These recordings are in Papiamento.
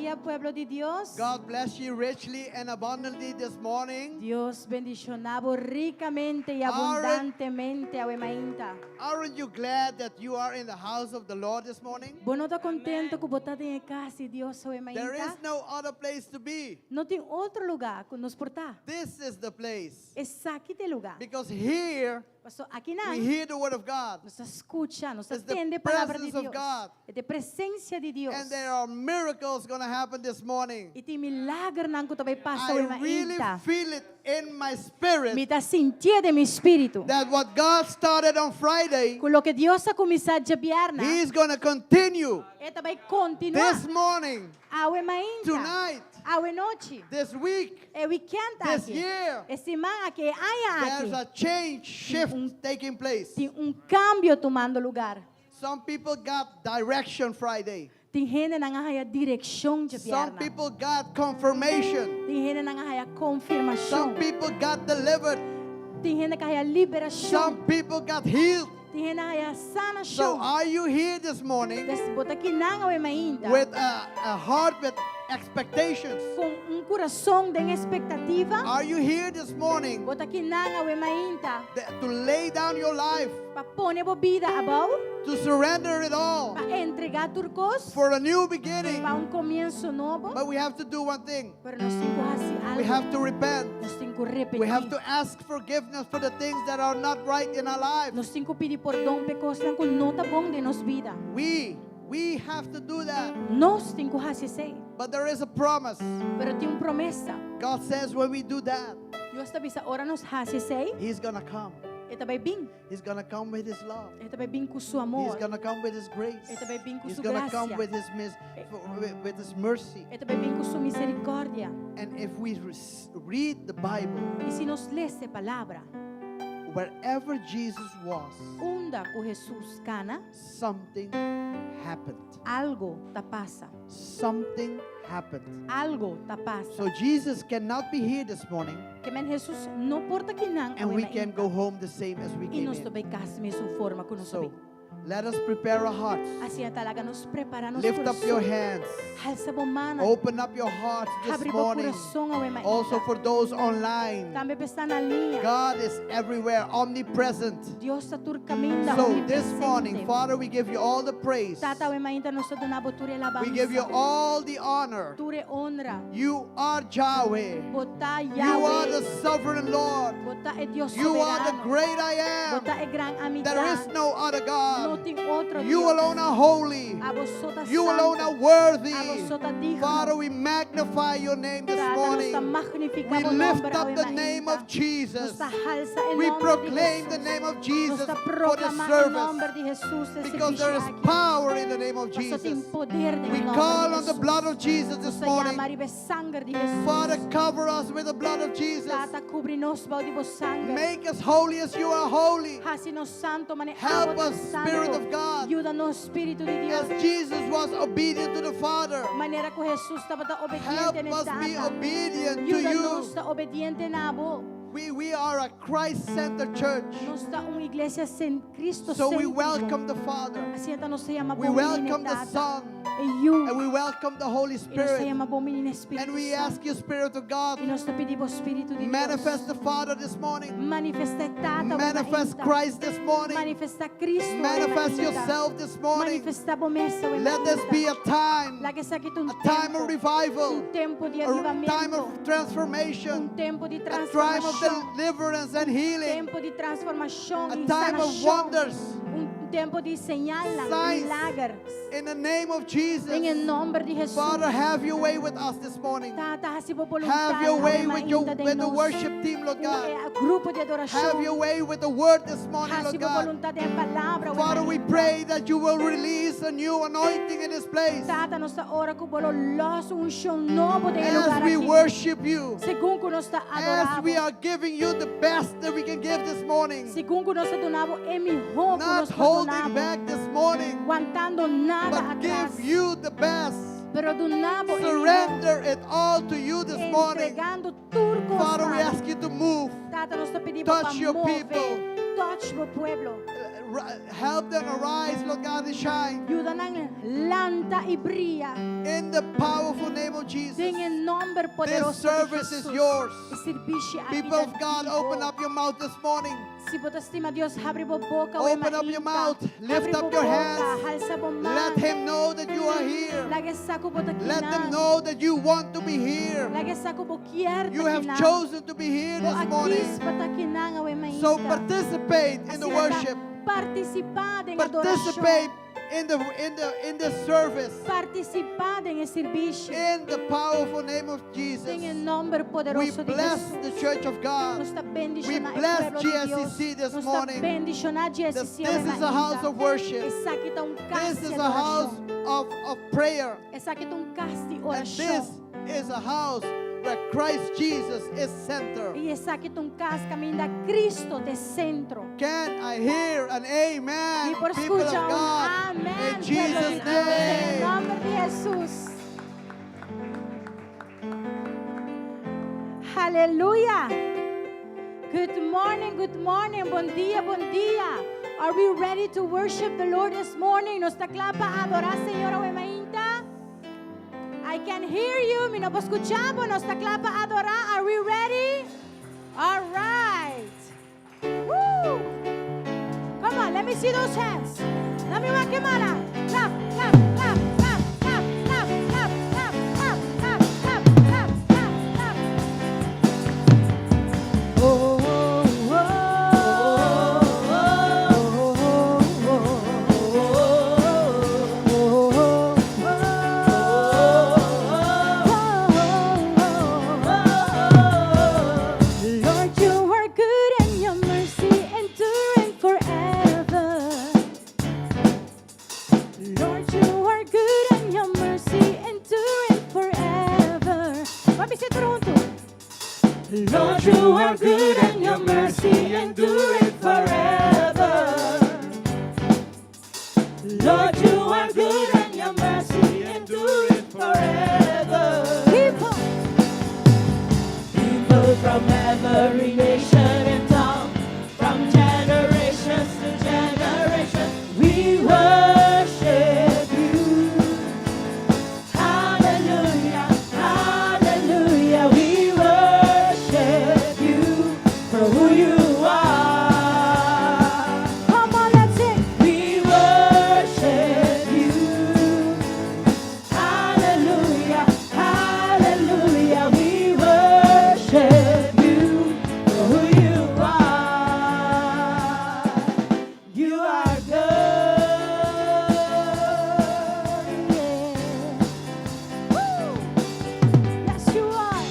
dia, pueblo di Dios. God bless you richly and abundantly this morning. Dios bendishoná bo rikamente i abundantemente awe mainta. Aren't you glad that you are in the house of the Lord this morning? Bo no ta kontentu ku bo ta den kas di Dios awe There is mainta? no other place to be. No tin otro lugá ku nos por ta. This is the place. Esaki ta e lugá. Because here Paso aki we nan hear the word of God. nos ta skucha, nos ta It's the tende palabra di presence of Dios. God. E presensia di Dios. And there are miracles going to happen this morning. I tin milagernan ku ta bai pasa I awe really mainta. feel it in my spirit Mi ta sintié den mi spiritu. that what God started on Friday, Ku loke Dios a kuminsá djabièrnè, He's going to continue E ta bai kontinuá. this morning, Awe mainta. tonight, Awe nochi. this week, E weekend this aki. year. E siman aki, e aña There's aki. a change shift taking place. Tin un kambio tumando lugá. Some people got direction Friday. Tin hendenan a haña direkshon dja Some bièrnè. people got confirmation. Tin hendenan a haña Some konfirmashon. people got delivered. Tin hende ku a haña liberashon. Some people got healed. Tin hende a haña So sanashon. are you here this morning Dus bo ta akinan awe mainta. with a heart with expectations? Ku un kurason di ekspektativa. Are you here this morning Bo ta akinan awe mainta. to lay down your life, Pa pone bo bida abou. to surrender it all Pa entregá tur kos. for a new beginning? Pa un komienso nobo. But we have to do one thing. Pero nos tin ku hasi We algu. have to repent. Nos tin ku We have repentí. to ask forgiveness for the things that are not right in our lives. Nos tin ku pidi pordon pa kosnan ku no ta bon den nos bida. We have to do that. Nos tin ku hasi esei. But there is a promise. Pero tin un promesa. God says when we do that, Dios ta bisa ora nos hasi esei, He's gonna come. E ta bai bin. He's gonna come with His love. E ta bai bin ku su He's amor. gonna come with His grace. E ta bai bin ku He's su gonna come grasia. with His with His mercy. E ta bai bin ku su miserikòrdia. And if we read the Bible, I si nos lesa e palabra, wherever Jesus was, unda ku Jesus kana, something happened. Algu ta pasa. Something happened. Algu ta pasa. So Jesus cannot be here this morning Ke men Jesus no por ta akinan and we can go home the same as we I came nos in. bai kas mesun forma ku nos So bai. let us prepare our hearts. Asina ta, laga nos prepará nos Lift up your kurason. hands. Halsa bo man. Open up your hearts this Habri bo morning. kurason awe mainta. Also for those online. Tambe pa esnan na liña. God is everywhere, omnipresent. Dios ta tur kaminda So this morning, omnipresente. Father, we give you all the praise. Tata awe mainta nos ta duna bo tur We give you alabansa. all the honor. Tur honra. You are Yahweh. Bo ta You are Yahweh. the sovereign Lord. Bo ta e Dios You are the soberano. great I am. Bo ta e gran There is amistad. no other No God. tin otro You Dios. alone are holy. Abo so ta You alone santu. are worthy. Abo so ta digno. Father, we magnify your name this Tata, nos ta morning. magnifiká We bo lift nòmber up awe the name mainta. of Jesus. Nos ta halsa e We nòmber di proclaim the Jesus. name of Nos Jesus ta for the proklamá e service. nòmber di Jesus den Because there is servisio aki. power in the name of Paso tin Jesus. poder den We nòmber call di on the Jesus. blood of Jesus this Nos ta morning. yama riba e sanger di Jesus. Father, cover us with the blood of Jesus. Tata, kubri nos bou di bo sanger. Make us holy as you are holy. Hasi nos santu manera Help abo ta us, Spirit santu. of God. Yuda nos Spiritu di Dios. As Jesus was obedient to the Father, Manera ku Jesus tabata help obediente na us be Tata. obedient to Yuda nos you. ta obediente na bo. We are a Christ centered church. Nos ta un iglesia sen Cristo So we séntriko. welcome the Father, Asina ta nos ta yama we bon bini welcome the Tata. Son, E Yu. and we welcome the Holy I nos ta Spirit. yama bon bini Spiritu And we Santu. ask you, Spirit of God, I nos ta pidi bo Spiritu di Dios. manifest the Father this morning, Manifestá Tata manifest Christ this morning, Manifestá Cristo manifest yourself this morning. Manifestá bo mes Let this be a time, Laga esaki ta un a time of tempu. revival, Un tempu di a time avivamentu. of transformation, Un tempu di a time of transformashon. deliverance and healing, Tempu di transformashon a i time of sanashon. wonders. Un tempu di señal, Signs. milager. In the name of Jesus, Den nòmber di Jesus. Father, have your way with us this morning. Tata, hasi bo boluntat. Have your way with the worship team, Lord God. Grupo di adorashon. Have your way with the word this morning, Hasi Lord bo God. boluntat den palabra. Father, we pray that you will release a new anointing in this place Tata, nos ta ora ku bo lo lòs un unshon nobo den e lugá as we aki. worship you, Segun ku nos ta as we adorá bo. are giving you the best that we can give this morning, Segun ku nos ta duna bo e mihó ku not nos holding por duna bo. back this morning, Wantando nada but atras. give you the best. Pero duna bo e mihó. Surrender it all to you this morning. Entregando tur Father, kos we na bo. ask you to move. Tata, nos ta pidi bo Touch pa your move. people. Touch bo pueblo. Help them arise, Lord God, and shine. Yuda nan lanta. Lanta i briya. In the powerful name of Jesus. Den e nòmber poderoso This service di is Jesus. Yours. E servisio aki People of God, open up your mouth this morning. Si bo ta stima Dios, habri bo boka. Open up your mouth. Lift up your hands. Halsa bo man. Let him know that you are here. Lag'é sa ku bo ta Let them kinan. Know that you want to be here. Lag'é sa ku bo kier You have chosen to be here Bo this a morning. kis pa ta kinan awe mainta. So participate in the Asina ta, worship. partisipá den adorashon. Participate in the service. Partisipá den e servisio. In the powerful name of Jesus. Den e nòmber We poderoso di bless Jesus. The church of God. Nos ta bendishoná We bless e pueblo di Dios. GSCC this Nos ta morning. bendishoná This, GSCC this is a house of worship. Esaki ta un kas This di is a house adorashon. of prayer. Esaki ta un kas di And orashon. this is a house where Christ Jesus is center. I esaki ta un kas kaminda Cristo ta sentro. Can I hear an amen, Mi por people of skucha un God? amèn, In pueblo Jesus' di Dios, den name. nòmber di Jesus. Aleluya. Good morning, good morning. Bon dia, bon dia. Are we ready to worship the Lord this morning? Nos ta kla pa adorá Señor awe mainta? I can hear you. Mi no por skucha bo. Nos ta kla pa adorá. Are we ready? All right. Woo! Come on, let me see those hands. Let me rock mala. Clap, clap, clap, clap, clap, clap, clap, clap, clap, clap, clap, clap, clap, clap. Oh, Lord, you are good and your mercy enduring forever. Lord, you are good and your mercy enduring forever. Ban bisa tur huntu. Lord, you are good and your mercy endureth forever. Lord, you are good and your mercy endureth forever. People, People from every nation and tongue, from generations to generation, we worship you. Hallelujah, hallelujah, we worship you for who you are. Come on, let's sing. We worship you. Hallelujah, hallelujah, we worship you for who you are. You are good. Yeah. Woo! Yes, you are.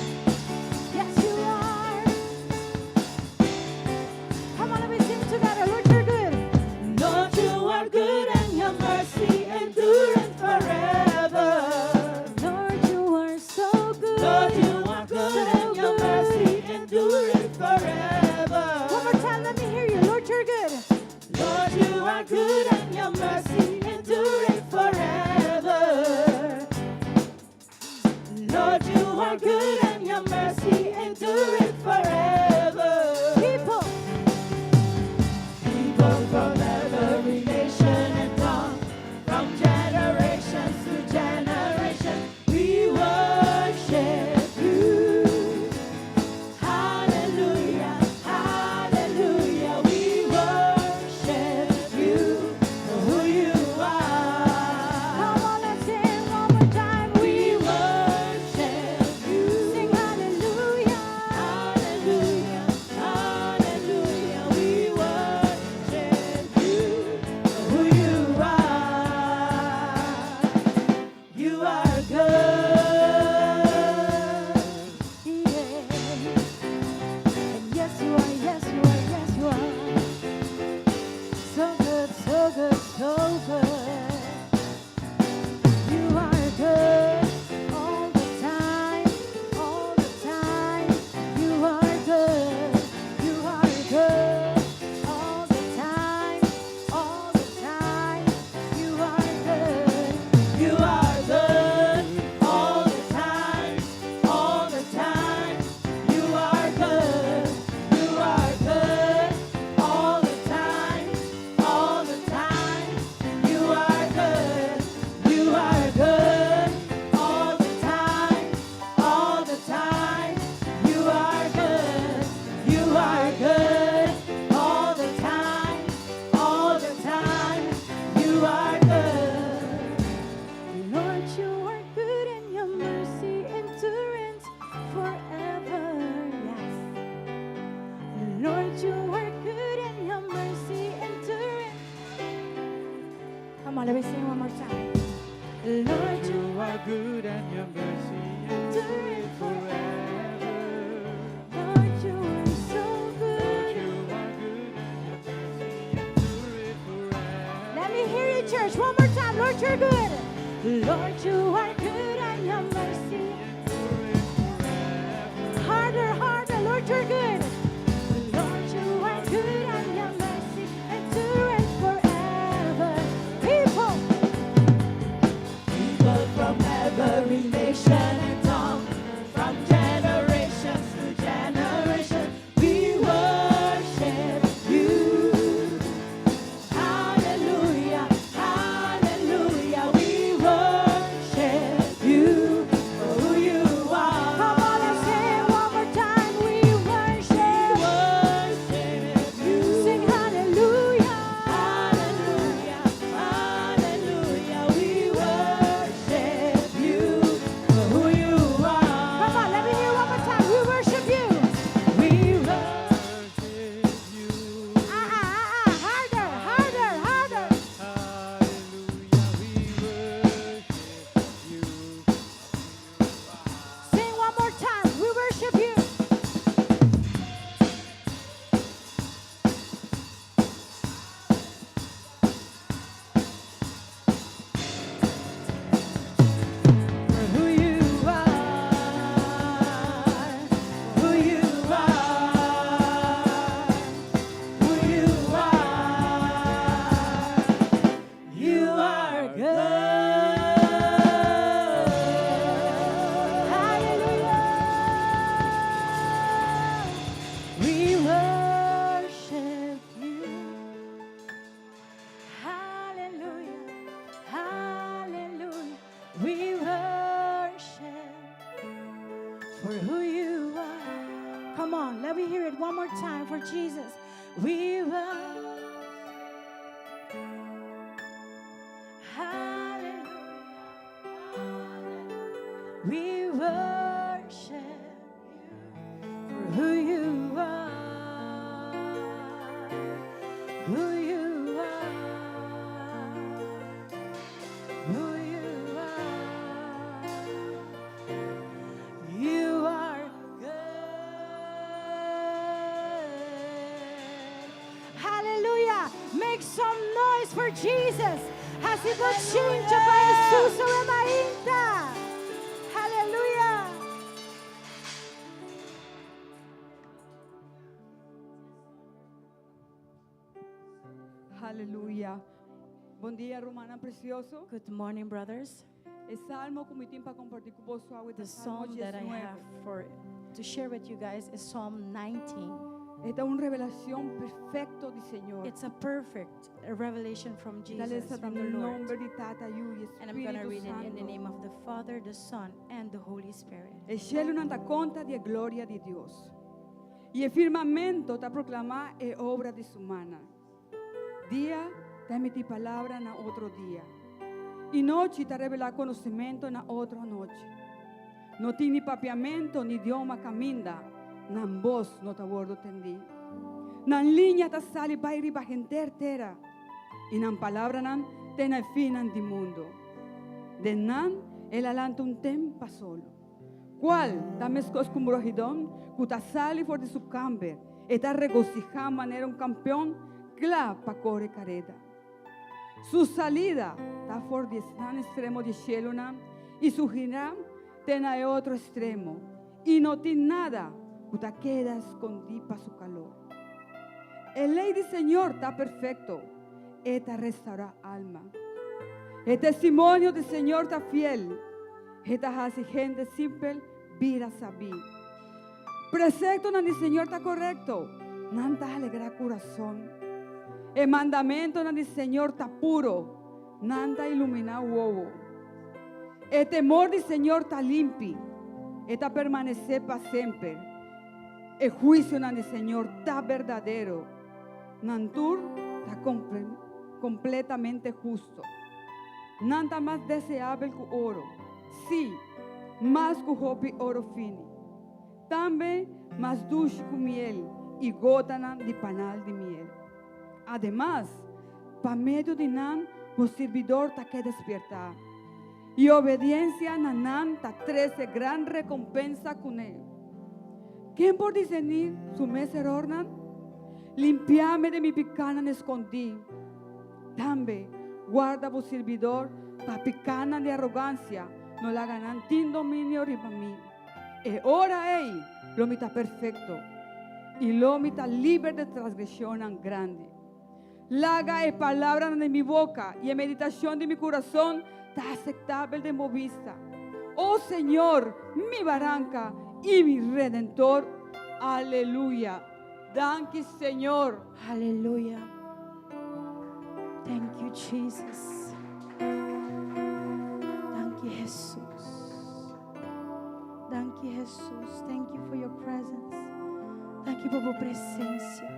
Yes, you are. Come on, let me sing together. Lord, you're good. Lord, you are good and your mercy endureth forever. Lord, you are so good. Lord, you are good So and your good. Mercy endureth forever. One more time, let me hear you. Lord, you're good. Lord, you are good and your mercy endureth forever. Lord, you are good and your mercy endureth forever. People, People from every nation and tongue, from generations to generation, we worship you. Hallelujah, hallelujah, we worship you for who you are. Come on, let's sing one more time. We worship you. Sing hallelujah. Hallelujah. Lord, you're good. Lord, you are good and your mercy. Harder, harder. Lord, you're good. Lord, you are good and your mercy endureth forever. People, People from every nation and tongue, from generations to generation, we worship you. Hallelujah, hallelujah, we worship you for who you are. Come on, let's say it one more time. We worship. We worship you. Sing hallelujah. Hallelujah, hallelujah, we worship you for who you are. Come on, let me hear one more time. We worship you. We worship you. Ah, ah, ah, ah. Harder, harder, harder. Hallelujah, we worship you. Sing one more time. We worship you. For who you are, who you are, who you are. You are good. Hallelujah. We worship you. Hallelujah. Hallelujah. We worship for who you are. Come on, let me hear it one more time for Jesus. We worship. Hallelujah. We worship you for who you are, who you are, who you are. You are good. Hallelujah. Make some noise for Jesus. Hasi bochincha pa Jesus awe mainta. Hallelujah. Aleluya. Bon dia, rumannan precioso. Good morning, brothers. E salmo cu mi tin pa comparti cu boso awe The ta Salmo psalm that I 19. have for to share with you guys is Psalm 19. Esta ta un revelacion perfecto di Señor. It's a perfect revelation from Dale Jesus, from the in Lord. nomber di Tata, Yiu y And I'm going to Spirito read it in the Santo. name of the Father, the Son, and the Holy Spirit. E cielonan ta conta di gloria di Dios. Y e firmamento ta proclama e obra di su man. Dia ta emiti palabra na otro dia. Y nochi ta revela conocimento na otro nochi. No tin ni papiamento ni idioma caminda, nan voz no ta wordo tendi. Nan liña ta sali bay riba henter tera. Y nan palabranan te na finnan di mundo. Den nan el a lanta un ten pa solo. Cual ta mescos cu brujidon, cu ta sali for di su camber, e ta regociha manera un campeon, cla pa core careda. Su salida ta for di un extremo di cielonan, y su gira te na otro extremo. Y no tin nada cu ta keda scondi pa su calor. E ley di Señor ta perfecto, e ta restaura alma. E testimonio di Señor ta fiel, e ta haci hende simpel bira sabi. Preceptonan di Señor ta corecto, nan ta alegra curason. E mandamentonan di Señor ta puro, nan ta ilumina wowo. E temor di Señor ta limpi, e ta permanece pa semper. E huicionan di Señor ta berdadero, nan tur ta completamente husto. Nan ta mas deseabel cu oro, si, mas cu hopi oro fini. Tambe mas dushi cu miel y gotanan di panal di miel. Ademas, pa medio di nan, e sirbidor ta keda spierta. Y obediencia na nan ta trece gran recompensa cu ne. Ken por discerni su mes erornan? Limpia mi di mi picanan scondi. Tambe, warda bo sirbidor. Pa pikánan di arogansia no laga nan tin dominio riba mi. E ora ei lo mi ta perfekto, i lo mi ta liber di transgreshonnan grandi. Laga e palabranan di mi boka i e meditashon di mi kurason ta aseptabel den bo bista, o Señor, mi baranka i mi Redentor. Aleluya! Danki, Señor. Aleluya. Thank you, Jesus. Danki, Jesus. Danki, Jesus. Thank you for your presence. Danki pa bo presensia.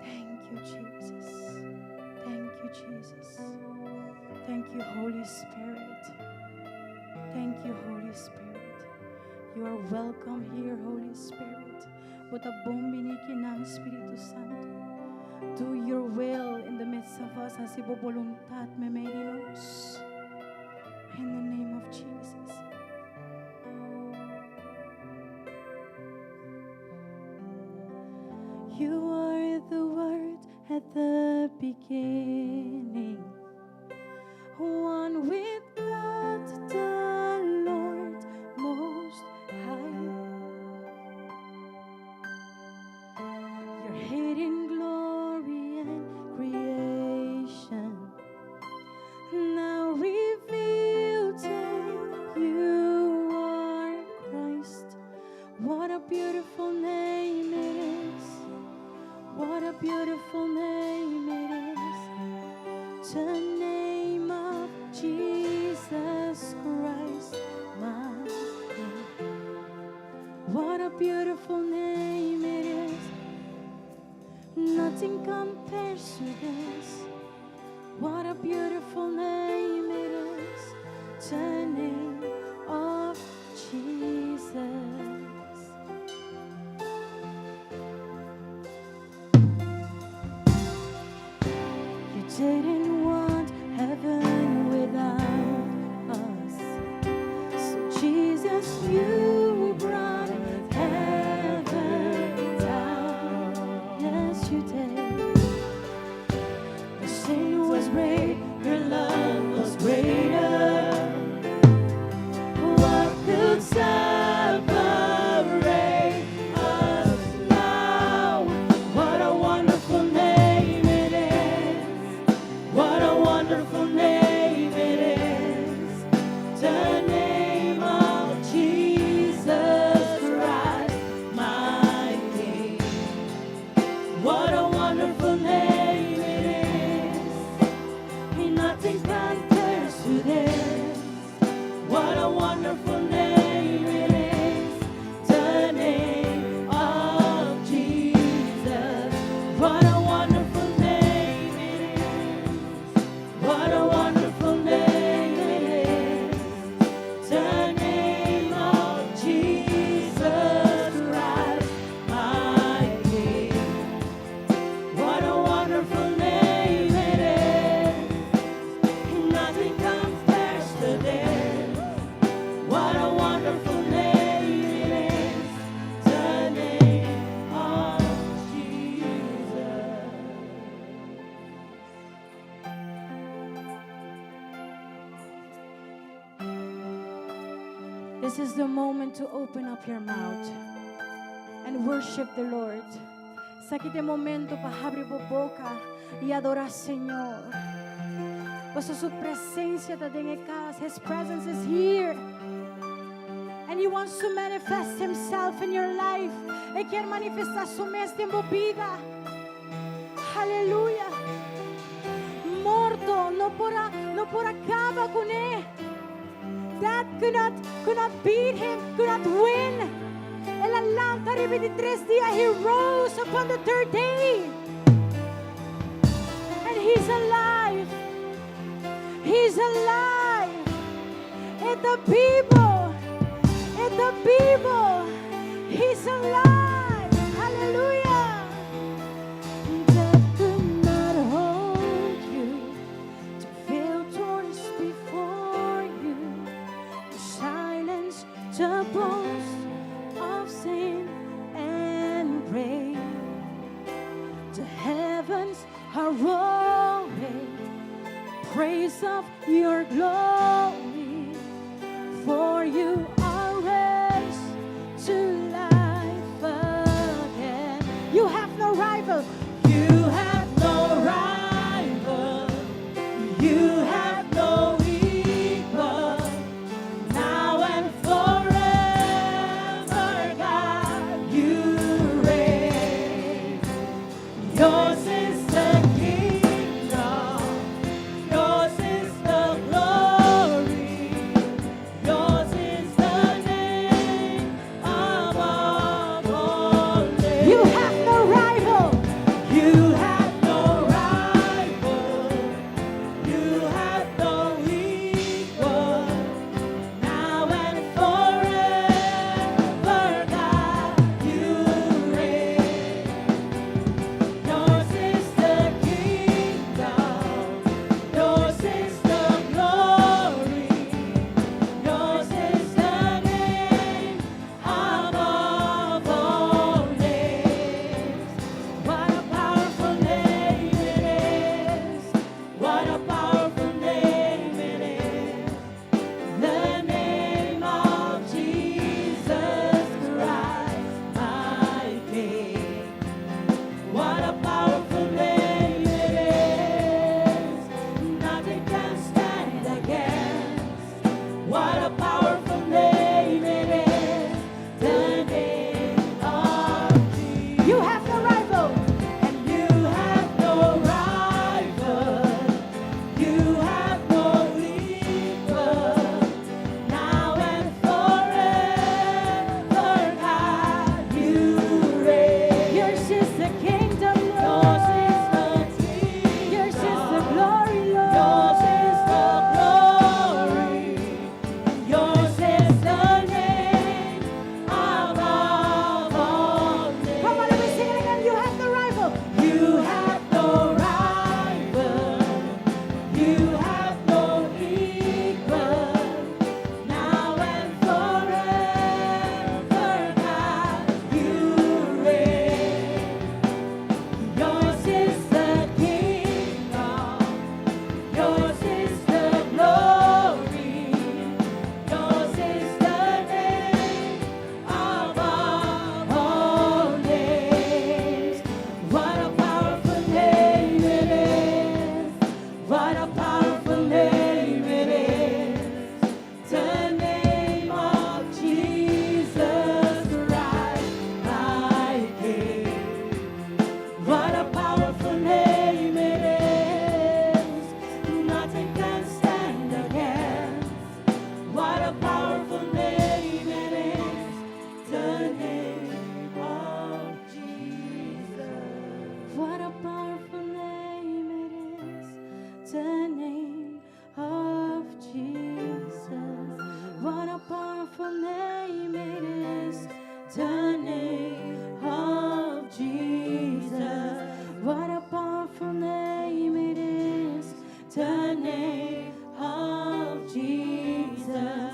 Thank you, Jesus. Thank you, Jesus. Thank you, Holy Spirit. Thank you, Holy Spirit. You are welcome here, Holy Spirit. Bo ta bon bini akinan, Spiritu Santu. Do your will in the midst of us. Hasi bo boluntat meimei di nos. In the name of Jesus. You are the word at the beginning, one with God, the Lord Most High. Your hidden glory and creation now revealed in you are Christ. What a beautiful name it is. What a beautiful name it is. The name of Jesus Christ, my King. What a beautiful name it is. Nothing compares to this. What a beautiful name it is. The name of Jesus. You didn't want heaven without us. So Jesus, you brought heaven down. Yes, you did. The sin was great, your love was greater. What could separate us now? What a wonderful name it is. What a wonderful name it is. The name of Jesus Christ, my King. What a wonderful name it is. And nothing compares to this. What a wonderful name it is. The name of Jesus. What a wonderful name it is. What a wonderful name it is. The name of Jesus Christ, my King. What a wonderful name it is. Nothing compares to this. What a wonderful name it is. The name of Jesus. This is the moment to open up your mouth and worship the Lord. Esaki ta e momento pa habri bo boka i adorá Señor. Pasobra su presensia ta den e kas. His presence is here. And he wants to manifest himself in your life. E ke manifestá su mes den bo bida. Aleluya. Morto no por a, no por a kaba kuné. Death could not beat him, could not win. El a lanta riba di tres dia. He rose upon the third day. And he's alive. He's alive. E ta bibu. E ta bibu. He's alive. Hallelujah. Death could not hold you. To veil torn before you. To silence the boast of sin and grave. The heavens are roaring. praise of your glory. For you are raised to life again. You have no rival. You have no rival. You have no equal. Now and forever, God, you reign. Yours is the kingdom. Yours is the glory. Yours is the name above all names. You have no rival. You have no rival. You have no equal. Now and forever, God, you reign. Yours is the kingdom. Yours is the glory. Yours is the name above all names. What a powerful name it is. What a powerful name it is. The name of Jesus Christ, my King. What a powerful name it is. Nothing can stand against. What a powerful name it is. The name of Jesus. You have no rival. And you have no rival. You have no equal. Now and forever, God, you reign. Yours is the kingdom, Yours Lord. is the kingdom. Yours is the glory, Lord. Yours is the glory. Yours is the name above all names. Come on, let me sing it again. You have no rival. You have no rival. You have no equal. Now and forever, God, you reign. Yours is the kingdom. Yours is the glory. Yours is the name above all names. What a powerful name it is. What a powerful name it is. The name of Jesus Christ, my King. What a powerful name it is. Nothing can stand against. What a powerful name it is. The name of Jesus. What a powerful name it is. The name of Jesus. What a powerful name it is. The name of Jesus. What a powerful name it is. The name of Jesus.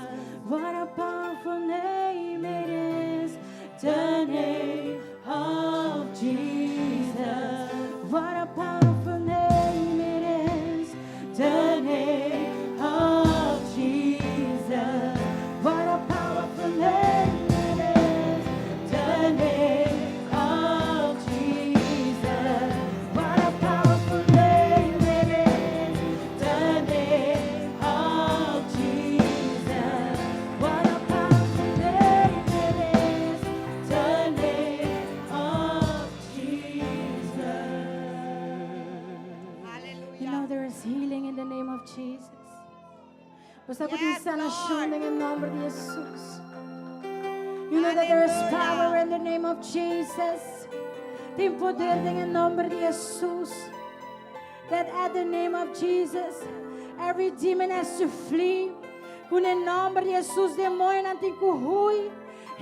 What a powerful name it is. The name of Jesus. What a powerful name it is. The name of Jesus. What a powerful name it is. The name of Jesus. What a powerful name it is. The name of Jesus. What a powerful name it is. The name of Jesus. You know there is healing in the name of Jesus. Bo sa ku tin Yes, sanashon Lord. den nòmber di Jesus. You know that there is Hallelujah. power in the name of Jesus. Tin poder den nòmber di Jesus. That at the name of Jesus, every demon has to flee. Ku e nòmber di Jesus, demoñonan tin ku hui.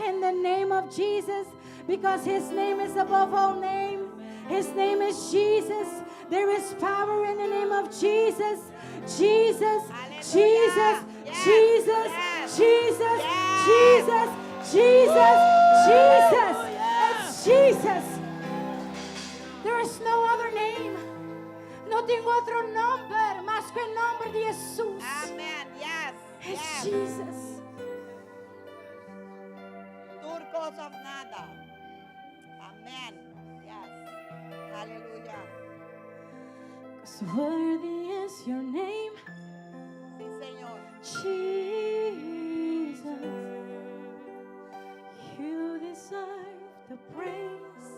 In the name of Jesus, because his name is above all name. His name is Jesus. There is power in the name of Jesus. Jesus, Hallelujah. Jesus, Yes, Jesus, yes, Jesus, yes. Jesus, Jesus, Jesus. Yeah. It's Jesus. There is no other name. No tin otro nòmber mas kos ku e nòmber di Hesus. Amen. Yes. It's Yes. Jesus. Tur kos òf nada. Amen. Yes. Aleluya. 'Cause worthy is your name, Si, Señor. Jesus. You deserve the praise.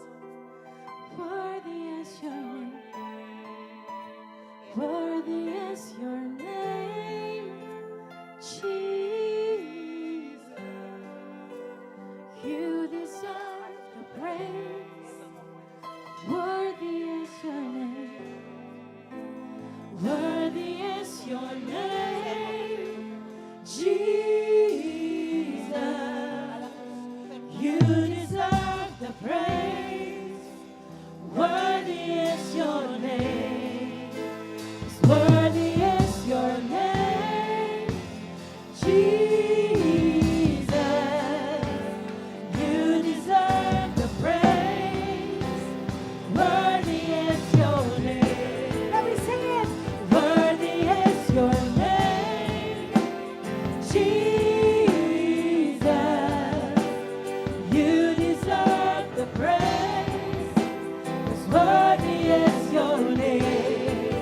Worthy is your name. Worthy is your name, Jesus. You deserve the praise. Worthy is your name. Worthy is your name, Jesus. You deserve the praise. Worthy is your name. Worthy is your name, Jesus. You deserve the praise. Worthy is your name. Let me sing it. Worthy is your name, Jesus. You deserve the praise. 'Cause worthy is your name.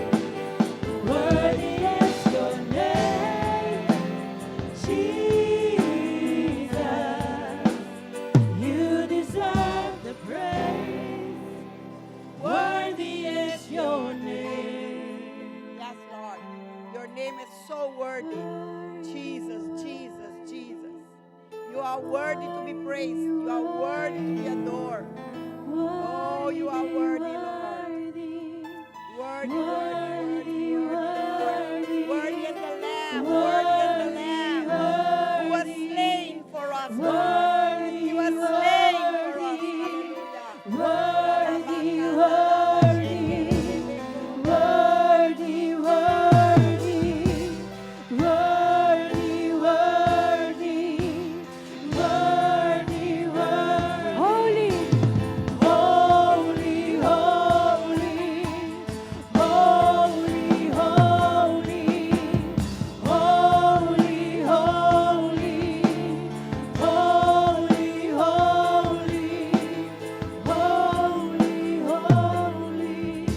Worthy is your name, Jesus. You deserve the praise. Worthy is your name. Yes, Lord. Your name is so worthy. Jesus, Jesus, Jesus. You are worthy to be praised. You are worthy to be adored. Oh, you are worthy, Lord. Worthy, Worthy, worthy, worthy, worthy. Worthy is the Lamb. Worthy is the Lamb who was slain for us, Lord. He was slain for us. Hallelujah. Worthy, worthy, worthy, worthy, worthy, worthy, worthy, worthy. Holy, holy, holy, holy, holy, holy, holy, holy, holy. Holy, holy.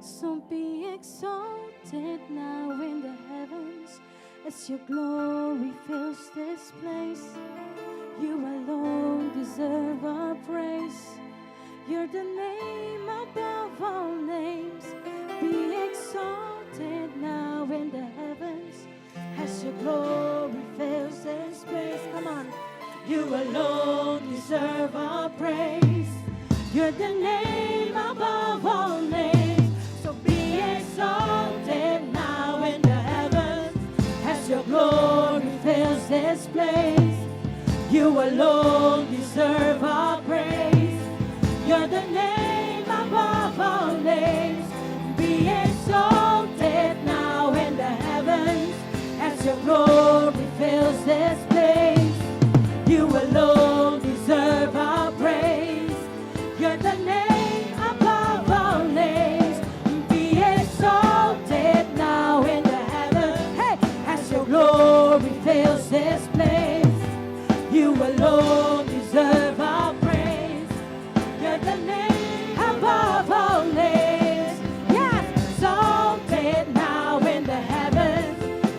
So be exalted now in the heavens as your glory fills this place. You alone deserve our praise. You're the name above all names. Be exalted now in the heavens as your glory fills this place. Come on. You alone deserve our praise. You're the name above all names. So be exalted now in the heavens as your glory fills this place. You alone deserve our praise. You're the name above all names. Be exalted now in the heavens as your glory fills this place. You alone deserve our praise. You're the name above all names. Be exalted now in the heavens. Hey, as your glory fills this place. You alone deserve our praise. You're the name above all names. Yes, exalted now in the heavens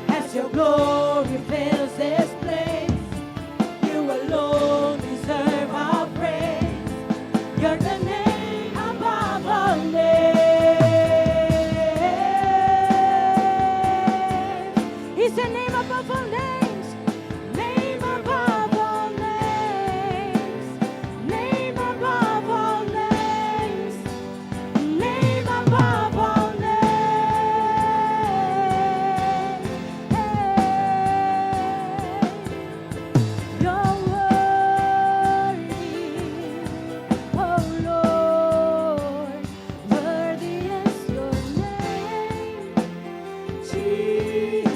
as your glory fills this place. You alone deserve our praise. You're the name above all names. He's the name above all names. Name above all names. Name above all names. Name above all names. Hey. You're worthy, oh Lord. Worthy is your name, Jesus.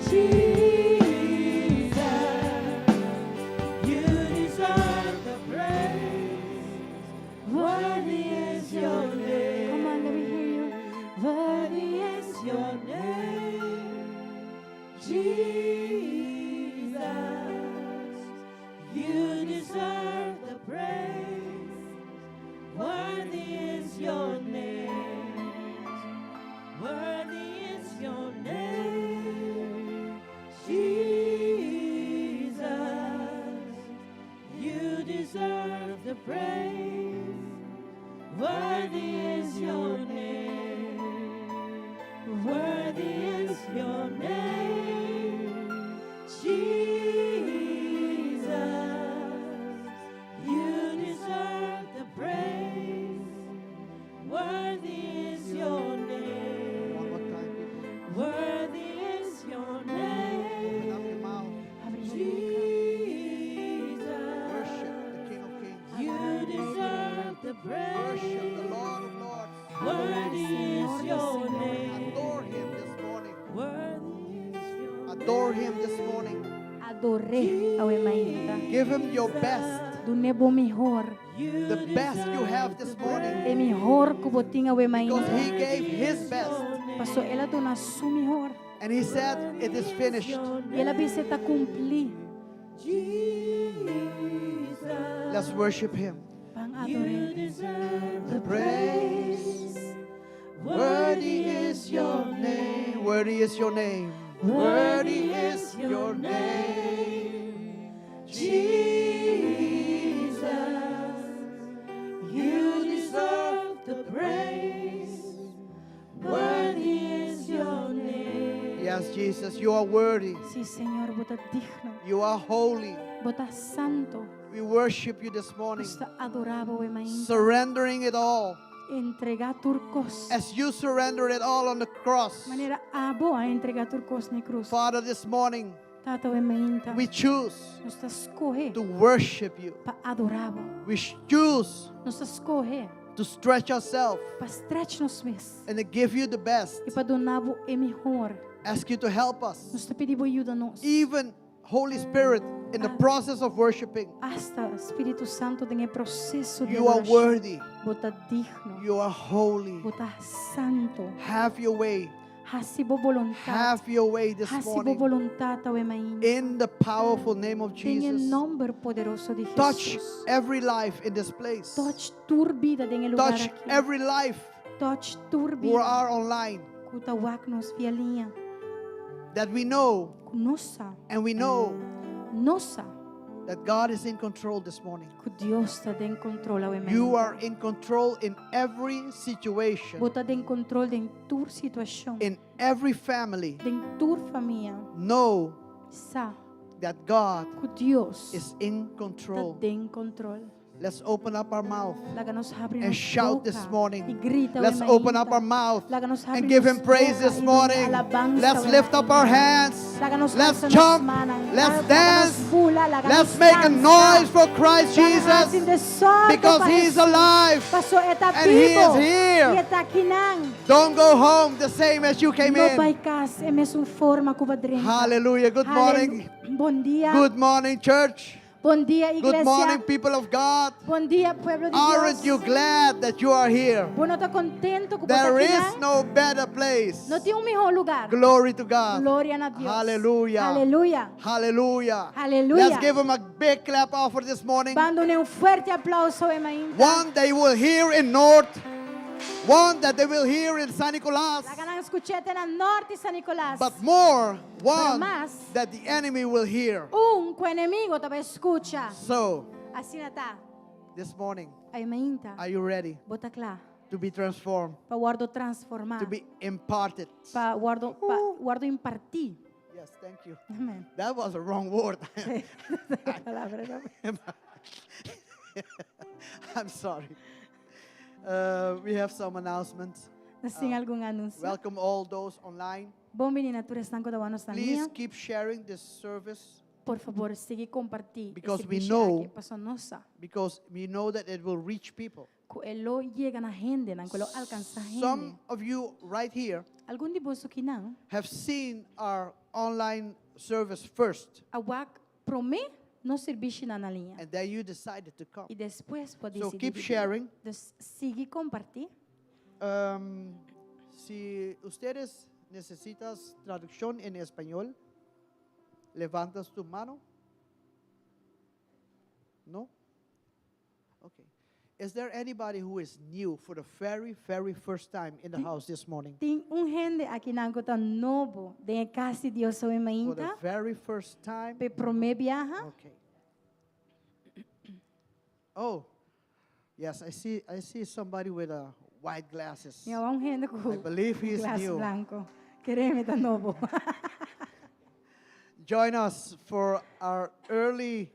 Jesus, you deserve the praise. Worthy is your name. Come on, let me hear you. Worthy is your name, Jesus. You deserve the praise. Worthy is your name. Worthy is your name, Jesus. You deserve the praise. Worthy is your name. Worthy is your name, Jesus. You deserve the praise. Worthy is your name. One more time, people. Worthy is your Open up name, your mouth. Habri boka. Jesus. Worship the King of Kings. You deserve the Worship the praise. Lord of Lords. Worthy is your name. Adore him this morning. Worthy is your Adore him this morning. Ador'é awe mainta. Give him your best. Dun'é bo mihó. You The best you have this morning. E mihó ku bo tin awe Because mainta. he gave his best. Paso el a duna su mihó. And he said, It is finished. I el a bisa ta kumplí. Jesus. Let's worship him. Ban You ador'é. deserve the Praise. praise. Worthy is your name. Worthy is your name. Worthy is your name. Jesus. You deserve the praise. Worthy is your name. Yes, Jesus, you are worthy. Sí, Señor, bo ta digno. You are holy. Bo ta santu. We worship you this morning, Nos ta adorá bo awe mainta. surrendering it all Entregá tur kos. as you surrender it all on the cross. Manera abo a entregá tur kos na krus. Father, this morning Tata awe mainta. we choose Nos ta skohe to worship you. pa adorá bo. We choose Nos ta skohe to stretch ourselves pa stretch nos mes. and to give you the best. I pa duna bo e mihó. Ask you to help us, Nos ta pidi bo yuda nos. even Holy Spirit, in the process of worshiping. Asta Spiritu Santu den e proseso di You are adorashon. worthy. Bo ta digno. You are holy. Bo ta santu. Have your way. Hasi bo boluntat. Have your way this Hasi bo morning. boluntat awe mainta. In the powerful name of Den Jesus. nòmber poderoso di Touch Jesus. every life in this place. Touch tur bida den e lugá Touch aki. every life Touch tur who bida. are online Ku ta wak nos via liña. that we know Ku nos sa. and we know Nos sa. that God is in control this morning. Ku Dios ta den kontrol awe mainta. You are in control in every situation, Bo ta den kontrol den tur situashon. in every family. Den tur famia. Know Sa. that God Ku Dios is in ta control. den kontrol. Let's open up our mouth Laga nos habri and nos shout boka this morning. I grita Let's awe open up mainta. our mouth Laga nos and habri give nos him praise boka this i duna morning. alabansa Let's awe lift up our mainta. hands. Laga nos Let's alsa nos jump. mannan. Let's Laga nos dance. bula, laga Let's nos make a dansa. noise for Christ Laga hasi Jesus desòrdu because pa he is Jesus. alive. Paso e ta And he bibu. is here. I e ta akinan. Don't go home the same as you came No bai in. kas e mesun forma ku bo a drenta. Hallelujah. Good morning. Bon dia. Good morning, church. Bon dia, Good iglesia. morning, people of God. Bon dia, pueblo di Aren't Dios. you glad that you are here? Bo no ta kontentu ku bo ta There is akinan? no better place. No tin un mihó lugá. Glory to God. Gloria na Dios. Hallelujah. Aleluya. Hallelujah. Hallelujah. Let's give him a big clap offer this morning. Ban dun'é un fuerte aplouso awe mainta. One they will hear in North, one that they will hear in San Nicolas, Laga nan skucha na Noord i San Nicolas. but more, one mas- that the enemy will hear. Un ku enemigu ta bai skucha. So, Asina ta. this morning, Awe mainta. are you ready Bo ta kla. to be transformed, Pa wòrdu transformá. to be imparted? Pa wòrdu pa wòrdu impartí. Yes, thank you. Amèn. That was a wrong word. Palabra. I'm sorry. We have some announcements. Nos tin algun anunsio. Welcome all those online. Bon bini na tur esnan ku ta wak nos Please keep sharing this service. Por fabor, sigui kompartí Because e we servisio know- aki, paso nos sa Because we know that it will reach people. ku e lo yega na hendenan, ku e lo alkansá hende. Some of you right here Algun di boso akinan have seen our online service first, a wak promé nos servisio na liña. and then you decided to come. I despues bo a So disidí keep di bini. sharing. Dus sigui kompartí. Si ustedes necesitas traducción en español, levantas tu mano. No? Okay. Is there anybody who is new for the very, very first time in the house this morning? Tin un hende akinan ku ta nobo den e kas di Dios awe For the mainta? very first time? P'e promé biaha? Okay. Oh, yes, I see somebody with a white glasses. Mi a wak un hende ku I believe he is glas new. blanko. Kere mi ta nobo. Join us for our early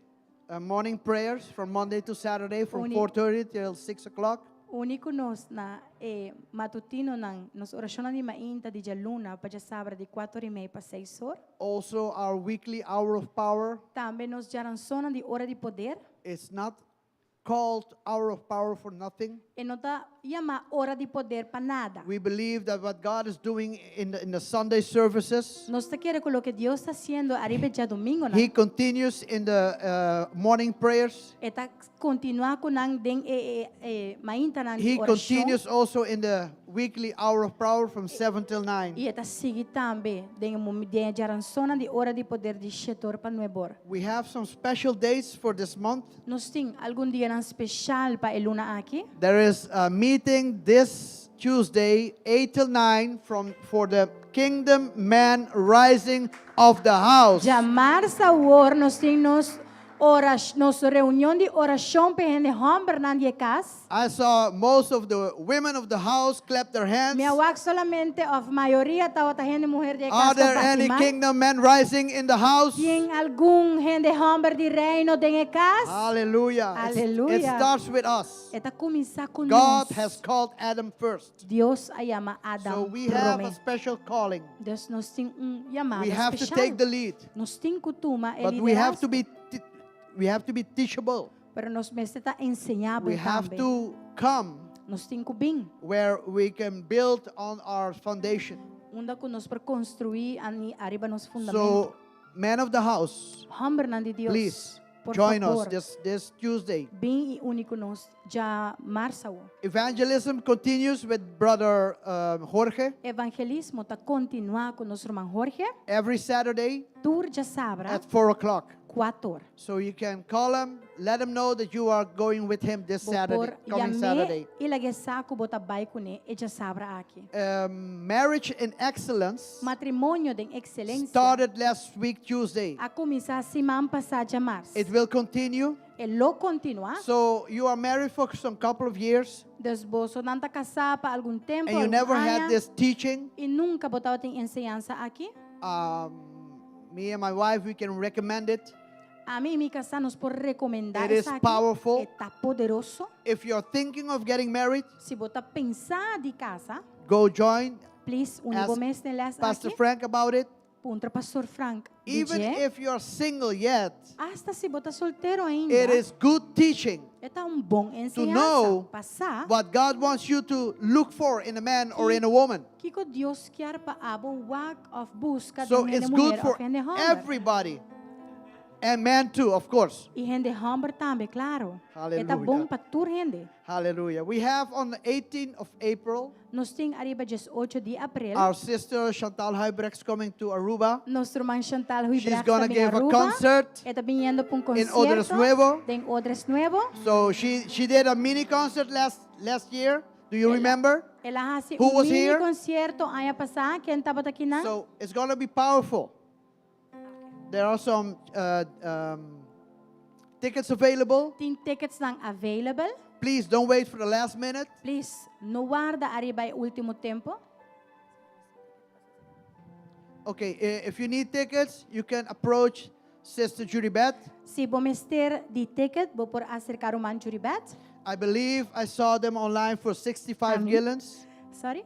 morning prayers from Monday to Saturday from Uni. 4:30 till 6 o'clock. Uni ku nos na e matutinonan, nos orashonnan di mainta di djaluna pa djasabra di kuater i mei pa seis or. Also our weekly hour of power. Tambe nos djaransonnan di ora di poder. It's not called hour of power for nothing. E no ta yama ora di poder pa nada. We believe that what God is doing in the Sunday services, Nos ta kere ku loke Dios ta hasiendo ariba e djadumingonan. He continues in the morning prayers. E ta kontinuá ku nan den e e e maintanan di He orashon. continues also in the weekly hour of power from 7 till 9. I e ta sigui tambe den e den e djaransonnan di ora di poder di shetor pa nuebor. We have some special dates for this month. Nos tin algun dianan speshal pa e luna aki. There is a meeting this Tuesday, 8 till 9, from, for the Kingdom Man Rising of the House. Djamars awor nos tin nos ora, nos reunion di orashon pa hende hòmbernan di e kas. I saw most of the women of the house clap their hands. Mi a wak solamente òf mayoria tabata hende muher di e kas Are ta there bati any man. kingdom men rising in the house? Tin algun hende hòmber di reino den e kas? Hallelujah. It Aleluya. starts with us. E ta kuminsá ku God nos. has called Adam first. Dios a yama Adam So we have a promé. special calling. Dus nos tin un yamada We have to speshal. take the lead. Nos tin ku tuma e But we have to liderazgo. be we have to be teachable. Pero nos mester ta enseñabel We have tambe. to come Nos tin ku bin. where we can build on our foundation. Unda ku nos por konstruí ani ariba nos fundamento. So, men of the house, Hòmbernan di Dios, please por join us favor, this Tuesday. bin i uni ku nos djamars awor. Evangelism continues with Brother Jorge Evangelismo ta kontinuá ku nos ruman Jorge. every Saturday Tur djasabra at 4 o'clock. kuator. So you can call him, let him know that you are going with him this Bo Saturday, por coming yam'é Saturday. i lag'é sa ku bo ta bai kuné e djasabra aki. Marriage in Excellence Matrimonio den ekselensia started last week, Tuesday. a kuminsá siman pasá djamars. It will continue. E lo kontinuá. So you are married for some couple of years Dus bosonan ta kasá pa algun tempu, and you algun never had aña, this teaching. i nunka bo tabatin enseñansa aki. Me and my wife, we can recommend it. Ami i mi kasá nos por rekomendá It is esaki. powerful. E ta poderoso. If you're thinking of getting married, Si bo ta pensa di kasa, go join. please uni bo Ask mes den les Pastor aki. Frank about it. Puntra Pastor Frank Even di dje. if you're single yet, Asta si bo ta soltero ainda, it is good teaching e ta un bon to enseñansa know pa sa what God wants you to look for in a man or in a woman. kiko Dios kier pa abo wak òf buska den So un hende it's good muher for òf hende hòmber. everybody. And man too, of course. I hende hòmber tambe, klaro. E ta Hallelujah. bon pa tur hende. Hallelujah. We have on the 18th of April, Nos tin ariba diesocho di aprel. our sister Chantal Huybrechts coming to Aruba. Nos ruman Chantal She's Huybrechts gonna ta bin give a Aruba. concert E ta biniendo pa un in Odres konsierto Nuevo. den Odres Nuevo. So she did a mini concert last year. Do you El a remember? El a hasi Who un was mini here? konsierto aña pasá. Ken tabata akinan? So it's going to be powerful. There are some tickets available. Tin ticketsnan available. Please don't wait for the last minute. Please, no warda ariba e último tempo. Okay, if you need tickets, you can approach Sister Judy Beth. Si bo mester di ticket, bo por acerca ruman Judy Beth. I believe I saw them online for 65 Ami. gallons. Sorry?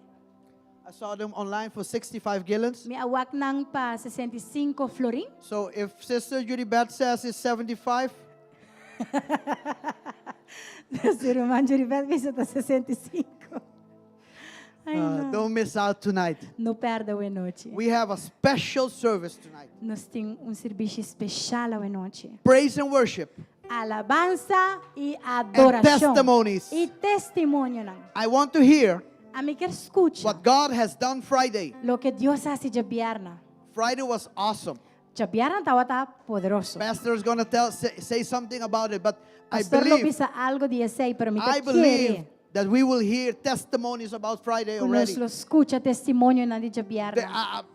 I saw them online for 65 gallons. Mi a wak nan pa 65 florin. So if Sister Judy Beth says it's 75, Si ruman Judy Beth bisa ta 65. Ay, no. don't miss out tonight. No perde awe nochi. We have a special service tonight. Nos tin un servicio special awe nochi. Praise and worship. Alabansa y adoracion. testimonies. Y testimonionan. I want to hear Ami kier scucha what God has done Friday. loke Dios a haci diabierna. Friday was awesome. Diabierna tabata poderoso. Pastor is going to tell say, say something about it, but I Pastor lo believe bisa algo di esey, pero mi I ta believe kere that we will hear testimonies about Friday cu already. nos lo scucha testimonionan di The- diabierna.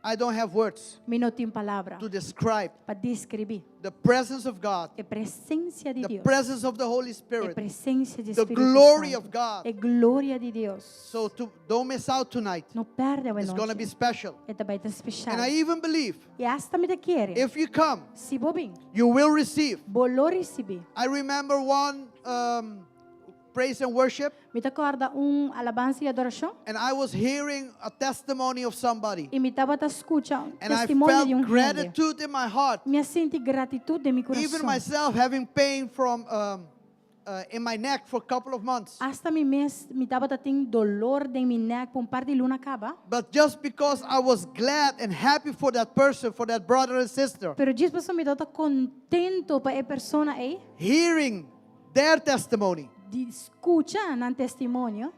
I don't have words Mi no tin palabra to describe pa describi the presence of God, e presencia di the Dios, presence of the Holy e Spirit. presencia di the Spirito glory Santo, of God. e gloria di Dios. So to, don't miss out tonight. No perde It's going to be anochi. special. E ta bay ta special. And I even believe Y hasta mi ta kere. if you come, Si bo bin, you will receive. bo lo ricibi. I remember one praise and worship, Mi ta corda un alabansa y adoracion. and I was hearing a testimony of somebody. Y mi tabata scucha un And I testimonio felt di un hende. gratitude in my heart. Mi a sinti gratitud den mi Even curason. myself having pain from in my neck for a couple of months. Hasta mi mes, mi tabata tin dolor den mi nek pa un par di luna caba. But just because I was glad and happy for that person, for that brother and sister, Pero djis paso mi tabata contento pa e persona ey. hearing their testimony, Di scucha nan testimonio.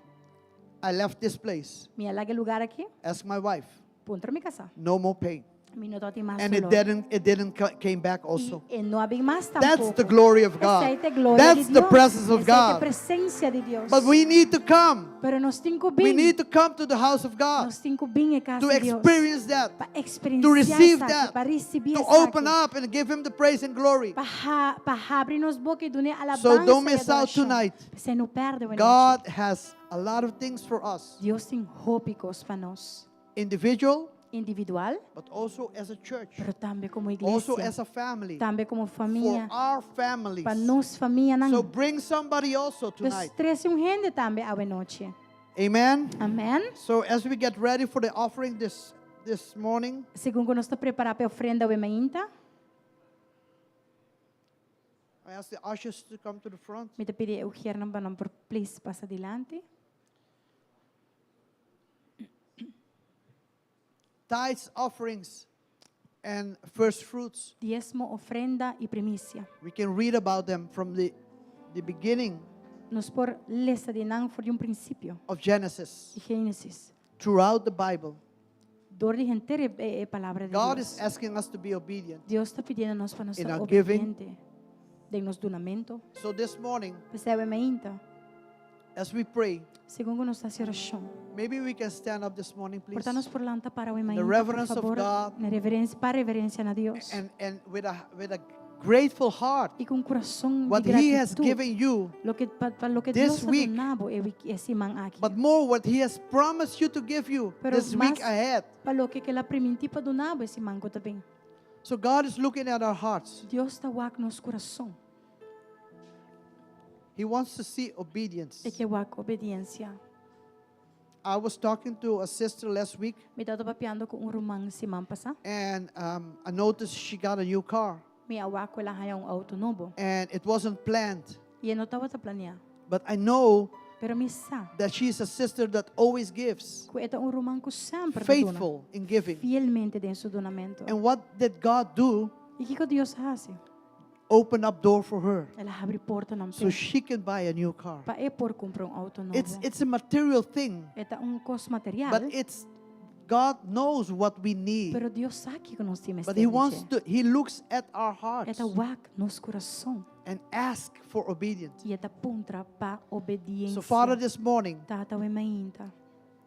I left this place. Mi a laga e lugar aki. Ask my wife, Puntra mi casa. no more pain. Mi no tabatin mas And it dolor. didn't, it didn't came back also. Y e no a bin mas That's tampoco. the glory of God. Esey ta e gloria That's di the Dios. presence of Esey ta e God. presencia di Dios. But we need to come. Pero nos tin cu We bin. need to come to the house of God Nos tin cu bin e cas to di Dios. experience that, Pa to experiencia receive esaki, that, pa ricibi to esaki. open up and give Him the praise and glory. Pa ha, pa habri nos boca y dun'e alabansa So don't y miss out adoracion. tonight. P'esey no perde awe nochi. God has a lot of things for us, Dios tin hopi cos pa nos. individual, Individual, but also as a church, pero tambe como iglesia. also as a family, Tambe como for famia. our families. Pa nos famianan. So bring somebody also Dus tonight. trece un hende tambe awe nochi. Amen. Amen. So as we get ready for the offering this morning, Segun cu nos ta prepara pa e ofrenda awe mainta, I ask the ushers to come to the front. mi ta pidi e ujernan pa nan por please pasa dilanti. Tithes, offerings, and first fruits. Diezmo, ofrenda y primicia. We can read about them from the beginning Nos por lesa di nan for di un principio of Genesis, di Genesis. throughout the Bible. Door di henter e palabra di God Dios. is asking us to be obedient. Dios ta pidiendo nos pa nos In ta our giving. obediente den nos dunamento. So this morning, P'esey awe mainta, as we pray, segun cu nos ta haci oracion, maybe we can stand up this morning, please. Por ta nos por lanta para awe mainta, The por reverence of favor, God. na reverencia, pa reverencia na Dios. And with a grateful heart, y cu un curason what di He has gratitud. given you, Loke, pa, pa loke this Dios a week, duna bo e week, e siman aki. but more what He has promised you to give you Pero this week mas ahead. pa loke cu El a priminti pa duna bo e siman cu ta bin. So God is looking at our hearts. Dios ta wak nos curason. He wants to see obedience. E kier wak obediencia. I was talking to a sister last week, Mi tabata papiando cu un ruman siman pasa. and I noticed she got a new car. Mi a wak cu el a haya un auto nobo. And it wasn't planned. Y e no tabata planea. But I know Pero mi sa that she's a sister that always gives, cu e ta un ruman cu semper ta duna. faithful in giving. Fielmente den su dunamento. And what did God do? Y kico Dios a haci? Open up door for her El a habri portanan so she can buy a new car. Pa e por cumpra un auto nobo. It's a material thing, E ta un cos material. but God knows what we need. Pero Dios sa kico nos tin But He wants to, He looks at our hearts E ta wak nos curason. and ask for obedience. Y e ta puntra pa obediencia. So Father, this morning, Tata awe mainta.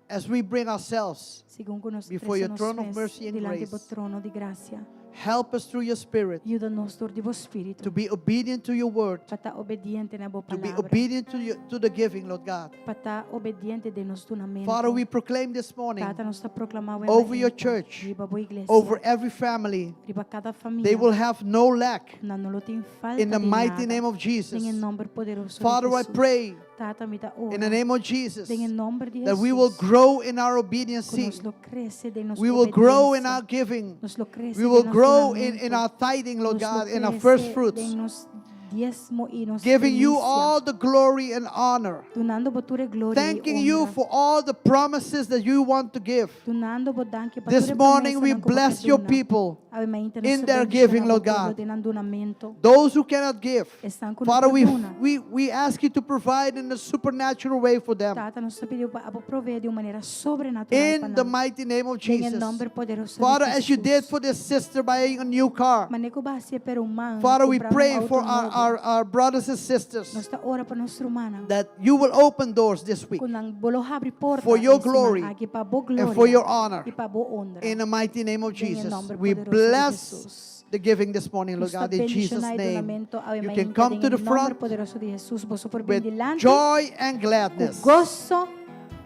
as we bring ourselves Segun cu nos before your trece nos throne of mes mercy and dilanti grace, bo trono di gracia. help us through your Spirit Yuda nos door di bo Spirito. to be obedient to your word, Pa ta obediente na bo to be palabra. obedient to the giving, Lord God. Pa ta obediente den nos dunamento. Father, we proclaim this morning Tata, nos ta proclama over your church, riba bo iglesia, over every family, riba cada famia. they will have no lack Nan no lo tin falta in the di mighty nada. name of Jesus. Den e nomber poderoso Father, di I Jesus. pray. Tata, mi ta In the ora. name of Jesus, Den e nòmber di that we will Hesus. grow in our obedience, Ku nos lo krese den nos we will grow in obedensia. our giving, Nos lo krese we will den nos grow in dunamentu. our tithing, Lord Nos lo God, in our krese first fruits, Den nos diesmo i nos giving you primisia. all the glory and honor, Dunando bo tur e gloria i thanking you honra. for all the promises that you want to give. Dunando bo danki pa This tur e morning we promesanan ku bo bless ke your duna. people Awe mainta nos in ta their bendishoná giving, bo Lord pueblo God. den nan dunamentu. Those who cannot give, Esnan ku no Father, por we, duna. we ask you to provide in a supernatural way for them. Tata, nos ta pidi pa bo proveé di un manera sobrenatural pa In the nan. mighty name of Den e Jesus. nòmber poderoso di Father, as you did Hesus. for this sister buying a new car, Manera ku bo a hasi pa e ruman Father, we kumpra un pray outo for our, nobo. our brothers and sisters Nos ta ora pa nos rumannan. that you will open doors this week Ku nan bo lo habri porta for your e siman glory aki pa bo and for gloria your honor. i pa bo honra. In the mighty name of Den e Jesus, nòmber we poderoso di bless Hesus. the giving this morning, Lord Nos ta God, in Jesus' bendishoná e name. dunamentu awe You can mainta come den to e the nòmber front poderoso di Hesus. Boso por bin with dilanti joy and ku gladness. goso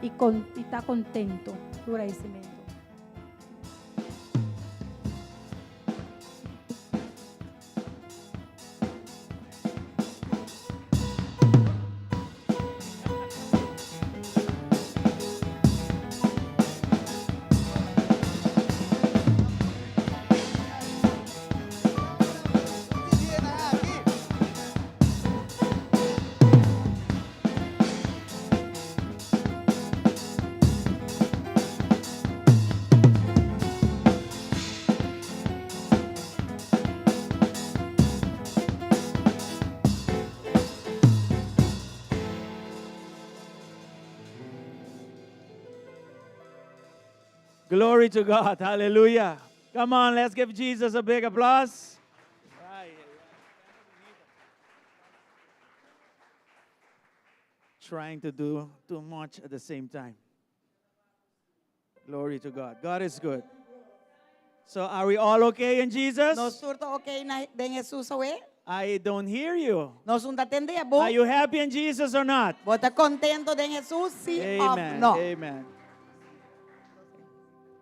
i kon i ta kontentu. Tur agradesimentu. Glory to God. Hallelujah. Come on, let's give Jesus a big applause. Trying to do too much at the same time. Glory to God. God is good. So, are we all okay in Jesus? Nos tur ta okay na den Jesus awe? I don't hear you. Nos no ta tende bo. Are you happy in Jesus or not? Bo ta kontentu den Jesus si òf Amen. no? Amen.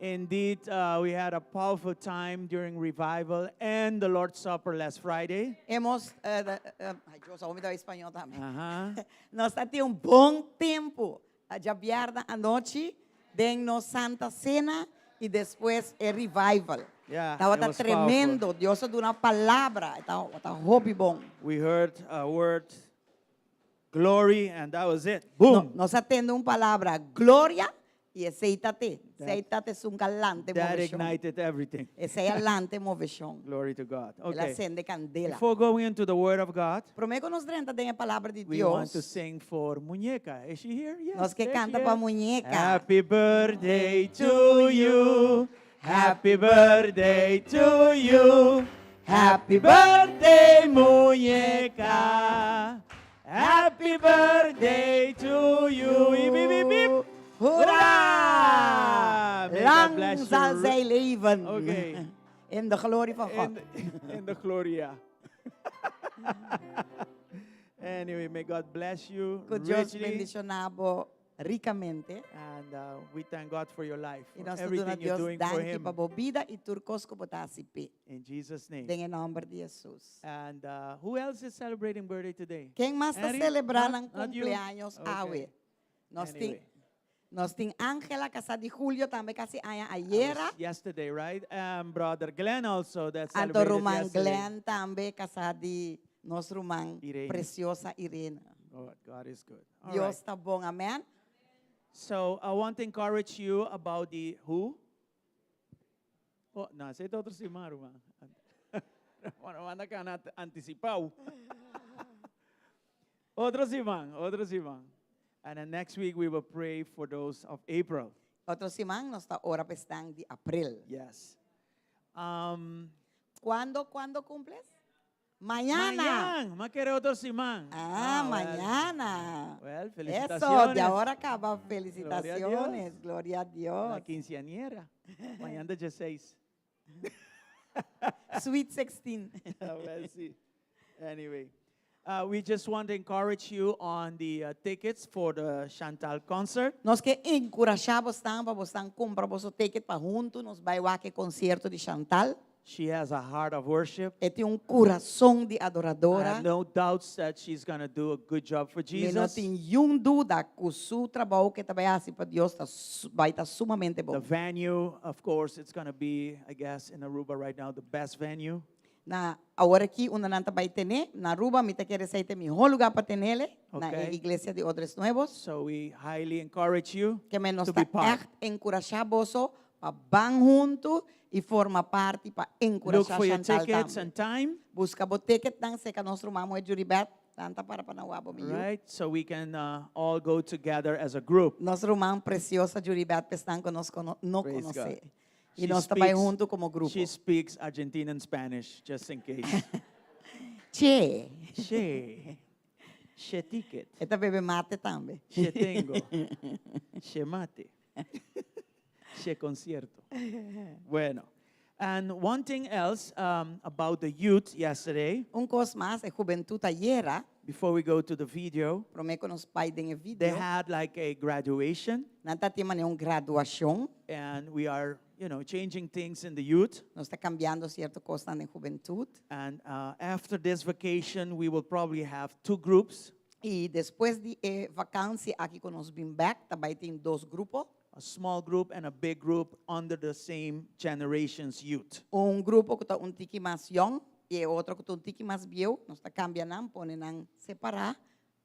Indeed, we had a powerful time during revival and the Lord's Supper last Friday. Hemos, eh, da- eh, ay, Dios, awor mi ta spañó tambe. Nos tabatin un bon tempu djabièrnè anochi, den nos Santa Sena i despues e revival. Yeah, Tabata it was tremendo. powerful. Dios a duna palabra. Tabata hopi bon. We heard a word, glory, and that was it. Boom. No, nos a tende un palabra, gloria, i esei ta te. Esei ta te esun ku a lanta That moveshon. ignited everything. Esei a lanta moveshon. Glory to God. El a Okay. sende kandela. Before going into the Word of God, Promé ku nos drenta den e palabra di we want to Dios. sing for Muñeca. Is she here? Yes. Nos ke there kanta she pa is. Muñeca. Happy birthday to you. Happy birthday to you. Happy birthday, Muñeca. Happy birthday to you. Beep, beep, beep, beep. Hoera! Hoera! May God Lang bless you. zal zij leven. Oké. In de glorie van God. In de gloria. Anyway, may God bless you Ku Dios richly. bendishoná bo rikamente. And we thank God for your life, I for nos ta duna everything you're Dios doing for danki Him. pa bo bida i tur kos ku bo ta hasi p'e. In Jesus' name. Den e nòmber di Jesus. And who else is celebrating birthday today? Ken mas ta Andy? selebrá Not, nan not you? kumpleaños Okay. awe? Nos tin Anyway. nos tin Angela kasá di Julio tambe ku a hasi aña ayera. Was yesterday, right? Um, brother Glenn also that Anto celebrated ruman yesterday. Glenn tambe kasá di nos ruman Irene. preciosa Irene. God, God is good. All Dios right. ta bon, amen. So I want to encourage you about the who? Oh, no, esei ta otro siman, ruman. Bueno, manda kana antisipá. Otro siman, otro siman. And then next week we will pray for those of April. Otro siman nos ta ora pa esnan di aprel. Yes. Um, Kuando, kuando kumples? Mañana. Mañan, m'a kere otro siman. Ah, Ah, well. mañana. Well, Eso, felicitaciones. de ahora acaba. Gloria a Felicitaciones. Dios. Gloria a Dios. La quinceañera. Mañan ta 16. Sweet 16. Ah, well, sí. Anyway, we just want to encourage you on the tickets for the Chantal concert. Nos ke enkurashá boso pa boso kumpra boso ticket pa huntu nos bai wak e konsierto di Chantal. She has a heart of worship. E tin un kurason di I adoradora. have no doubts that she's going to do a good job for Mi no Jesus. tin niun duda ku su trabou ku e ta bai hasi pa Dios ta bai ta sumamente The bon. venue, of course, it's going to be, I guess, in Aruba right now, the best venue. Na awor aki unda nan ta bai tene, na Aruba, mi ta kere esei ta e mihó lugá pa tenele, na e Okay. Iglesia di Odres Nuevos. So we highly encourage you Ke men nos to ta be part. ègt enkurashá boso pa ban huntu i forma parti pa Look enkurashá for your Chantal tickets tambe. and time, Buska bo ticketnan serka nos ruman muhé Juribeth, nan ta para pa nan wak bo mi yu. right? So we can all go together as a group. Nos ruman preciosa Juribeth p'esnan ku nos kono no Praise God. konosé. I She nos ta bai speaks- huntu komo grupo. She speaks Argentinian Spanish, just in case. Che. Che. Che ticket. E ta bebe mate tambe. Che tengo. Che mate. Che concierto. Bueno. And one thing else um, about the youth yesterday, Un kos mas, e hubentut ayera, before we go to the video, promé ku nos bai den e they video, had like a graduation, nan tatin manera un graduashon. and we are, you know, changing things in the youth. Nos ta kambiando sierto kosnan den hubentut. And uh, after this vacation, we will probably have two groups. I despues di e vakansi aki ku nos bin bèk, ta bai tin dos grupo. A small group and a big group under the same generation's youth. Un grupo ku ta un tiki mas yòn i e otro ku ta un tiki mas bieu. Nos ta kambia nan, pone nan separá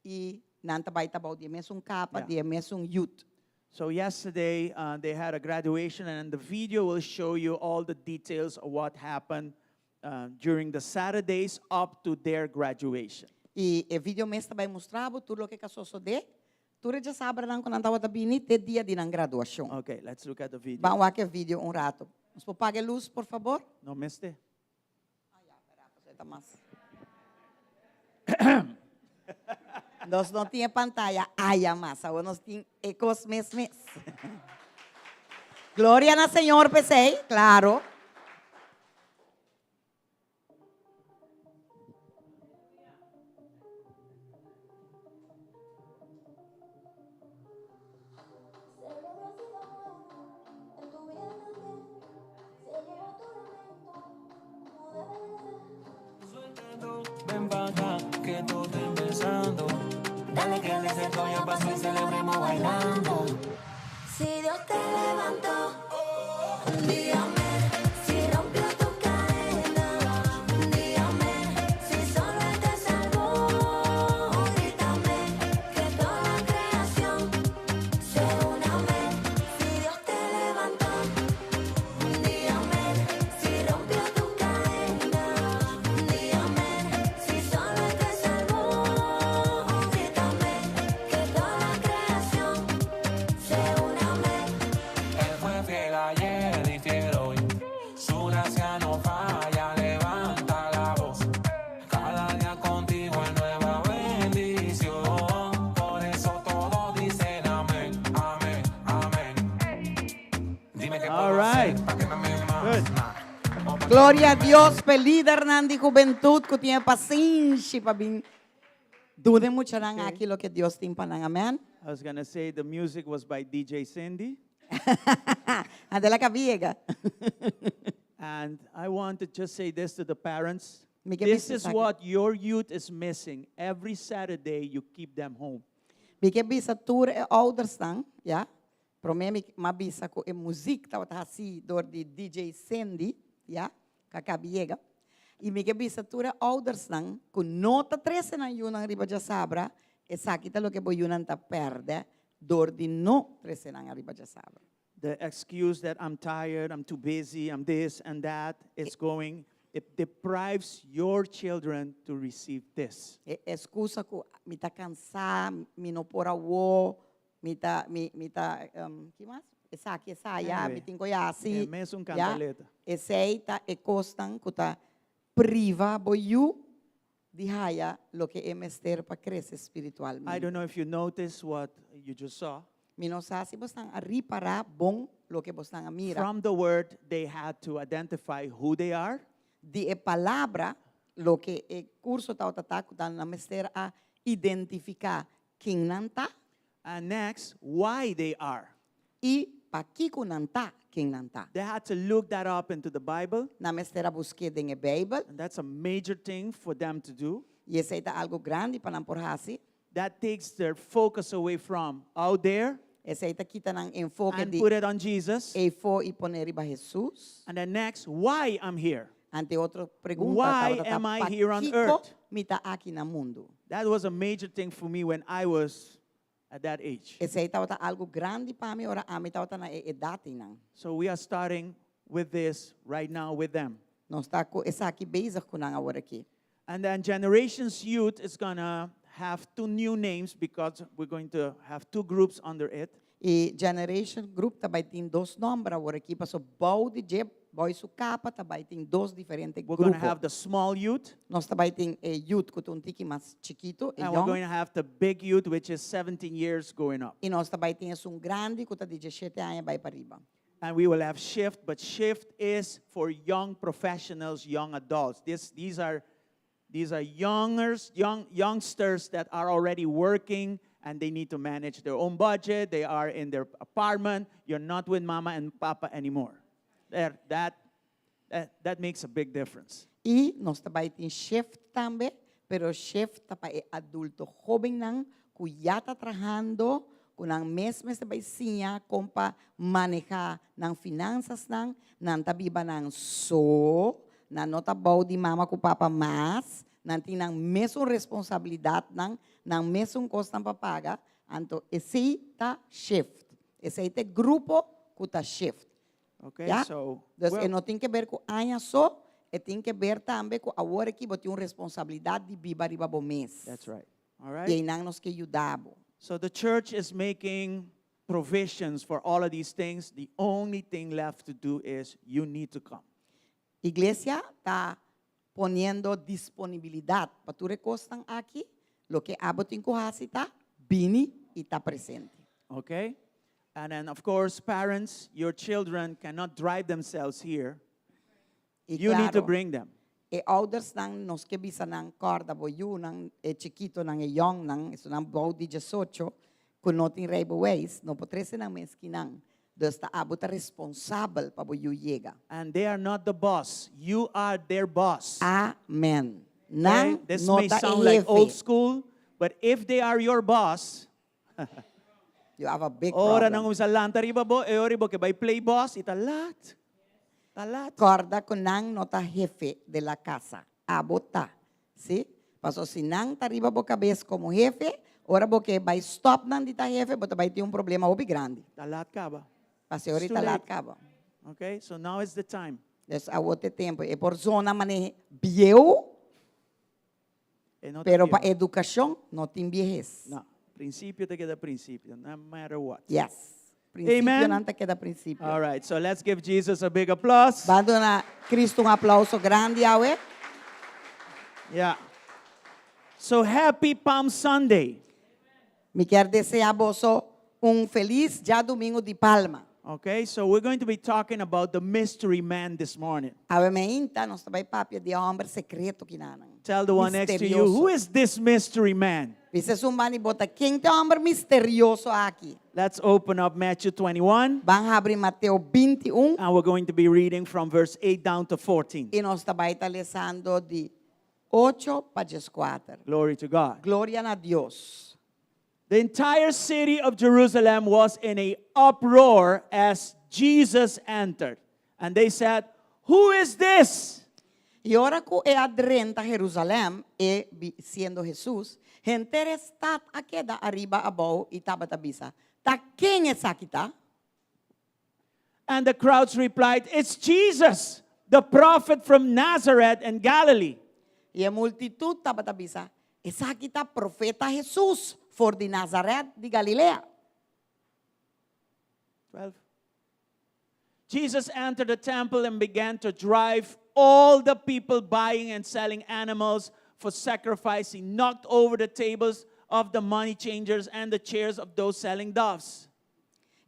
i nan ta bai ta bou di e mesun kapa, Yeah. di e mesun youth. So yesterday uh, they had a graduation and the video will show you all the details of what happened uh, during the Saturdays up to their graduation. I e video mes ta bai mustra bo tur loke a sosodé tur e djasabranan ku nan tabata bini te dia di nan graduashon. Okay, let's look at the video. Ban wak e video un rato. Nos por paga e lus, por fabor? No mester? Ah, ya, pera, pasobra e ta mas. Nos no tin e pantaya aya mas, awor nos tin e kos mes mes. Gloria na Señor p'esei, claro. All right. Good. Gloria a Dios p'e lidernan di hubentud cu tin e pasenshi pa bin duna e muchanan aki loke Dios tin pa nan. Amen. I was gonna say the music was by DJ Cindy. Adela Cabiega. And I want to just say this to the parents. Mi ke This bisa is esaki. what your youth is missing. Every Saturday you keep them home. Mi ke bisa tur e oudersnan, ya. Promé mi m'a bisa ku e muzik tabata hasí dor di DJ Cindy, ya, Cacabiega. I mi ke bisa tur e oudersnan ku no ta trese nan yunan riba djasabra, esaki ta loke bo yunan ta pèrdè dor di no trese nan ariba djasabra. The excuse that I'm tired, I'm too busy, I'm this and that, it's going, it deprives your children to receive this. E excusa cu mi ta cansa, mi no por awo, mi ta, mi, mi ta, ki mas? Esaki, esaya, mi tin cu haci. E mesun Ya, cantaleta. esey ta e cosnan cu ta priva bo yu di haya loke e mester pa crece spiritualmente. I don't know if you notice what you just saw. Mi no sa si bosnan a ripará bon loke bosnan a mira. From the word, they had to identify who they are. Di e palabra, loke e curso tabata ta cu ta nan mester a identifica ken nan ta. And next, why they are. Y. pakiko nan ta ken nan ta. They had to look that up into the Bible, Nan mester a busk'é den e Beibel, and that's a major thing for them to do. i esei ta algu grandi pa nan por hasi. That takes their focus away from out there Esei ta kita nan enfoke and di put it on Jesus. eifó i pone riba Hesus. And then next, why I'm here? Anto otro pregunta Why tabata ta am I here on pakiko earth? mi ta aki na mundu? That was a major thing for me when I was at that age. Esei tabata algu grandi pa mi ora ami tabata na e edat einan. So we are starting with this right now with them. Nos ta ku esaki bezig ku nan awor aki. And then Generations Youth is going to have two new names because we're going to have two groups under it. E Generation Group ta bai tin dos nòmber awor aki, paso bou di dje, bou su kapa ta bai tin dos diferente We're going to grupo. have the small youth Nos ta bai tin e youth ku ta un tiki mas chikitu, e and we're yòn. going to have the big youth, which is 17 years going up. I nos ta bai tin esun grandi ku ta di diesshete aña bai pa riba. And we will have Shift, but Shift is for young professionals, young adults. This, these are, these are youngers, young, youngsters that are already working and they need to manage their own budget. They are in their apartment. You're not with mama and papa anymore. There, that, that, that makes a big difference. I nos ta bai tin Shift tambe, pero Shift ta pa e adulto hóbennan ku ya ta trahando, ku nan mes mester bai siña kon pa manehá nan finansasnan, nan ta biba nan so, nan no ta bou di mama ku papa mas, nan tin nan mesun responsabilidatnan, nan mesun kosnan pa paga, anto esei ta Shift. Esei ta e grupo ku ta Shift. Okay, Ya? so Dus e well, no tin ke ber ku aña so, e tin ke ber tambe ku awor aki bo tin un responsabilidat di biba riba bo mes. that's right. All right. I einan nos ke yuda bo. So the church is making provisions for all of these things. The only thing left to do is you need to come. Iglesia ta poniendo disponibilidat pa tur e kosnan aki, loke abo tin ku hasi ta bini i ta presente. Okay? And then, of course, parents, your children cannot drive themselves here. I You need to klaro, bring them. e oudersnan nos ke bisa nan kòrda bo yunan, e chikitonan, e yòngnan, esunnan bou di diesocho, ku no tin rijbewijs, no por trese nan mes kinan. Dus ta abo ta responsabel pa bo yu yega. And they are not the boss. You are their boss. Amen. Okay? Nan This no may ta e sound like old hefe. school, but if they are your boss, You have a big ora nan problem. kuminsá lanta riba bo, e ora bo ke bai play boss, i ta lat. Ta lat. Kòrda ku nan no ta hefe de la casa. Abo ta. Sí? Paso si nan ta riba bo kabes komo hefe, ora bo ke bai stòp nan di ta hefe, bo ta bai tin un problema hopi grandi. Ta lat kaba. Pasobra It's ora too ta lat late. kaba. Okay? So now is the time. Dus awor ta e tempu. E por zona manera bieu, E no ta pero pa bieu. edukashon no tin biehes. No. Prinsipio ta keda prinsipio, no matter what. Yes. Amen. Prinsipionan ta keda prinsipio. All right, so let's give Jesus a big applause. Ban duna Cristo un aplauso grandi awe. Yeah. So happy Palm Sunday. Mi kier desea boso un feliz djadumingu di Palma. Okay, so we're going to be talking about the mystery man this morning. Awe meinta nos ta bai papia di e homber secreto kinanan. Tell the one next to you, who Misterioso. is this mystery man? Bisa esun banda di bo ta ken ta e homber misterioso aki? Let's open up Matthew 21. Ban habri Mateo 21. And we're going to be reading from verse 8 down to 14. I nos ta bai ta lesando di ocho pa dieskuater. Glory to God. Gloria na Dios. The entire city of Jerusalem was in a uproar as Jesus entered. And they said, Who is this? I ora ku e a drenta Jerusalèm, e siendo Hesus, henter e stat a keda ariba abou i tabata bisa, Ta ken esaki ta? And the crowds replied, It's Jesus, the prophet from Nazareth in Galilee. I e multitut tabata bisa, Esaki ta profeta Hesus for di Nazaret di Galilea. 12. Jesus entered the temple and began to drive all the people buying and selling animals for sacrifice. He knocked over the tables of the money changers and the chairs of those selling doves.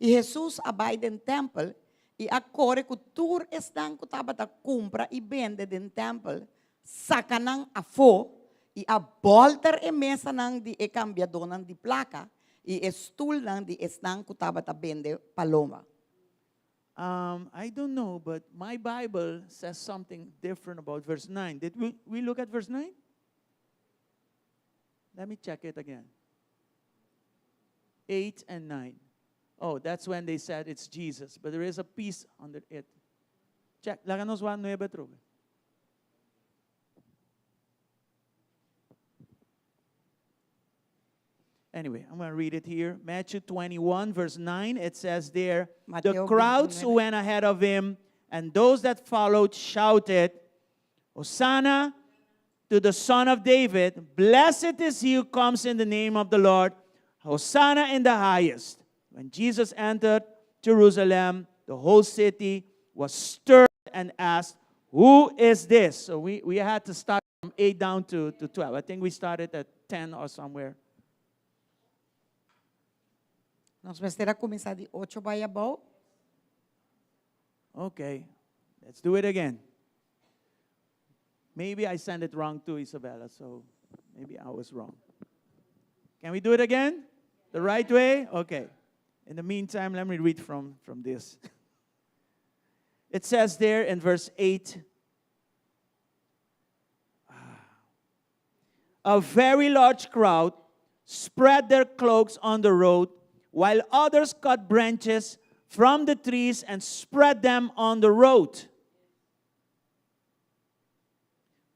I Hesus a bai den tèmpel i a kore ku tur esnan ku tabata kumpra i bende den tèmpel, saka nan afó i a bòlter e mesanan di e kambiadónan di plaka i e stulnan di esnan ku tabata bende paloma. Um, I don't know, but my Bible says something different about verse 9. Did we, we look at verse 9? Let me check it again. 8 and 9. Oh, that's when they said it's Jesus, but there is a piece under it. Check. Laga nos wak 9 atrobe. Anyway, I'm going to read it here. Matthew 21, verse 9. It says there, The Mateo crowds who 29. went ahead of him and those that followed shouted, Hosanna to the Son of David. Blessed is he who comes in the name of the Lord. Hosanna in the highest. When Jesus entered Jerusalem, the whole city was stirred and asked, Who is this? So we, we had to start from 8 down to, to 12. I think we started at 10 or somewhere. Nos mester a kuminsá di 8 bai abou. Okay, let's do it again. Maybe I sent it wrong to Isabella, so maybe I was wrong. Can we do it again? The right way? Okay. In the meantime, let me read from, from this. It says there in verse 8 A very large crowd spread their cloaks on the road, while others cut branches from the trees and spread them on the road.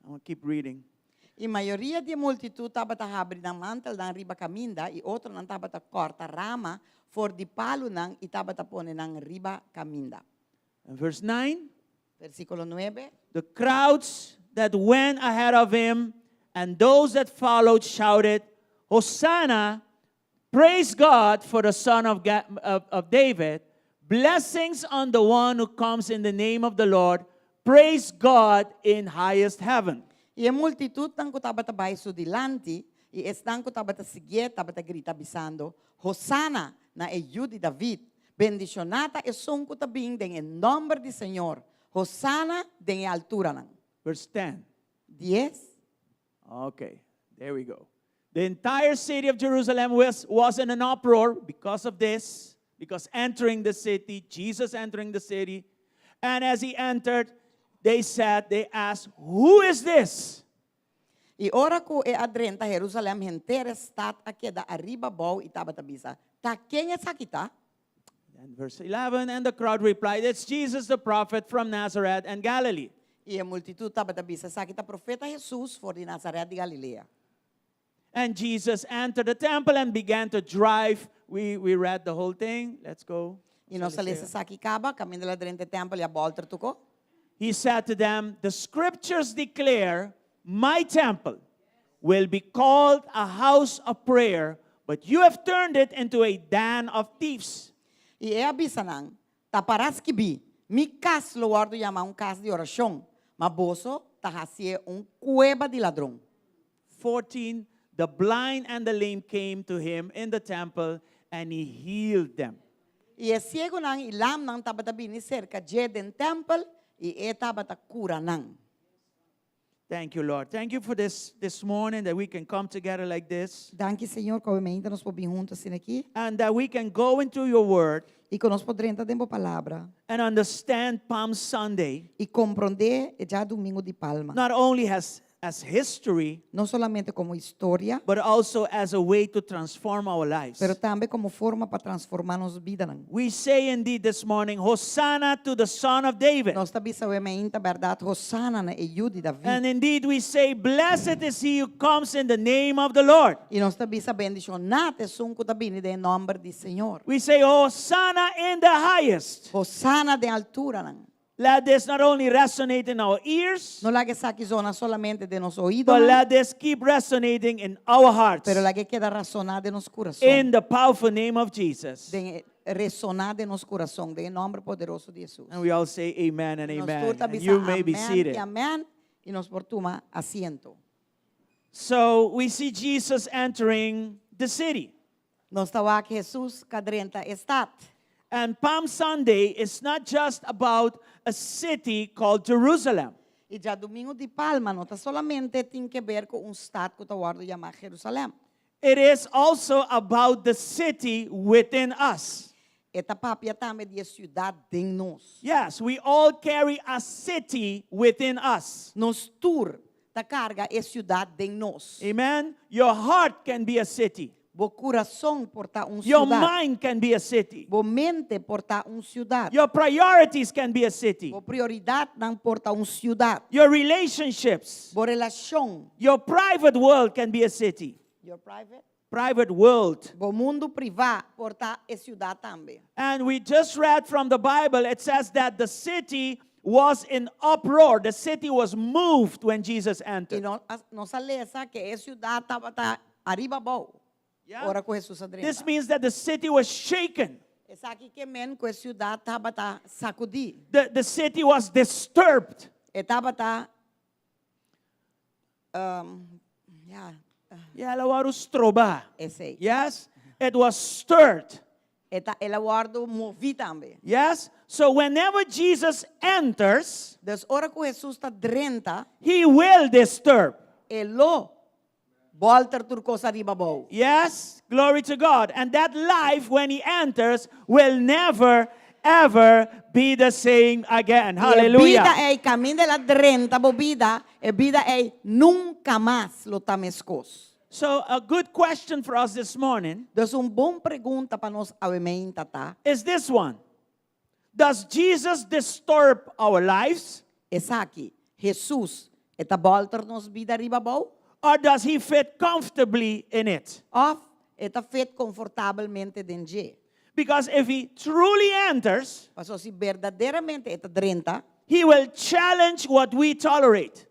I'm going to keep reading. E mayoria di e multitut tabata habri nan mantelnan riba kaminda i otronan tabata kòrta rama for di palunan i tabata pone nan riba kaminda. And verse 9 Versíkulo 9. The crowds that went ahead of him and those that followed shouted, Hosanna, praise God for the Son of, Ga- of, of David. Blessings on the one who comes in the name of the Lord. Praise God in highest heaven. I e multitutnan ku tabata bai su dilanti i esnan ku tabata siguié tabata grita bisando, Hosana na e Yu di David! Bendishoná ta esun ku ta bin den e nòmber di Señor! Hosana den e alturanan! Verse 10. Dies. Okay, there we go. The entire city of Jerusalem was, was in an uproar because of this, because entering the city, Jesus entering the city. And as he entered, they said, they asked, Who is this? I ora ku e a drenta Herusalèm henter e stat a keda ariba abou i tabata bisa, Ta ken esaki ta? And verse 11, and the crowd replied, It's Jesus the prophet from Nazareth and Galilee. I e multitut tabata bisa, Esaki ta profeta Hesus for di Nazaret di Galilea. And Jesus entered the temple and began to drive. We, we read the whole thing. Let's go. I nos a lesa esaki kaba, kaminda el a drenta e tèmpel i a bòlter tur kos. He said to them, The scriptures declare my temple will be called a house of prayer, but you have turned it into a den of thieves. I e a bisa nan, Ta pará skibí, Mi kas lo wòrdu yamá un kas di orashon, ma boso ta hasié un kueba di ladron. 14 The blind and the lame came to him in the temple, and he healed them. I e siegunan i lamnan tabata bini serka dje den tèmpel, i e tabata kura nan. Thank you, Lord. Thank you for this this morning that we can come together like this. Danki, Señor, ku awe mainta nos por bin huntu asina aki. And that we can go into your word. I ku nos por drenta den bo palabra. And understand Palm Sunday. I komprondé e djadumingu di Palma. Not only as as history. No solamente komo historia. But also as a way to transform our lives. Pero tambe komo forma pa transformá nos bidanan. We say indeed this morning, Hosanna to the Son of David. Nos ta bisa awe mainta bèrdat, Hosanna na e Yu di David. And indeed we say, Blessed is he who comes in the name of the Lord. I nos ta bisa, Bendishoná ta esun ku ta bini den e nòmber di Señor. We say, Hosanna in the highest. Hosanna den alturanan. Let this not only resonate in our ears, No laga esaki zona solamente den nos but oídonan, let this keep resonating in our hearts. pero laga e keda rasoná den nos kurason. In the powerful name of Jesus. Den e resoná den nos kurason, den e nòmber poderoso di Hesus. And we all say amen and Nos amen. tur ta And bisa you may be amèn seated. i amèn i nos por tuma asiento. So we see Jesus entering the city. Nos ta wak Hesus ka drenta e stat. And Palm Sunday is not just about a city called Jerusalem. I djadumingu di Palma no ta solamente tin ke ber ku un stat ku ta wòrdu yamá Jerusalèm. It is also about the city within us. E ta papia tambe di e siudat den nos. Yes, we all carry a city within us. Nos tur ta karga e siudat den nos. Amen. Your heart can be a city. Bo kurason por ta un Your siudat. mind can be a city. Bo mente por ta un siudat. Your priorities can be a city. Bo prioridatnan por ta un siudat. Your relationships, Bo relashon. your private world can be a city. Your private? Private world. Bo mundu privá por ta e siudat tambe. And we just read from the Bible, it says that the city was in uproar. The city was moved when Jesus I entered. nos a, nos a lesa ku e siudat tabata ariba abou. Yeah. Ora ku Hesus a drenta. This means that the city was shaken. Esaki ke men ku e siudat tabata sakudí. The city was disturbed. E tabata um, ja, Yeah, el a wòrdu strobá. Esei. Yes? It was stirred. E ta, el a wòrdu moví tambe. Yes? So whenever Jesus enters, Dus ora ku Hesus ta drenta, he will disturb. e lo bòlter tur kos ariba abou. Yes? Glory to God. And that life, when he enters, will never, ever be the same again. E Hallelujah. bida ei, kaminda el a drenta bo bida, e bida ei nunka mas lo ta meskos. So, a good question for us this morning Dus un bon pregunta pa nos awe mainta ta is this one Does Jesus disturb our lives? Esaki, Hesus, e ta bòlter nos bida riba abou? Or does he fit comfortably in it? Òf e ta fit konfortabelmente den dje? Because if he truly enters, Paso si berdaderamente e ta drenta, he will challenge what we tolerate.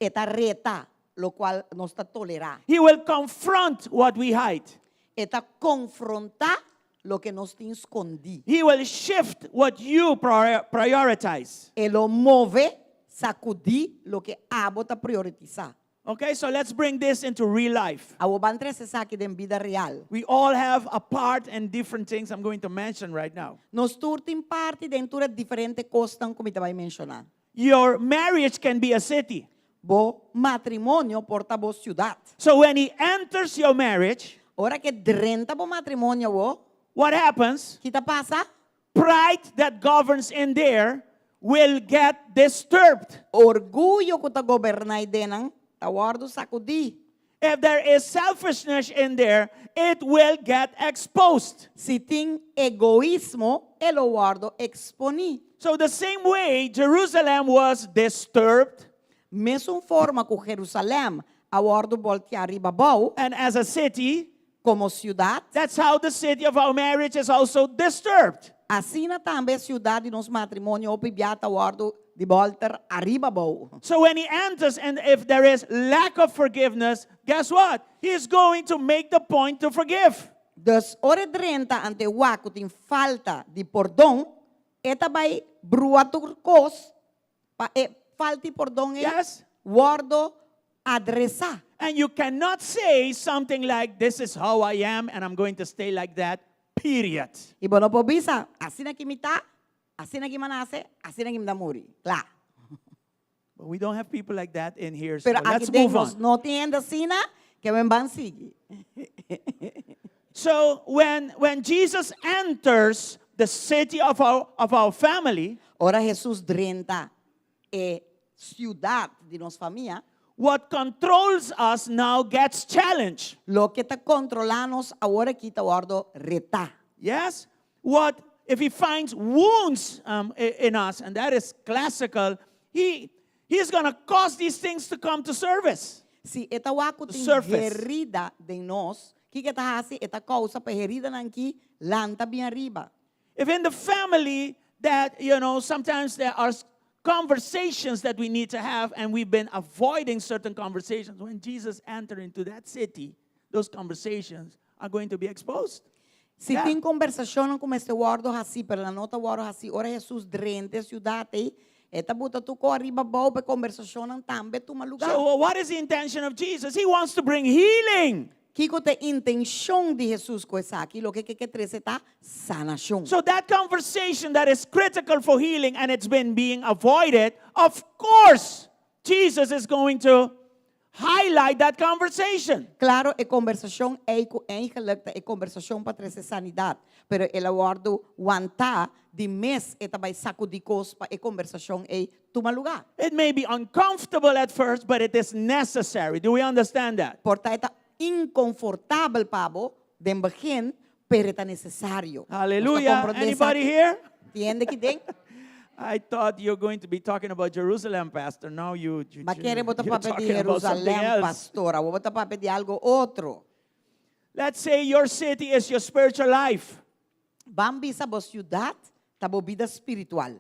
E ta reta lokual nos ta tolerá. He will confront what we hide. E ta konfrontá loke nos tin skondí. He will shift what you prioritize. E lo move, sakudí loke abo ta prioritisá. Okay, so let's bring this into real life. Awor ban trese esaki den bida real. We all have a part in different things I'm going to mention right now. Nos tur tin parti den tur e diferente kosnan ku mi ta bai menshoná. Your marriage can be a city. Bo matrimonio por ta bo siudat. So when he enters your marriage, Ora ku e drenta bo matrimonio awor, what happens? ki ta pasa? Pride that governs in there will get disturbed. Orguyo ku ta goberná einan ta wòrdu sakudí. If there is selfishness in there, it will get exposed. Si tin egoismo, e lo wòrdu eksponí. So the same way Jerusalem was disturbed. Mesun forma ku Jerusalèm a wòrdu bòlteá riba abou. And as a city, Komo siudat. That's how the city of our marriage is also disturbed. Asina tambe e siudat di nos matrimonio hopi bia ta wòrdu di bòlter ariba abou. So when he enters and if there is lack of forgiveness, guess what? He is going to make the point to forgive. Dus ora e drenta ante wak ku tin falta di pordon, e ta bai brua tur kos pa e falta di pordon ei Yes. wòrdu adresá. And you cannot say something like, this is how I am and I'm going to stay like that, period. I bo no por bisa, asina ki mi ta, asina ki mi a nase, asina ki mi ta muri. Kla. But we don't have people like that in here, so Pero aki let's den move nos on. no tin hende asina, ke men ban sigui. So when Jesus enters the city of our family, Ora Jesus drenta e siudat di nos famia, what controls us now gets challenged. Loke ta kontrolá nos awor aki ta wòrdu retá. Yes? What if he finds wounds in us, and that is classical, he's going to cause these things to come to service. Si e ta wak ku tin Surface. herida den nos, kiko e ta hasi? E ta kousa pa e heridanan ki lanta bin ariba. If in the family that, sometimes there are conversations that we need to have and we've been avoiding certain conversations, when Jesus entered into that city, those conversations are going to be exposed. Si tin kombersashonnan ku mester wòrdu hasí, pero nan no ta wòrdu hasí, ora Hesus drenta e siudat ei, e ta buta tur kos ariba abou pa e kombersashonnan tambe tuma lugá. So what is the intention of Jesus? He wants to bring healing. Kiko ta e intenshon di Hesus ku esaki? Loke ke ke trese ta sanashon. So that conversation that is critical for healing and it's been being avoided, of course, Jesus is going to highlight that conversation. Klaro, e kombersashon ei ku eigenlijk ta e kombersashon pa trese sanidat, pero el a wòrdu wantá di mes e ta bai sakudí kos pa e kombersashon ei tuma lugá. It may be uncomfortable at first, but it is necessary. Do we understand that? Por ta e ta inkonfortabel pa bo den begin, pero e ta nesesario. Nos ta Hallelujah. komprondé Anybody esaki? here? Tin hende ki den? I thought you're going to be talking about Jerusalem, Pastor. Now you, you, M'a kere bo ta you're papia di talking about something Jerusalem, else. pastor. Awor bo ta papia di algo otro. Let's say your city is your spiritual life. Ban bisa bo siudat ta bo bida spiritual.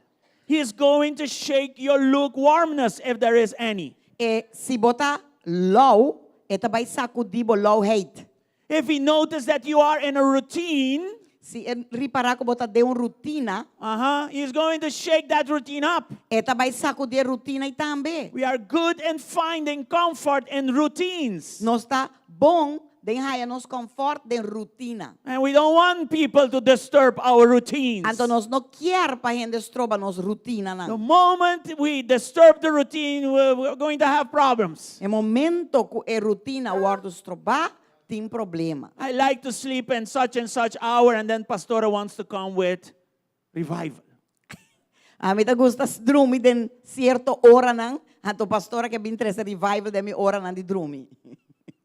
He is going to shake your lukewarmness if there is any. E si bo ta lou, e ta bai sakudí bo louheid. If he notices that you are in a routine, Si e ripará ku bo ta den un rutina, he's going to shake that routine up. e ta bai sakudí e rutina ei tambe. We are good in finding comfort in routines. Nos ta bon den haya nos confort den rutina. And we don't want people to disturb our routines. Anto nos no kier pa hende stroba nos rutinanan. The moment we disturb the routine, we're going to have problems. E momento ku e rutina wòrdu strobá, tin problema. I like to sleep in such and such hour, and then pastora wants to come with revival. Ami ta gusta drumi den sierto oranan, anto pastora ke bin trese revival den mi oranan di drumi.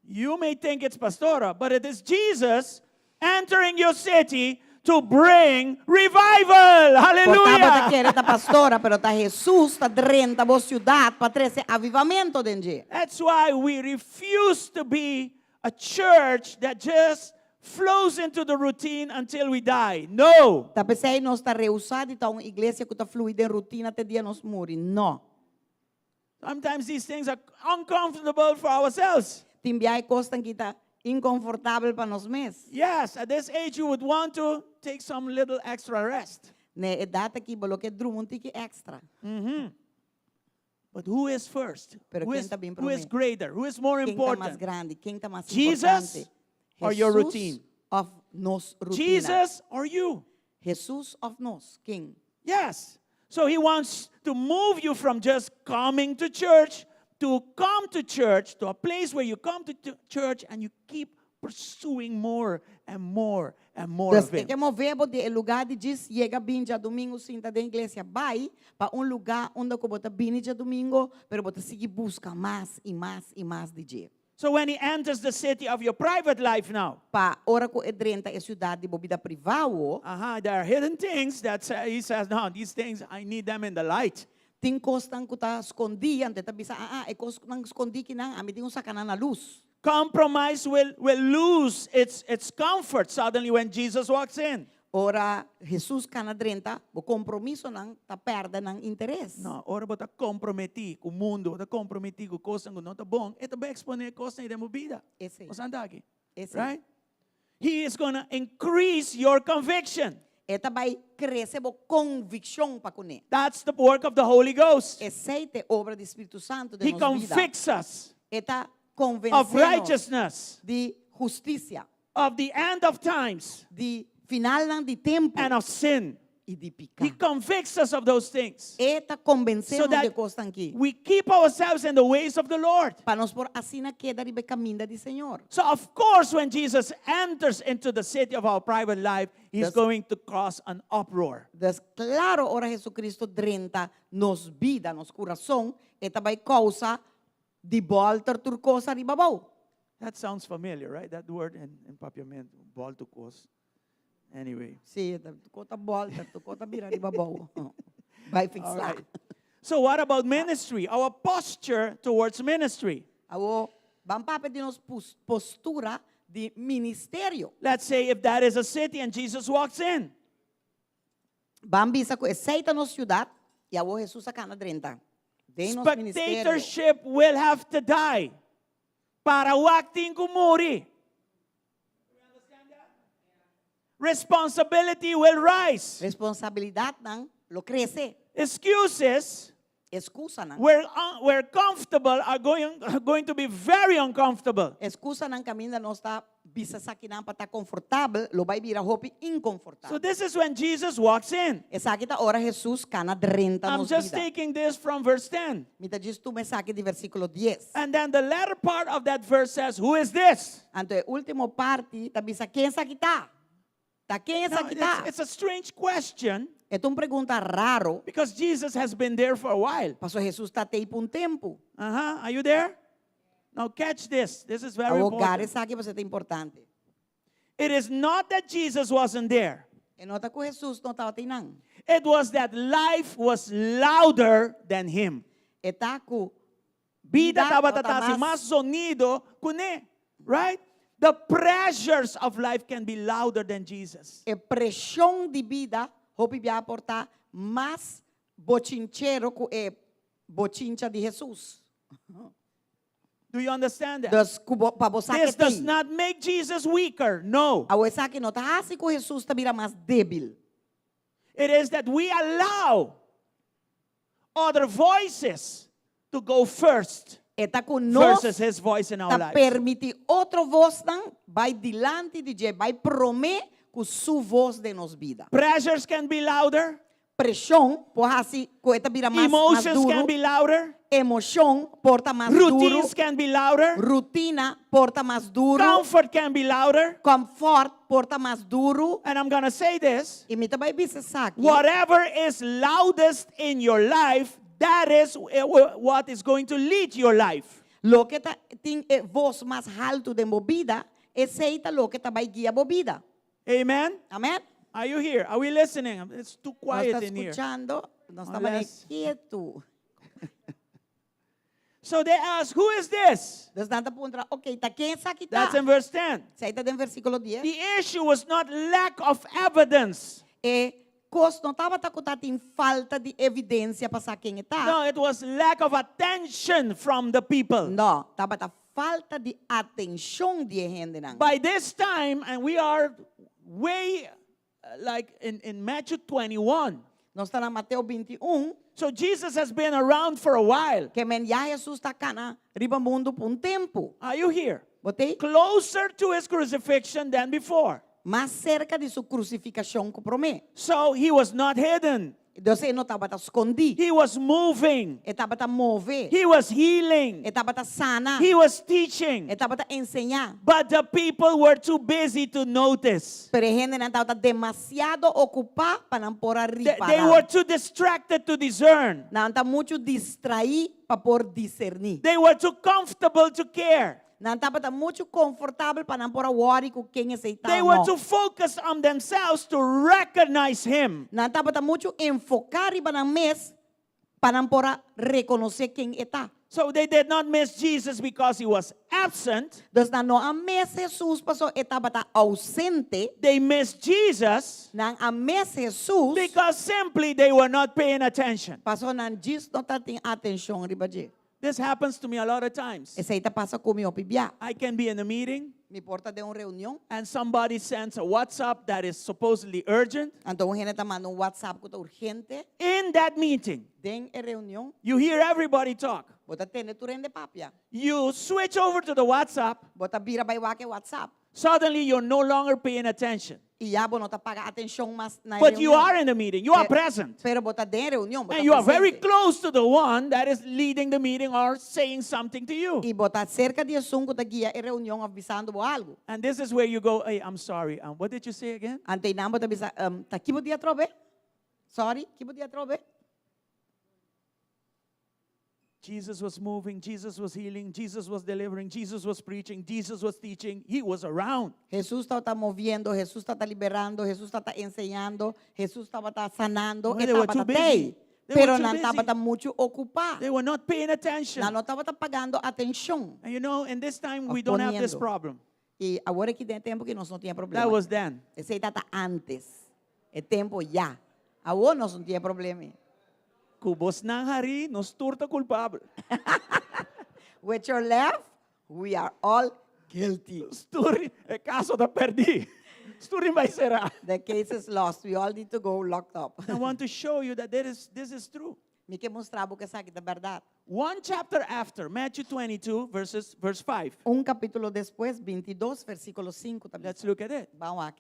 You may think it's pastora, but it is Jesus entering your city to bring revival. Por ta bo ta Hallelujah. kere ta pastora, pero ta Jesus ta drenta bo siudat pa trese avivamento den dje. That's why we refuse to be a church that just flows into the routine until we die. No. Ta p'esei nos ta rehusá di ta un iglesia ku ta flui den rutina te dia nos muri. No. Sometimes these things are uncomfortable for ourselves. Tin bia e kosnan ki ta inkonfortabel pa nos mes. Yes, at this age you would want to take some little extra rest. Ne edat aki bo lo ke drumi un tiki èkstra. But who is first? Pero Who ken is, ta bin who is promé? greater? Who is more Ken ta mas important? grandi? Ken ta mas Jesus importante? or your Jesus routine? of nos rutina? Jesus or you? Jesus of nos? Ken? Yes. So he wants to move you from just coming to church to come to church, to a place where you come to church and you keep pursuing more and more and more Dus of e him. ke move bo di e lugá di djis yega bin djadumingu sinta den iglesia bai pa un lugá unda ku bo ta bini djadumingu pero bo ta sigui buska mas i mas i mas di dje. So when he enters the city of your private life now, Pa ora ku e drenta e siudat di bo bida privá awo, there are hidden things that he says, no, these things, I need them in the light. Tin kosnan ku ta skondí, anto e ta bisa, Aa, e kosnan skondí kinan, ami tin ku saka nan na lus. Compromise will, will lose its, its comfort suddenly when Jesus walks in. Ora Hesus kana drenta, bo kompromisonan ta pèrdè nan interes. No, ora bo ta komprometí ku mundu, bo ta komprometí ku kosnan ku no ta bon, e ta bai eksponé e kosnan ei den bo bida. Esei. Bo sa anda aki? Esei. Right? He is gonna increase your conviction. E ta bai krese bo konvikshon pa kuné. That's the work of the Holy Ghost. Esei ta e obra di Spiritu Santu den He nos bida. convicts us E ta of konvensé nos righteousness, di hustisia, of the end of times, di finalnan di tempu and of sin. i di He piká. convicts us of those things. E ta konvensé So nos di e that kosnan akí. we keep ourselves in the ways of the Lord. Pa nos por asina keda riba e kaminda di Señor. So, of course, when Jesus enters into the city of our private life, he's Dus, going to cause an uproar. dus klaro ora Jesucristo drenta nos bida, nos kurason, e ta bai kousa di bòlter tur kos ariba abou. That sounds familiar, right? That word in, in Papiamento, bòltu kos. Anyway. Sí, ta ko ta bolter, tu ko ta bira riba bou. Bai All fixa. right. So what about ministry? Our posture towards ministry. Awo, ban papia di nos postura di ministerio. Let's say if that is a city and Jesus walks in. Ban bisa ku esei ta nos siudat i awo Hesus a kana drenta den nos ministerio. Spectatorship will have to die. Para wak tin ku muri. Responsibility will rise. Responsabilidatnan lo krese. Excuses. Excusanan. where, where comfortable are going to be very uncomfortable. Excusanan caminda nos ta bisa esakinan pa ta comfortabel, lo bay bira hopi So incomfortabel. this is when Jesus walks in. Esaki ta ora Jesus cana drenta I'm nos just bida. taking this from verse 10. Mi ta djis tuma esaki di versiculo 10. And then the latter part of that verse says, Who is this? Anto e ultimo parti ta bisa ken esaki ta? Ta ken Now, esaki ta? it's a strange question E ta un pregunta raro. because Jesus has been there for a while. Paso Jesus ta t'ey pa un tempo. Are you there? Now catch this. This is very Awor gara important. esaki paso ta importante. It is not that Jesus wasn't there. E no ta cu Jesus no tabata eynan. It was that life was louder than him. E ta cu Bida bida tabata tabata ta haci mas mas zonido cune. Right? The pressures of life can be louder than Jesus. E presion di bida hopi bia por ta mas bochinchero cu e bochincha di Jesus. Do you understand that? Dus ku bo, pa bo sa This ke does tin. not make Jesus weaker. No. Awo esaki no ta hasi ku Jesus ta bira mas débil. It is that we allow other voices to go first E ta ku nos versus his voice in our ta lives. permiti otro vosnan bai dilanti di dje, bai promé ku su vos den nos bida. Pressures can be louder. Preshon por hasi ku e ta bira mas, mas Emotions can duru. be louder. Emoshon por ta mas duru. Routines can be louder. Rutina por ta mas duru. Comfort can be louder. Comfort por ta mas duru. And I'm going to say this. I mi ta bai bisa esaki. Whatever is loudest in your life, that is what is going to lead your life. Loke ta tin e voz mas haltu den bo bida, esei ta loke ta bai guia bo bida. Amen? Amen? Are you here? Are we listening? It's too Nos quiet ta in here. skuchando, nos ta mane Unless kietu. So they ask, who is this? Dus nan ta puntra, ok, ta ken esaki ta? That's in verse 10. Esei ta den versíkulo 10. The issue was not lack of evidence. E kos no tabata ku tatin falta di evidensia pa sa ken e ta. No, it was lack of attention from the people. No, tabata falta di atenshon di e hendenan. By this time, and we are way like in Matthew 21. Nos ta na Mateo 21. So Jesus has been around for a while. Ke men ya Jesus ta kana riba mundu pa un tempu. Are you here? Bo t'ei? Closer to his crucifixion than before. Mas serka di su krusifikashon ku promé. So he was not hidden. Dus e no tabata skondí. He was moving. E tabata move. He was healing. E tabata sana. He was teaching. E tabata enseñá. But the people were too busy to notice. Pero e hendenan tabata demasiado okupá pa nan por a They, they ripará. were too distracted to discern. Nan ta muchu distraí pa por diserní. They were too comfortable to care. Nan tabata muchu konfortabel pa nan por a wòri ku ken esei ta They o were no. too focused on themselves to recognize him. Nan tabata muchu enfoká riba nan mes pa nan por a rekonosé ken e ta. So they did not miss Jesus because he was absent. Dus nan no a miss Hesus paso e tabata ausente. They missed Jesus Nan a miss Hesus because simply they were not paying attention. paso nan djis no tatin atenshon riba dje. This happens to me a lot of times. Esei ta pasa ku mi hopi bia. I can be in a meeting. Mi por ta den un reunion. And somebody sends a WhatsApp that is supposedly urgent. Anto un hende ta manda un WhatsApp ku ta urgente. In that meeting. Den e reunion. You hear everybody talk. Bo ta tende tur hende papia. You switch over to the WhatsApp. Bo ta bira bai wak e WhatsApp. Suddenly you're no longer paying attention. I ya bo no ta paga atenshon mas na e But you reunion. are in the meeting. You are present. Pero bo ta den e reunion, bo And ta you are very presente. close to the one that is leading the meeting or saying something to you. I bo ta serka di esun ku ta guia e reunion òf bisando bo algu. And this is where you go, hey, I'm sorry. What did you say again? Anto einan bo ta bisa, ta ki bo di atrobe? Sorry, ki bo di atrobe? Jesus was moving, Jesus was healing, Jesus was delivering, Jesus was preaching, Jesus was teaching. He was around. Jesús tabata moviendo, Jesús tabata liberando, Jesús tabata enseñando, Jesús tabata sanando, Well, e they were tabata too busy. tei. They were Pero too nan busy. tabata mucho ocupá. They were not paying attention. Nan no tabata pagando atención. And in this time, Of we don't have this poniendo. problem. I awor aki den tempo ku nos no tin problema. That was then. Esei tabata antes. E tempo ya. Awor nos no tin problema. Ku bosnan hari, nos tur ta kulpabel. With your laugh, we are all guilty. Nos tur, e kaso ta pèrdí. Nos tur bai será. The case is lost. We all need to go locked up. I want to show you that this is true. Mi ke mustra bo ku esaki ta bèrdat. One chapter after, Matthew 22, verses, verse 5. Un kapítulo despues, 22, versíkulo 5 ta Let's bisa. look at it. Ban wak.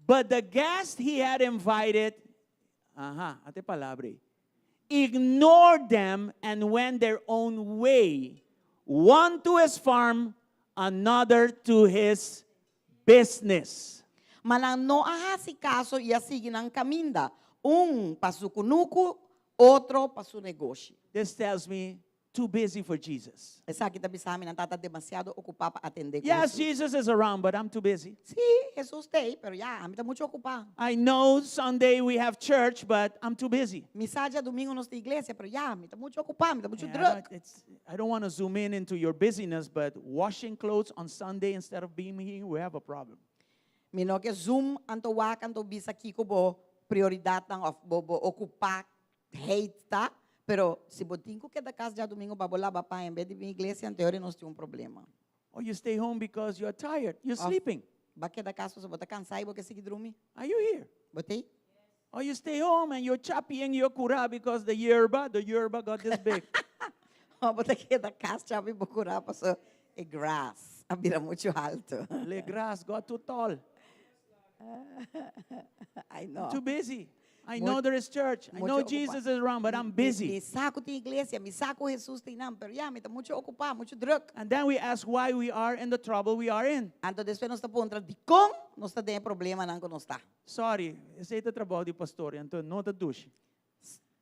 But the guest he had invited, aha, ate palabra, ignored them and went their own way, one to his farm, another to his business. Ma nan no a hasi kaso i a sigui nan kaminda, un pa su kunuku, otro pa su negoshi. This tells me too busy for Jesus. Esaki ta bisa mi nan tabata demasiado okupá pa atendé ku Yes, Hesus. Jesus is around, but I'm too busy. Sí, Hesus t'ei, pero ya, ami ta muchu okupá. I know Sunday we have church, but I'm too busy. Mi sa djadumingu nos tin iglesia, pero ya, mi ta muchu okupá, mi ta muchu Yeah, I drùk. don't, it's, I don't want to zoom in into your busyness, but washing clothes on Sunday instead of being here, we have a problem. Mi no ke zoom anto wak anto bisa kiko bo prioridatnan òf bo bo okupaheid ta, pero si bo tin ku keda kas djadumingu pa bo laba paña en bes di bin iglesia anto ora nos tin un problema. Or you stay home because you're tired, you're Òf sleeping. bo keda kas pasobra bo ta kansá i bo ke sigui drumi. Are you here? Bo t'ei? Or you stay home and you're chapiing your kurá because the yerba, the yerba got this big. Òf bo ta keda kas chapi bo kurá pasobra e gras a bira muchu haltu. Le gras got too tall. Ai no. Too busy. I Mu- know there is church. I mucho know ocupa. Jesus is around, but I'm Mi, busy. mi sa ku tin iglesia, mi sa ku Hesus tin nan, pero ya, mi ta muchu okupá, muchu drùk. And then we ask why we are in the trouble we are in. Anto despues nos ta puntra dikon nos ta den e problemanan ku nos ta. Sorry, esei ta trabou di pastor, anto no ta dushi.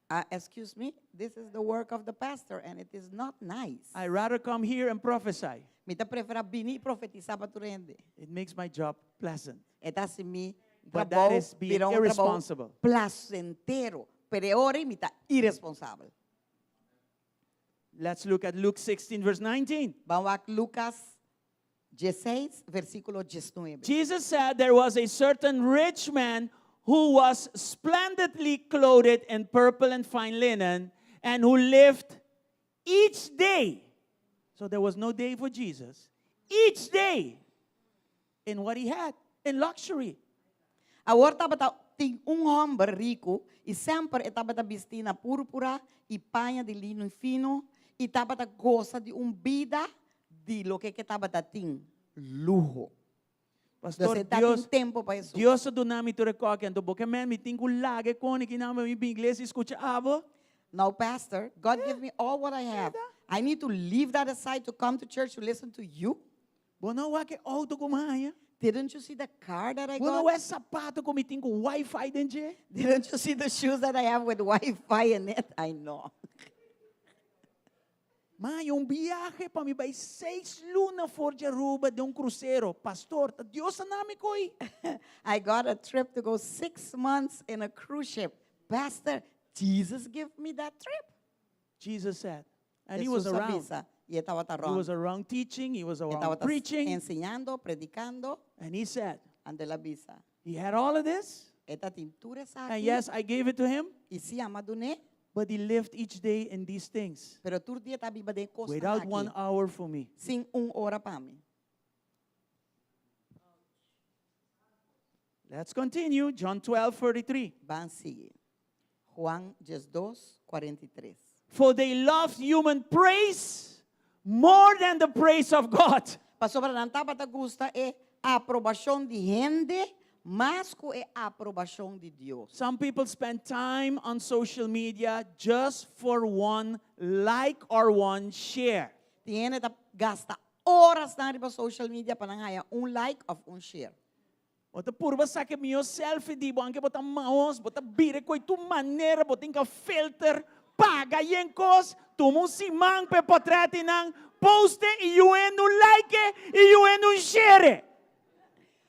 Ah, excuse me, this is the work of the pastor and it is not nice. I rather come here and prophesy. Mi ta prefera bini i profetisá pa tur hende. It makes my job pleasant. E ta hasi mi But that trabou is being bira un trabou irresponsible. placentero, pero e ora ei mi ta iresponsabel. Let's look at Luke 16, verse 19. Ban wak Lucas 16, versíkulo 19. Jesus said there was a certain rich man who was splendidly clothed in purple and fine linen and who lived each day. So there was no day for Jesus. Each day in what he had, in luxury. Awor tabata tin un hòmber riku, i semper e tabata bistí na púrpura i paña di lino fino, i tabata gosa di un bida di loke ke tabata tin, luho. Pastor, Dus e ta Dios, tin tempu pa Hesus. Dios a duna mi tur e kòke, anto bo ke men mi tin ku laga e koni ki nan pa mi bin iglesia i skucha abo? Now pastor, God give me all what I have. I need to leave that aside to come to church to listen to you? Bo no wak e auto ku mi haña? Didn't you see the car that I Bo no got? wak e sapato ku mi tin ku wifi den dje? Didn't you see the shoes that I have with wifi in it? I know. Mi haña un biahe pa mi bai seis luna for di Aruba den un krusero. Pastor, ta Dios a na mi koi. I got a trip to go six months in a cruise ship. Pastor, Jesus give me that trip. Jesus said, and he was Hesus a around. bisa, i e tabata He rond. was around teaching, he was E around tabata preaching, enseñando, predicando, and he said, anto el a bisa. he had all of this, E tatin tur esaki. and yes, I gave it to him, I si, ami a dun'é. but he lived each day in these things Pero tur dia e ta biba den kosnan without aki. one hour for me. Sin un ora pa mi. Let's continue. John 12, 43. Ban sigui. Juan 12, 43. For they loved human praise more than the praise of God. Pasobra nan tabata gusta e aprobashon di hende mas ku e aprobashon di Dios. Some people spend time on social media just for one like or one share. Tin hende ta gasta orasnan riba social media pa nan haya un like òf un share. Bo ta purba saka e mihó selfie di bo, anke bo ta mahos, bo ta bira koe tur manera, bo tin ka filter, paga yen kos, tuma un siman pa e potrètinan, poste i yu hende un like i yu hende un share.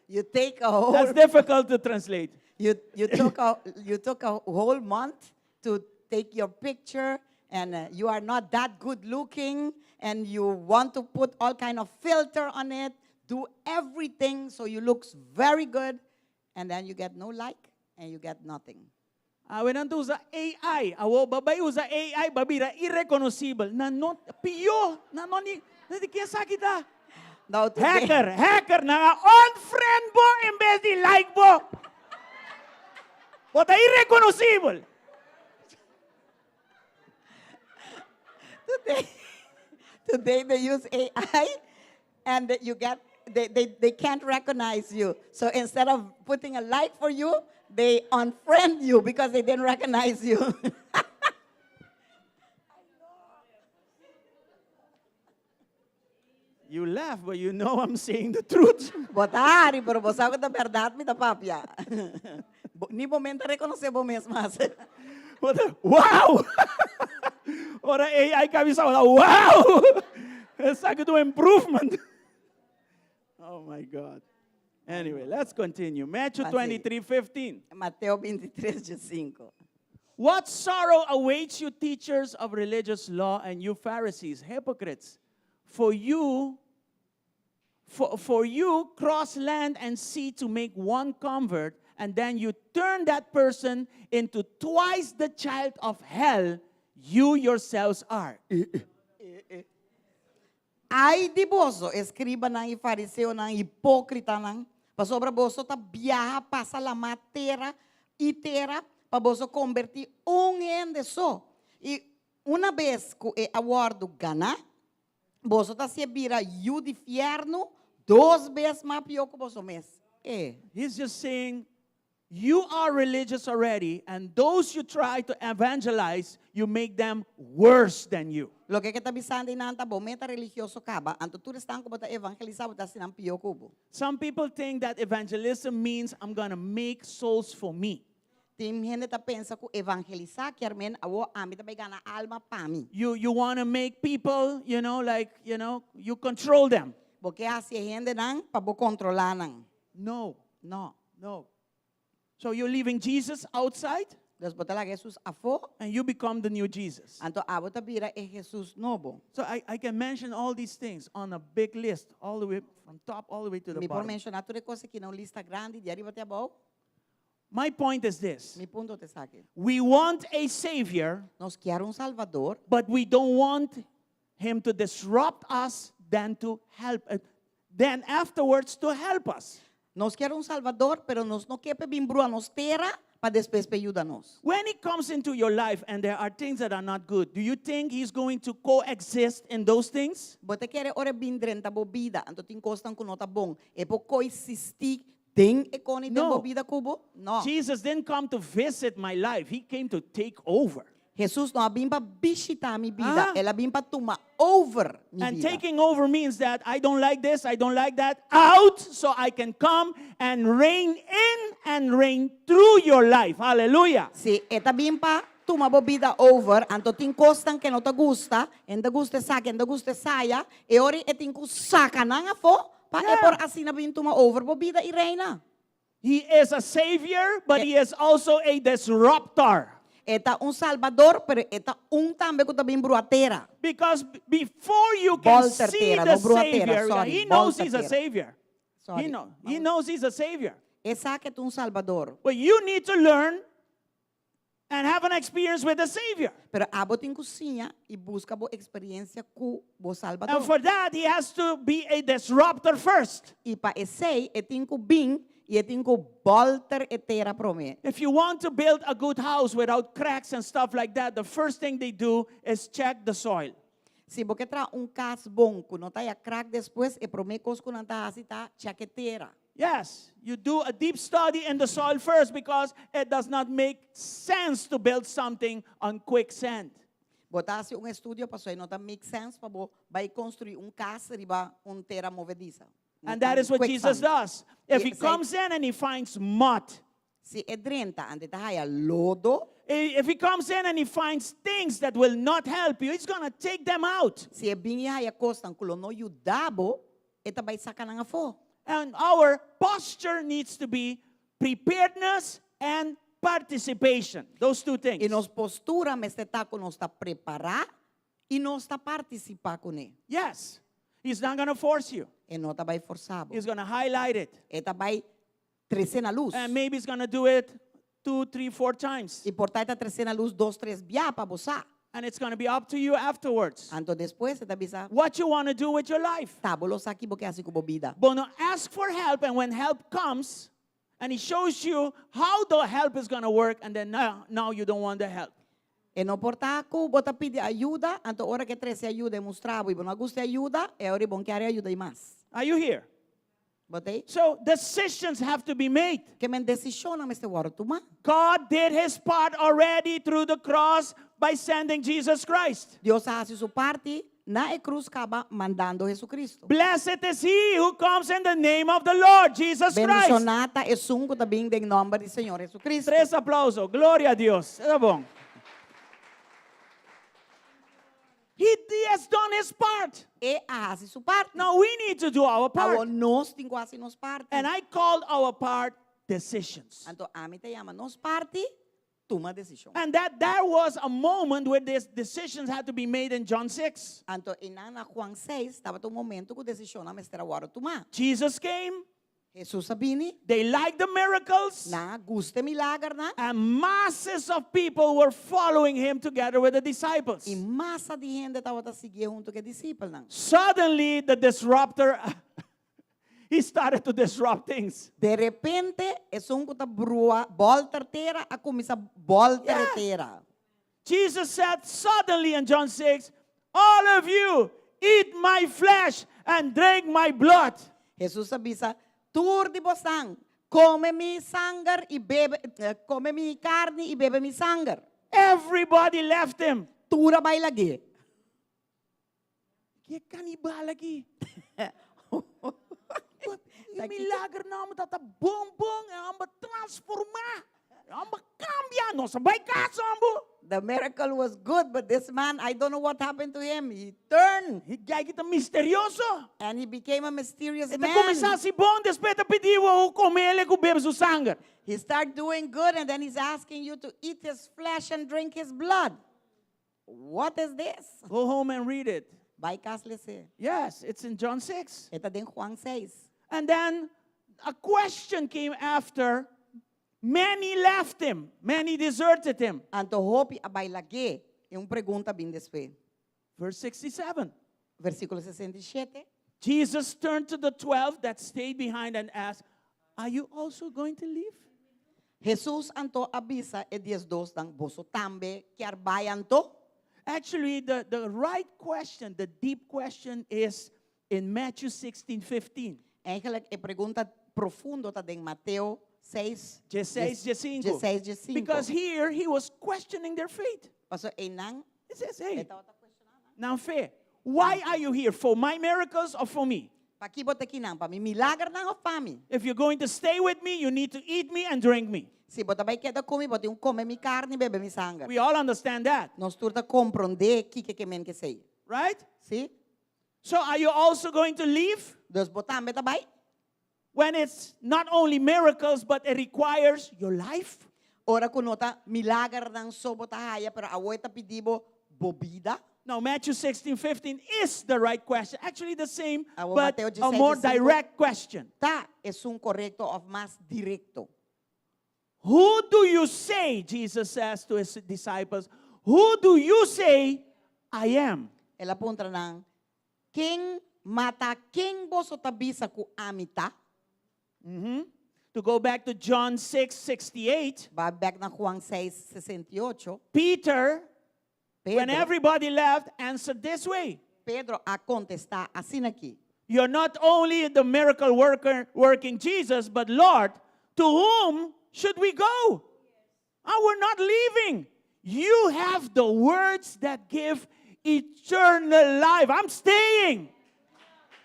You take a whole That's difficult to translate. You, you, took a, you took a whole month to take your picture and uh, you are not that good looking and you want to put all kind of filter on it, do everything so you looks very good and then you get no like and you get nothing. Awe nan ta usa AI. Awo bo bai usa AI bo a bira irekonosibel. Nan no pió, nan no ni nan di ken esaki ta. Now today, Hacker, hacker, nan a unfriend bo en bes di like bo. Bo ta irekonosibel. Today, today they use AI and you get they can't recognize you. So instead of putting a like for you, they unfriend you because they didn't recognize you. You laugh, but you know I'm saying the truth. Bo ta hari, pero bo sa ku ta bèrdat mi ta papia. Bo, ni bo mes ta rekonosé bo mes mas. Bo ta, wow! Ora AI kabisa, bo ta, wow! Esaki ta un improvement. Oh my God. Anyway, let's continue. Matthew Ban sigui. 23, 15. Mateo 23, 5. What sorrow awaits you, teachers of religious law, and you Pharisees, hypocrites! For you cross land and sea to make one convert, and then you turn that person into twice the child of hell you yourselves are. Ai di boso, eskribanan i fariseonan, hipókritanan, pasobra boso ta biaha pasa lamá tera i tera pa boso kombertí un hende so. I una bes ku e a wòrdu ganá, boso ta hasié bira yu di fièrnu dos bes mas pió ku boso mes. E. He's just saying, you are religious already, and those you try to evangelize, you make them worse than you. Loke ku e ta bisando einan ta bo mes ta religioso kaba, anto tur esnan ku bo ta evangelisá bo ta hasi nan pió ku bo. Some people think that evangelism means I'm going to make souls for me. Tin hende ta pensa ku evangelisá kier men awor ami ta bai gana alma pa mi. You want to make people, like, you control them. Bo ke hasi hendenan pa bo kontrolá nan. No, No. no. So you're leaving Jesus outside Dus bo ta laga Hesus afó, and you become the new Jesus. anto abo ta bira e Hesus nobo. So I can mention all these things on a big list, all the way from top all the way to the Mi por bottom. menshoná tur e kos aki na un lista grandi, di ariba te abou. My point is this. Mi punto ta esaki. We want a savior, Nos ke un Salbador, but we don't want him to disrupt us than to help, then afterwards to help us. Nos ke un Salbador, pero nos no ke p'e bin brua nos tera pa despues p'e yuda nos. When he comes into your life and there are things that are not good, do you think he's going to coexist in those things? Bo ta kere ora e bin drenta bo bida, anto tin kosnan ku no ta bon. E por koeksistí den e kosnan den No. bo bida ku bo? No. Jesus didn't come to visit my life. He came to take over. Hesus no a bin pa bishitá mi bida. Ah. El a bin pa tuma over mi And bida. taking over means that I don't like this, I don't like that, out so I can come and reign in and reign through your life. Hallelujah. Si, e ta bin pa tuma bo bida over, anto tin kosnan ku no ta gusta, e n' ta gusta esaki, e n' ta gusta esaya, e ora e tin ku saka nan afó, pa e por asina bin tuma over bo bida i reina. He is a savior, but he is also a disruptor. E ta un salbador, pero e ta un tambe ku ta bin brua tera. Because before you can Bolter see tera, the no brua tera, savior, sorry, he knows bolter he's a tera. savior. Sorry. He knows he's a savior. E sa ku e ta un salbador. But you need to learn and have an experience with the savior. Pero abo tin ku siña i buska bo eksperensia ku bo salbador. And for that, he has to be a disruptor first. I pa esei, e tin ku bin i e tin ku bolter e tera promé. If you want to build a good house without cracks and stuff like that, the first thing they do is check the soil. Si bo ke traha un kas bon, ku no ta haya crack despues, e promé kos ku nan ta hasi ta check e tera. Yes, you do a deep study in the soil first because it does not make sense to build something on quicksand. Bo ta hasi un estudio paso no ta make sense pa bo bai konstruí un kas riba un tera movedisa. And that is what Jesus does. If he Yes, comes in and he finds mud, Si e drenta anto e ta haya lodo, if he comes in and he finds things that will not help you, he's going to take them out. si e bin i haya kosnan ku lo no yuda bo, e ta bai saka nan afó. And our posture needs to be preparedness and participation. Those two things. I nos postura mester ta ku nos ta prepará i nos ta partisipá kuné. Yes. He's not going to force you. E no ta bai forsa bo. He's going to highlight it. E ta bai trese na lus. And maybe he's going to do it two, three, four times. I por ta e ta trese na lus dos, tres bia pa bo sa. And it's going to be up to you afterwards. Anto despues e ta bisa, What you want to do with your life. ta bo lo sa ki bo ke hasi ku bo bida. But no, ask for help, and when help comes, and he shows you how the help is going to work, and then now you don't want the help. E no por ta ku bo ta pidi ayuda, anto ora ku e trese ayuda e mustra bo i bo no a gusta e ayuda, e ora bo no kier e ayuda ei mas. Are you here? Bo ta ei? So decisions have to be made. Ke men desishonnan mester wòrdu tumá. God did his part already through the cross by sending Jesus Christ. Dios a hasi su parti na e krus kaba mandando Hesukristu. Blessed is he who comes in the name of the Lord Jesus Christ. Bendishoná ta esun ku ta bin den nòmber di Señor Hesukristu. Tres aplauso. Gloria a Dios. Ta bon. He, he has done his part. E a hasi su parti. Now we need to do our part. Awor nos tin ku hasi nos parti. And I called our part decisions. Anto ami ta yama nos parti tuma desishon. And that there was a moment where these decisions had to be made in John 6. Anto einan na Juan 6 tabata un momento ku desishonnan mester a wòrdu tumá. Jesus came. Hesus a bini. They liked the miracles. Nan a gusta e milagernan. And masses of people were following him together with the disciples. I masa di hende tabata siguié huntu ku e disipelnan. Suddenly the disruptor he started to disrupt things. De repente esun ku ta brua bòlter tera a kuminsá bòlter e tera. Jesus said suddenly in John 6, All of you eat my flesh and drink my blood. Hesus a bisa, Tur di bosan, kome mi sanger i bebe, kome mi karni i bebe mi sanger. Everybody left him. Tur a bai lag'é. Ki e kanibal aki? E milagernan ta ta bon bon, e hòmber transformá, e hòmber kambia, nos a bai kas hòmber. The miracle was good, but this man, I don't know what happened to him. He turned. E guy ki ta misterioso. And he became a mysterious E ta man. kuminsá hasi bon, despues e ta pidi bo kome el ku bebe su sanger. He start doing good and then he's asking you to eat his flesh and drink his blood. What is this? Go home and read it. Bai kas les'é. Yes, it's in John 6. E ta den Juan 6. And then a question came after. Many left him. Many deserted him. Anto hopi a bai lag'é i un pregunta a bin despues. Verse 67. Versíkulo 67. Jesus turned to the 12 that stayed behind and asked, Are you also going to leave? Hesus anto a bisa e diesdosnan, Boso tambe kier bai anto? Actually, the, the right question, the deep question is in Matthew 16, 15. Eigenlijk e pregunta profundo ta den Mateo 6, 16, 15. 16, 15. Because here he was questioning their faith. Paso einan He says, hey, e tabata cuestioná nan. nan fe, why are you here? For my miracles or for me? Paki bo ta kinan? Pa mi milagernan of pa mi? If you're going to stay with me, you need to eat me and drink me. Si bo ta bai keda ku mi, bo tin ku kome mi karni i bebe mi sanger. We all understand that. Nos tur ta komprondé kiko ke men ke esei. Right? Sí? So are you also going to leave? Dus bo tambe ta bai? When it's not only miracles, but it requires your life? Ora ku no ta milagernan so bo ta haya, pero awor e ta pidi bo bo bida? Now, Matthew 16, 15 is the right question. Actually, the same, Awor but Mateo a 16, more 15. direct question. Ta esun korekto òf mas direkto. Who do you say, Jesus says to his disciples, who do you say I am? El a puntra nan, Ken mata ken boso ta bisa ku ami ta? To go back to John 6, 68, Bai bèk na Juan 6, 68. Peter, when Pedro, everybody left, answered this way. Pedro a kontestá asina aki. You're not only the miracle worker working Jesus, but Lord, to whom should we go? Ah, we're not leaving. You have the words that give eternal life. I'm staying.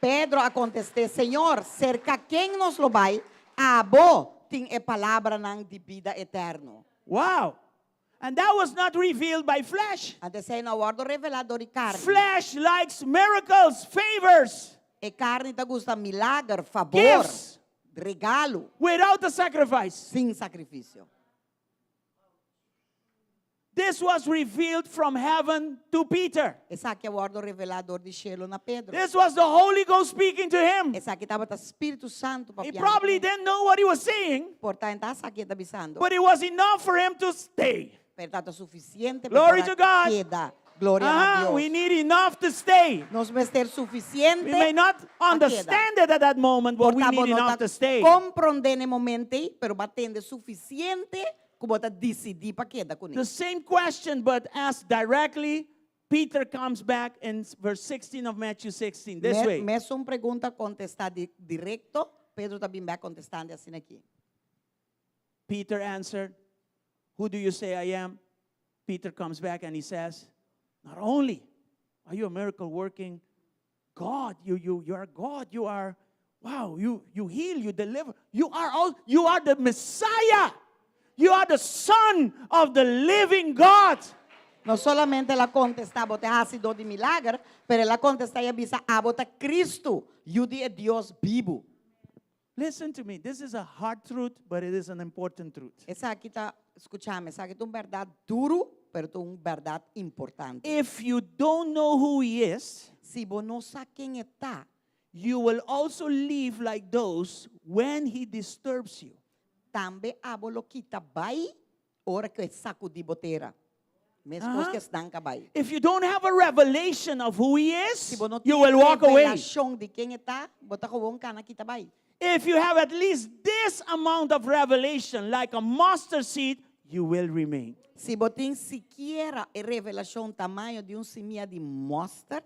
Pedro a kontest'é, Señor, serka ken nos lo bai? Abo tin e palabranan di bida eterno. Wow. And that was not revealed by flesh. Anto esei no a wòrdu revelá dor di karni. Flesh likes miracles, favors. E karni ta gusta milager, fabor, Gifts. regalo. Without the sacrifice. Sin sakrifisio. This was revealed from heaven to Peter. Esaki a wòrdu revelá dor di shelu na Pedro. This was the Holy Ghost speaking to him. Esaki tabata Spiritu Santu He papiando. probably didn't know what he was saying, Por ta e n' ta sa kiko e ta bisando. but it was enough for him to stay. Pero tabata sufisiente pa Glory por a to God. keda. Gloria na Uh-huh, We Dios. need enough to stay. Nos mester sufisiente We may not pa keda. understand it at that moment, but Por we ta bo need no enough ta to stay. komprondé na e momento ei, pero bo a tende sufisiente. ku bo ta disidí pa keda kuné. The same question, but asked directly, Peter comes back in verse 16 of Matthew 16 this Me, way. Mesun pregunta kontestá di, direkto, Pedro ta bin bèk kontestando asina aki. Peter answered, Who do you say I am? Peter comes back and he says, Not only are you a miracle working God, you, you, you are God, you are, wow, you, you heal, you deliver, you are all, you are the Messiah. You are the Son of the living God. No solamente el a kontestá, Bo ta hasidó di milager, pero el a kontestá i a bisa, Abo ta Kristu, Yu di e Dios bibu. Listen to me. This is a hard truth, but it is an important truth. Esaki ta, skucha mi, esaki ta un bèrdat duru, pero ta un bèrdat importante. If you don't know who he is, Si bo no sa ken e ta, you will also leave like those when he disturbs you. Tambe abo lo kita bai ora ku e sakudí bo tera, meskos ku esnan ka bai. If you don't have a revelation of who he is, Si bo no you tin will walk away. revelashon di ken e ta, bo ta gewoon kana kita bai. If you have at least this amount of revelation, like a mustard seed, you will remain. Si bo tin sikiera e revelashon tamaño di un simia di mòster,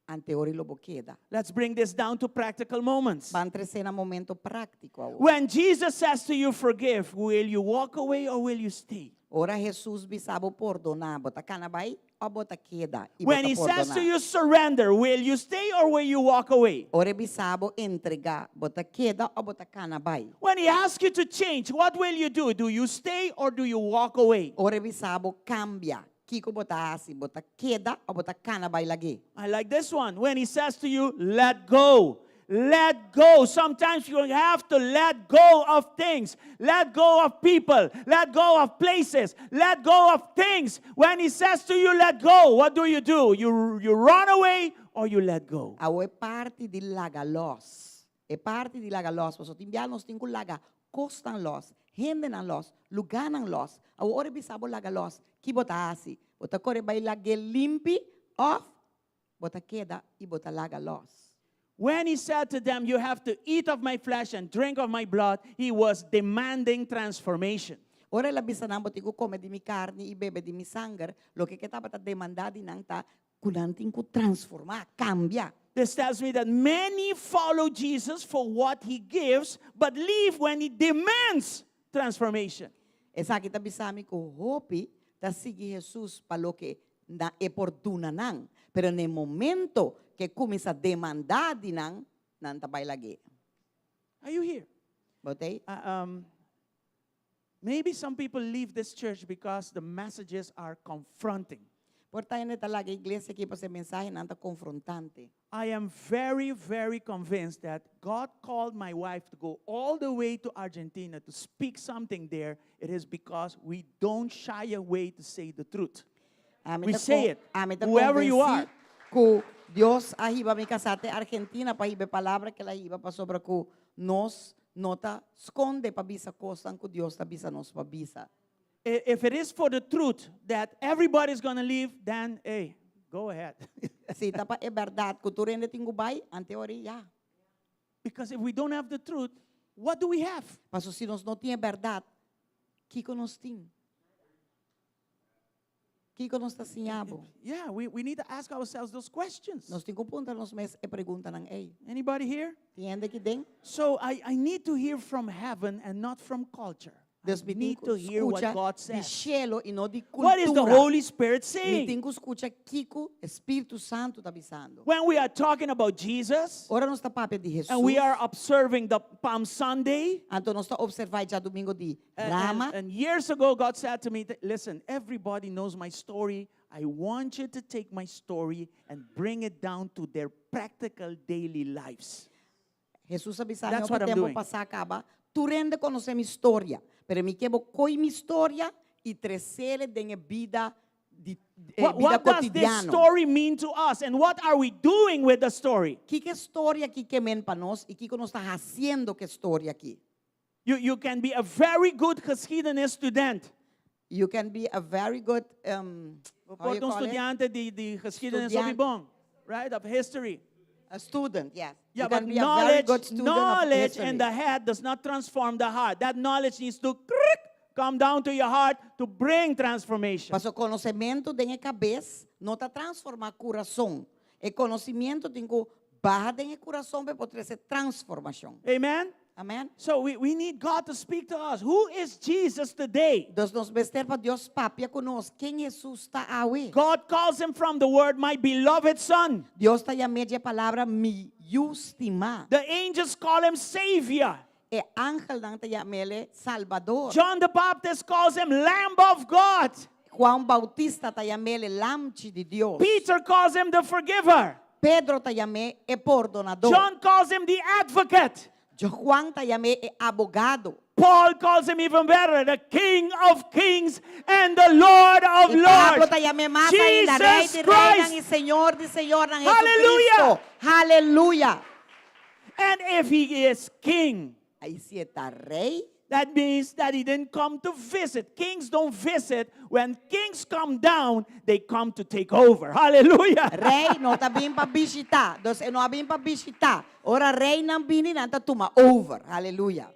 Anteori lo bo keda. Let's bring this down to practical moments. Ban trese na momento práktiko awor. When Jesus says to you, forgive, will you walk away or will you stay? Ora Hesus bisa bo pordoná, bo ta kana bai òf bo ta keda i bo When ta he says to pordoná? you, surrender, will you stay or will you walk away? Ora e bisa bo entregá, bo ta keda òf bo ta kana bai? When he asks you to change, what will you do? Do you stay or do you walk away? Ora e bisa bo kambia, Kiko bo ta hasi? Bo ta keda o bo ta kana bai lag'é? I like this one. When he says to you, let go. Let go. Sometimes you have to let go of things. Let go of people. Let go of places. Let go of things. When he says to you, let go, what do you do? You, you run away or you let go? Awo e parti di laga lòs. E parti di laga lòs, pasobra tin bia nos tin ku laga kosnan lòs, hendenan lòs, lugánan lòs. Awo ora e bisa bo laga lòs, Ki bo ta hasi? Bo ta kore bai lag'é limpi òf bo ta keda i bo ta laga lòs? When he said to them, You have to eat of my flesh and drink of my blood, he was demanding transformation. Ora el a bisa nan, Bo tin ku kome di mi karni i bebe di mi sanger, loke ku e tabata demandá di nan ta ku nan tin ku transformá, kambia. This tells me that many follow Jesus for what he gives, but leave when he demands transformation. Esaki ta bisa mi ku hopi ta sigui Hesus pa loke na e por duna nan, pero na e momento ku e kuminsá demandá di nan, nan ta bai lag'é. Are you here? Bo ta ei? Um, maybe some people leave this church because the messages are confronting. Por ta hende ta laga e iglesia aki pasobra e mensahenan ta konfrontante. I am very, very convinced that God called my wife to go all the way to Argentina to speak something there. It is because we don't shy away to say the truth. Ami We ta say con- it, ami ta whoever you convencí are. ku Dios a hiba mi kasá te Argentina pa hiba e palabra ku el a hiba pasobra ku nos no ta skonde pa bisa kosnan ku Dios ta bisa nos pa bisa. If it is for the truth that everybody's gonna leave, then hey, go ahead. Si ta pa e bèrdat ku tur hende tin ku bai, ante ora ya. Because if we don't have the truth, what do we have? Paso si nos no tin e bèrdat, kiko nos tin? Kiko nos ta siña bo? Yeah, we, we need to ask ourselves those questions. Nos tin ku puntra nos mes e preguntanan ei. Anybody here? Tin hende aki den? So I, I need to hear from heaven and not from culture. I Dus mi tin need ku to hear what skucha God di says. shelo i no di What is the kultura. Holy Spirit Mi saying? tin ku skucha kiko e Spiritu Santu ta bisando. When we are talking about Jesus Ora nos ta papia di and we Hesus, are observing the Palm Sunday, anto nos ta observá e djadumingu di and, Rama. and, and years ago, God said to me, Listen, everybody knows my story. I want you to take my story and bring it down to their practical daily lives. Hesus a bisa mi That's hopi what I'm tempu doing. pasá kaba, Tur hende konosé mi storia, pero mi ke bo koi mi storia i tres'é den e bida di e What, bida what does this kotidiano. story mean to us and what are we doing with the story? Kiko e storia aki ke men pa nos i kiko nos ta hasiendo ku e storia aki? You, you can be a very good geschiedenis student. You can be a very good, um, Bo how por you ta un call it? studiante di, di geschiedenis hopi Studian- bon, right? Of history. A student, yes. Yeah, You but can be a very knowledge, good student of knowledge history. in the head does not transform the heart. That knowledge needs to crick, come down to your heart to bring transformation. Paso konosementu den e kabes no ta transformá kurason. E konosementu tin ku baha den e kurason pa por trese transformashon. Amen? Amen. So we need God to speak to us. Who is Jesus today? Dus nos mester pa Dios papia ku nos. Ken Hesus ta awe? God calls him from the word, my beloved son. Dios ta yam'é di e palabra mi yu stimá. The angels call him Savior. E angelnan ta yam'é Salbador. John the Baptist calls him Lamb of God. Juan Bautista ta yam'é Lamchi di Dios. Peter calls him the Forgiver. Pedro ta yam'é e Pordonador. John calls him the Advocate. Juan ta yam'é e Abogado. Paul calls him even better, the King of Kings and the Lord of I Pablo Lords. ta yam'é mas ainda, Rei Jesus di Reinan Christ. i Señor di Señornan, Hallelujah. Jesucristo. Hallelujah. And if he is king, I si e ta rei, that means that he didn't come to visit. Kings don't visit. When kings come down, they come to take over. Hallelujah. Rei no ta bin pa bishitá. Dus e no a bin pa bishitá. Ora reinan bini, nan ta tuma over. Hallelujah.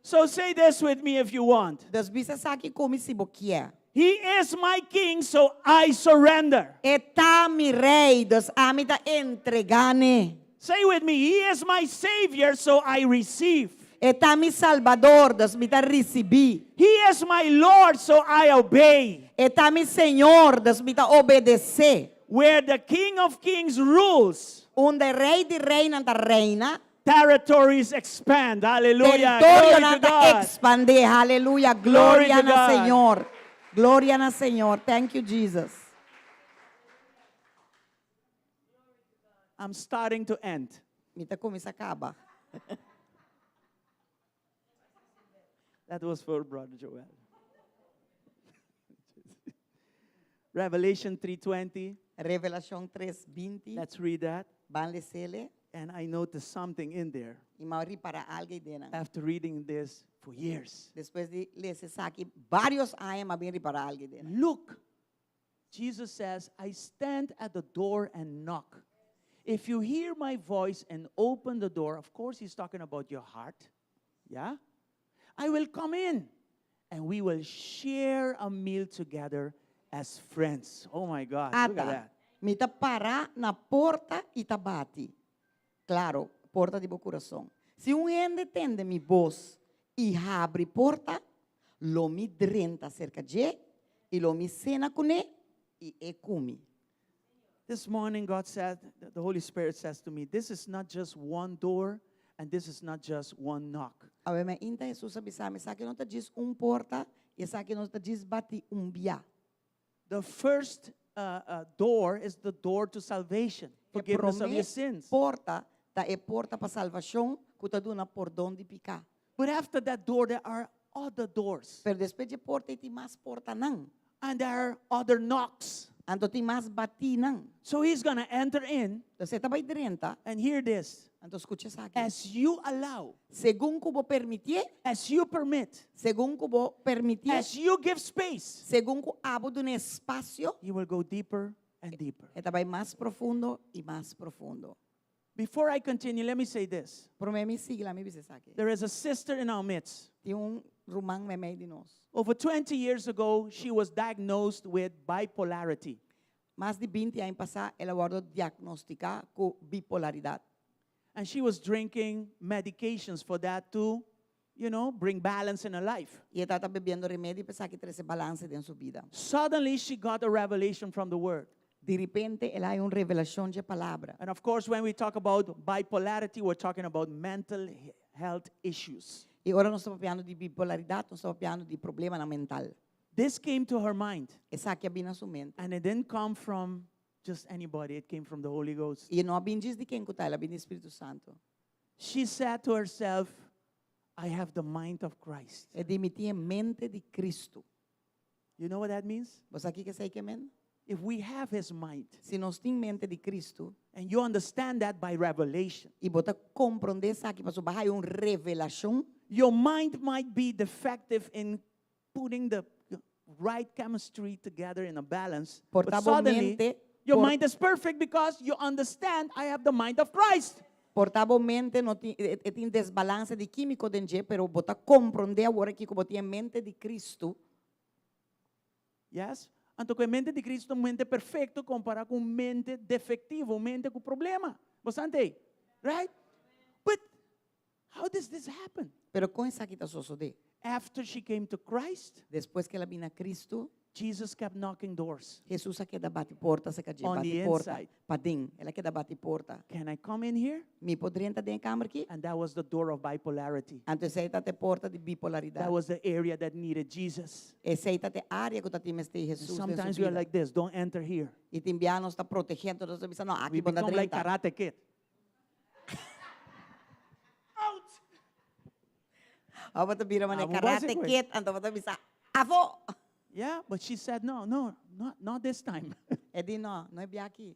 So say this with me if you want. Dus bisa esaki ku mi si bo kier. He is my king, so I surrender. E ta mi rei, dus ami ta entregá n'e. Say with me, He is my Savior, so I receive. E ta mi Salbador, dus mi ta risibí. He is my Lord, so I obey. E ta mi Señor, dus mi ta obedesé. Where the King of Kings rules, Unda e Rei di Reinan ta reina, territories expand. Hallelujah. Territorionan Glory to ta God. ekspandé. Hallelujah. Glory Gloria to na God. Señor. Gloria na Señor. Thank you, Jesus. I'm starting to end. Mi ta kuminsá kaba. That was for Brother Joel. Revelation 3:20. Revelashon 3:20. Let's read that. Ban les'é. And I noticed something in there I m'a ripará algu einan. after reading this for years. Despues di lesa esaki vários aña, m'a bin ripará algu einan. Look, Jesus says, I stand at the door and knock. If you hear my voice and open the door, of course, he's talking about your heart. Yeah? I will come in and we will share a meal together as friends. Oh my God, look at Ata, that. mi ta pará na porta i ta bati. Klaro, porta di bo kurason. Si un hende tende mi bos i habri porta, lo mi drenta serka dje i lo mi sena kuné i e ku mi. This morning, God said, the Holy Spirit says to me, this is not just one door and this is not just one knock. Awe mainta Hesus a bisa mi, esaki no ta djis un porta i esaki no ta djis bati un bia. The first door is the door to salvation, forgiveness of your sins. E promé porta ta e porta pa salvashon ku ta duna pordon di piká. But after that door, there are other doors. Pero despues di e porta ei tin mas portanan. And there are other knocks. Anto tin mas batinan. So he's going to enter in. Entonces e ta bai drenta. And hear this. Anto skucha esaki. As you allow. Segun ku bo permitié. As you permit. Segun ku bo permitié. As you give space. Segun ku abo duna espasio. He will go deeper and deeper. E ta bai mas profundo i mas profundo. Before I continue, let me say this. Promé mi sigui, laga mi bisa esaki. There is a sister in our midst. Tin un ruman meimei di nos. Over 20 years ago, she was diagnosed with bipolarity. Mas di 20 aña pasá, el a wòrdu diagnostiká ku bipolaridat. And she was drinking medications for that to, you know, bring balance in her life. I e tabata bebiendo remedi pa esaki trese balanse den su bida. Suddenly, she got a revelation from the Word. Di repente, el a haña un revelashon dje Palabra. And of course, when we talk about bipolarity, we're talking about mental health issues. I ora nos ta papiando di bipolaridat, nos ta papiando di problemanan mental. This came to her mind. Esaki a bini na su mente. And it didn't come from just anybody, it came from the Holy Ghost. I no a bini djis di ken ku ta, el a bini di Spiritu Santu. She said to herself, I have the mind of Christ. E di, Mi tin e mente di Kristu. You know what that means? Bo sa kiko esei ke men? If we have his mind, Si nos tin mente di Kristu, and you understand that by revelation, i bo ta komprondé esaki pasobra bo a haña un revelashon, your mind might be defective in putting the right chemistry together in a balance, Por but ta bo suddenly mente, your por mind is perfect because you understand I have the mind of Christ. Por ta bo mente no tin, e e tin desbalanse di kímiko den dje, pero bo ta komprondé awor aki ku bo tin e mente di Kristu. Yes? Anto ku e mente di Kristu ta un mente perfekto kompará ku un mente defektivo, un mente ku problema. Bo sa ei? Right? But how does this happen? Pero kon esaki ta sosodé? After she came to Christ, Despues ku el a bini na Kristu, Jesus kept knocking doors. Hesus a keda bati porta serka dje, On bati the porta inside. paden. El a keda bati porta. Can I come in here? Mi por drenta den e kamer aki? And that was the door of bipolarity. Anto esei ta e porta di bipolaridat. That was the area that needed Jesus. Esei ta e área ku tabatin mester And Hesus den su sometimes we are bida. like this, don't enter here. I tin bia nos ta protegé, anto nos ta bisa, no, aki We bo no become like drenta. Karate Kid. Out! Òf bo ta bira manera Ah, bo Karate base, Kid, anto bo ta bisa, afó! Yeah, but she said, no, no, not, not this time. E di, no, no e bia aki.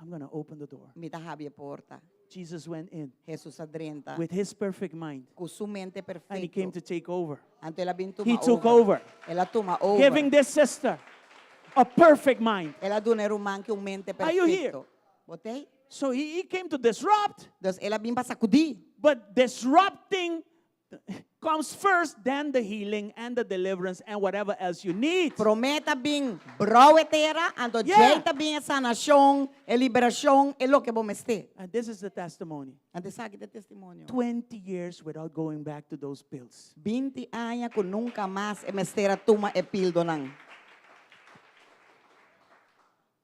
I'm going to open the door. Mi ta habri e porta. Jesus went in Hesus a drenta with his perfect mind ku su mente and he came perfekto. to take over. Anto el a bin tuma He took over. over, El a tuma over. giving this sister a perfect mind. El a duna e ruman aki un mente Are you here? perfekto. Bo t'ei? So he, he came to disrupt, Dus el a bin pa sakudí. but disrupting comes first, then the healing and the deliverance and whatever else you need. Promé ta bin brou e tera, anto Yeah. djei ta bin e sanashon, e liberashon, e loke bo mester. And this is the testimony. Anto esaki ta e testimonio. 20 years without going back to those pills. 20 aña ku nunka mas e mester a tuma e pildonan.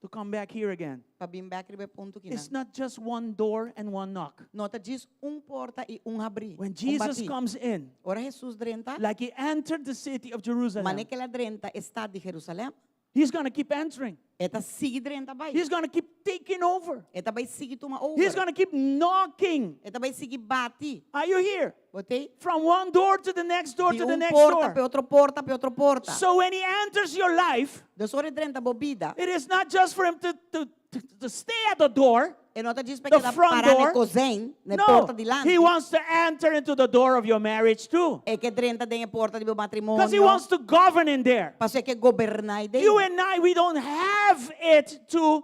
To come back here again. Pa bin bèk riba e punto kinan. It's not just one door and one knock. No ta djis un porta i un habrí. When un Jesus batí. comes in, Ora Hesus drenta, like he entered the city of Jerusalem, manera ku el a drenta e stat di Jerusalèm, he's going to keep entering. e ta sigui drenta bai. He's going to keep taking over. E ta bai sigui tuma over. He's going to keep knocking. E ta bai sigui bati. Are you here? Bo t'ei? From one door to the next door Di to the un next porta door. pa otro porta pa otro porta. So when he enters your life, Dus ora e drenta bo bida. it is not just for him to, to, to, to stay at the door. E no ta djis pa The keda front pará na door. kozijn, na No, porta dilanti. he wants to enter into the door of your marriage too. E ke drenta den e porta di bo matrimonio. Because he wants to govern in there. Pasobra e ke goberná ei den. You and I, we don't have it to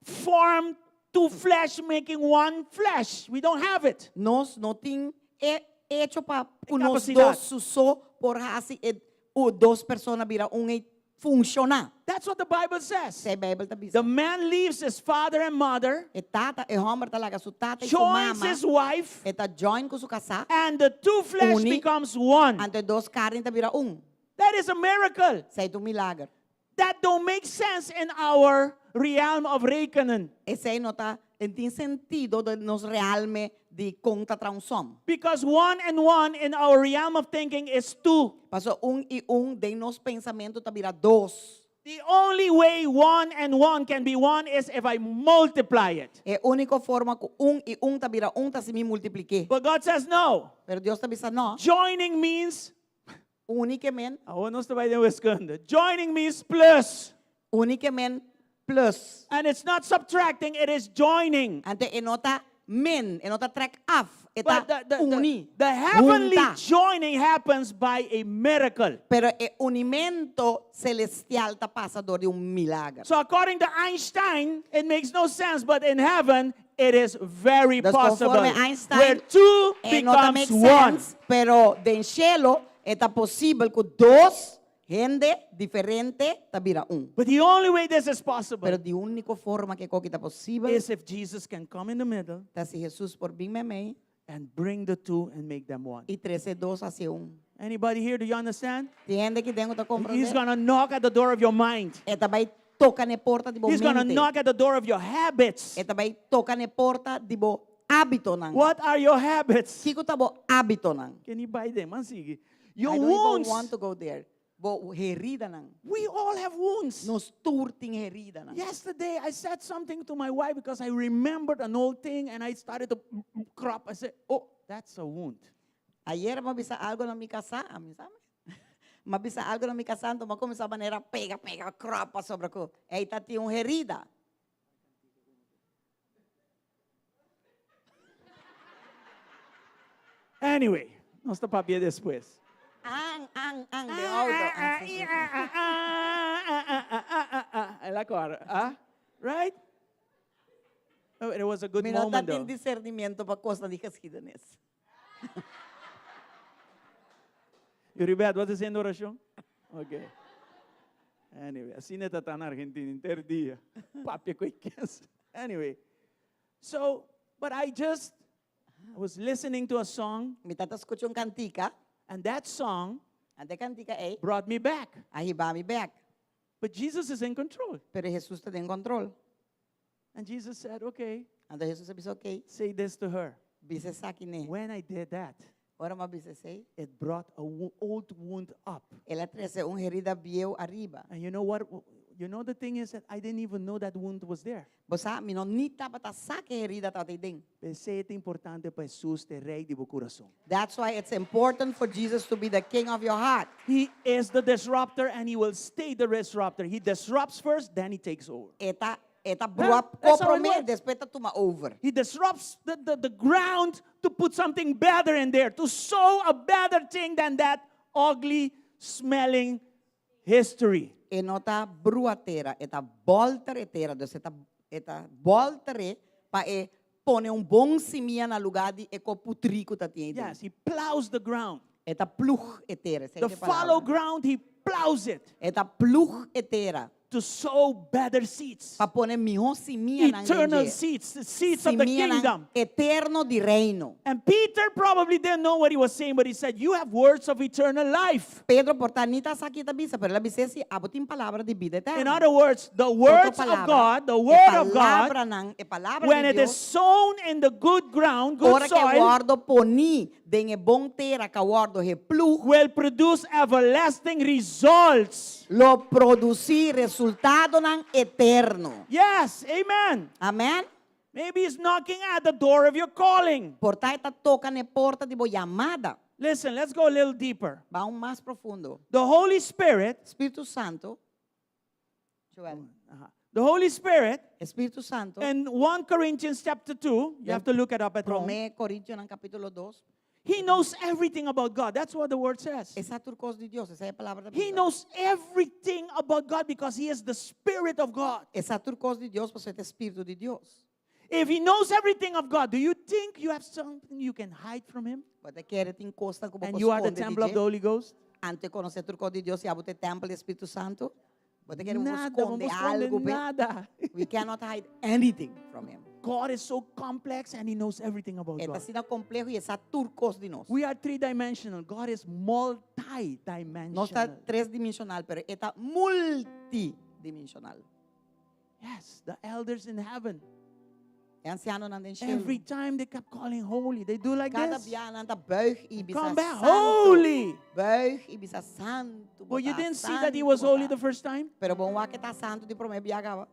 form two flesh making one flesh. We don't have it. Nos no tin e echo pa ku nos kapasidat. dos so por hasi e u dos persona bira un i funshoná. That's what the Bible says. Esei Beibel ta bisa. The man leaves his father and mother, E tata, e hòmber ta laga su tata i su joins mama. his wife, E ta join ku su kasá. and the two flesh Uni. becomes one. Anto e dos karni ta bira un. That is a miracle. Esei ta un milager. That don't make sense in our realm of rekenen. Esei no ta tin sentido den nos realme di kon ta traha un som. Because one and one in our realm of thinking is two. Paso un i un den nos pensamentu ta bira dos. The only way one and one can be one is if I multiply it. E úniko forma ku un i un ta bira un ta si mi multiplik'é. But God says no. Pero Dios ta bisa no. Joining means Uni ke men. Awor nos ta bai den wiskunde. Joining means plus. Uni ke men plus. And it's not subtracting, it is joining. Anto e no ta min, e no ta trek af, e ta But the, the, the, uni. the heavenly Hunta. joining happens by a miracle. Pero e unimento celestial ta pasa dor di un milager. So according to Einstein, it makes no sense, but in heaven, it is very Dus possible. conforme Einstein, where two e no ta becomes make one. sense, pero den cielo e ta posibel ku dos hende diferente ta bira un. But the only way this is possible Pero di úniko forma ku e kos aki ta posibel is if Jesus can come in the middle ta si Jesus por bin meimei and bring the two and make them one. i trese dos hasi un. Anybody here, do you understand? Tin hende aki den ku ta He's komprondé? going to knock at the door of your mind. E ta bai toka na e porta di bo He's going to mente. knock at the door of your habits. E ta bai toka na e porta di bo hábitonan. What are your habits? Kiko ta bo hábitonan? Can you buy them? Man, sige. I Your don't even wounds. want to go there. Bo heridanan. We all have wounds. Nos tur tin heridanan. Yesterday, I said something to my wife because I remembered an old thing and I started to crop. I said, oh, that's a wound. Ayera m'a bisa algo na mi kasá, ami sa M'a bisa algo na mi kasá, anto m'a kuminsá manera pega, pega, kròp pasobra ku ei ta tin un herida. Anyway, nos ta papia despues. An, an, an, den outo. An, sí, sí, sí. El a kòrda, ah? Right? Oh, it was a good Mi no moment, tin though. disernimentu pa kos di geschiedenis. Yuribet, bo ta hasiendo orashon? Ok. Anyway, asina ta na Argentina, henter dia. Papia ku Anyway, so, but I just I was listening to a song, Mi tabata skucha un kantika. And that song Anto e kantika ei. Brought me back. A hiba mi bèk. But Jesus is in control. Pero Jesus ta den kontròl. And Jesus said, "Okay, Anto Jesus a bisa, ok, say this to her." Bisa esaki n'e. When I did that, Ora m'a bisa esei, it brought a old wound up. El a trese un herida bieu ariba. And you know what? You know the thing is that I didn't even know that wound was there. Bo sa, mi no ni tabata sa ku e herida tabata den. P'esei ta importante pa Jesus ta rei di bo kurason. That's why it's important for Jesus to be the king of your heart. He is the disruptor and he will stay the disruptor. He disrupts first, then he takes over. E ta, e ta brua That's how it ko promé, works. despues e ta tuma over. He disrupts the ground to put something better in there, to sow a better thing than that ugly smelling history. E no ta brua tera, e ta bòlter e tera. Dus e ta, e ta bòlter e pa e pone un bon simia na lugá di e kos putrí ku ta tin ei. Yes, he plows the ground. E ta plug e tera. The fallow ground, he plows it E ta plug e tera. To sow better seeds. Pa pone mihó simia nan Eternal den dje. seeds, the seeds of the Simia nan kingdom. eterno di reino. And Peter probably didn't know what he was saying, but he said, "You have words of eternal life." Pedro por ta ni ta sa kiko e ta bisa, pero el a bisa si abo tin palabra di bida eterno. In other words, the words of God, the word of God, palabra nan, e palabra when di it is Dios, sown in the good ground, good ora ku soil, wòrdu poní den e bon tera ku wòrdu geplug, will produce everlasting results. Lo produsí resultadonan eterno. Yes, amen. Amen. Maybe he's knocking at the door of your calling. Por ta e ta toka na e porta di bo yamada. Listen, let's go a little deeper. Ban mas profundo. The Holy Spirit, Spiritu Santu. Joel. The Holy Spirit, Spiritu Santu. in 1 Corinthians chapter 2, you have to look it up at home. Promé Korintionan kapítulo 2. He knows everything about God. That's what the word says. E sa tur kos di Dios, esei ta e palabra He di Dios. knows everything about God because he is the Spirit of God. E sa tur kos di Dios, pasobra e ta Spiritu di Dios. If he knows everything of God, do you think you have something you can hide from him? Bo ta kere tin kos ku bo And you are the skonde di temple of the Holy Ghost? Anto e konosé tur kos di Dios i abo ta e tèmpel di Spiritu Santu. Bo ta kere bo Nada, skonde no por skonde algu p'e. nada. We cannot hide anything from him. God is so complex and he knows everything about E ta God. asina kompleho i e sa tur kos di nos. We are three-dimensional. God is multi-dimensional. Nos ta tresdimensional, pero e ta multidimensional. Yes, the elders in heaven. E ansianonan den shelu. Every time they kept calling holy, they do like Kada this. bia nan ta buig i bisa Come back, santu. holy. Buig i bisa santu. Well, you bo ta, didn't see that he santu was bo ta. holy the first time? Pero bo no wak e ta santu di promé bia kaba.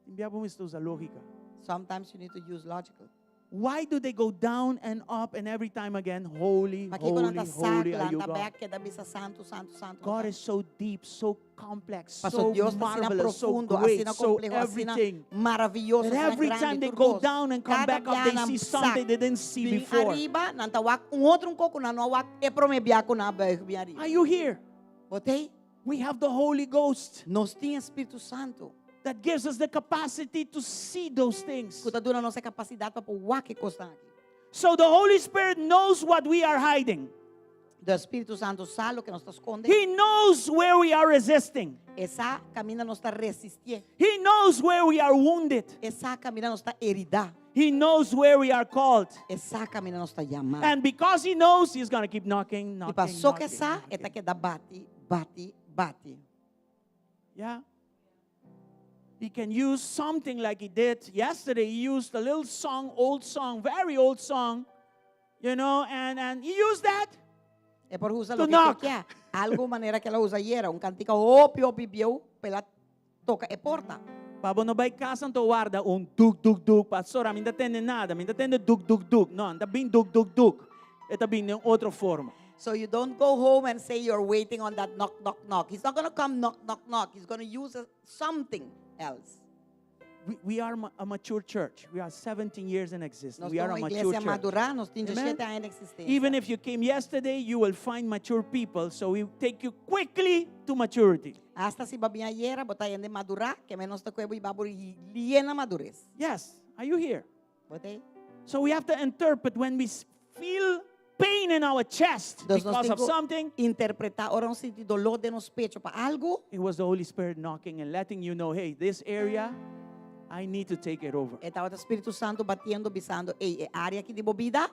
Tin bia bo mester usa lógika. Sometimes you need to use logical. Why do they go down and up and every time again, holy, Pakiko holy, nan ta holy are sak, you lanta God? bèk keda bisa santu, santu, santu. God is so deep, so complex, Paso so Dios ta asina marvelous, so profundo, great, asina so kompleho, asina everything. maravioso, That asina every grandi, time they tur go kos. down and come Kada back up, they bia nan see something sak. they didn't see Bin before. ariba, nan ta wak un otro un kos ku nan no a wak e promé bia ku nan a buig bin ariba. Are you here? Bo t'ei? We have the Holy Ghost Nos tin Spiritu Santu. That gives us the capacity to see those things. Ku ta duna nos e kapasidat pa por wak e kosnan aki. So the Holy Spirit knows what we are hiding. Dus Spiritu Santu sa loke nos ta skonde. He knows where we are resisting. E sa kaminda nos ta resistí. He knows where we are wounded. E sa kaminda nos ta heridá. He knows where we are called. E sa kaminda nos ta yamá. And because he knows, he's going to keep knocking, I knocking, paso ku knocking, e sa, knocking. e ta keda bati, bati, bati. Yeah. He can use something like he did yesterday. He used a little song, old song, very old song, and he used that. E por usa To loke knock. e ke. Algu manera ku el a usa ayera, un kantika hopi hopi bieu, p'el a toka e porta. Pa bo no bai kas anto warda un duk duk duk. Pastor, mi n' ta tende nada, mi n' ta tende duk duk duk. No, n' ta bin duk duk duk. E ta bin den otro forma. So you don't go home and say you're waiting on that knock, knock, knock. He's not going to come knock, knock, knock. He's going to use something else. We are a mature church. We are 17 years in existence. Nos We are a ta un mature iglesia church. madurá, nos tin Amen. 17 aña di eksistensia. Even if you came yesterday, you will find mature people. So we take you quickly to maturity. Asta si bo a bin ayera, bo ta hende madurá, ke men nos ta kohe bo i hiba bo lihé na madures. Yes. Are you here? Bo t'ei? So we have to interpret when we feel pain in our chest Dus nos because tin of ku something. interpretá ora nos sinti doló den nos pecho pa algu. It was the Holy Spirit knocking and letting you know, hey, this area, I need to take it over. E tabata Spiritu Santu batiendo bisando, ey, e área aki di bo bida,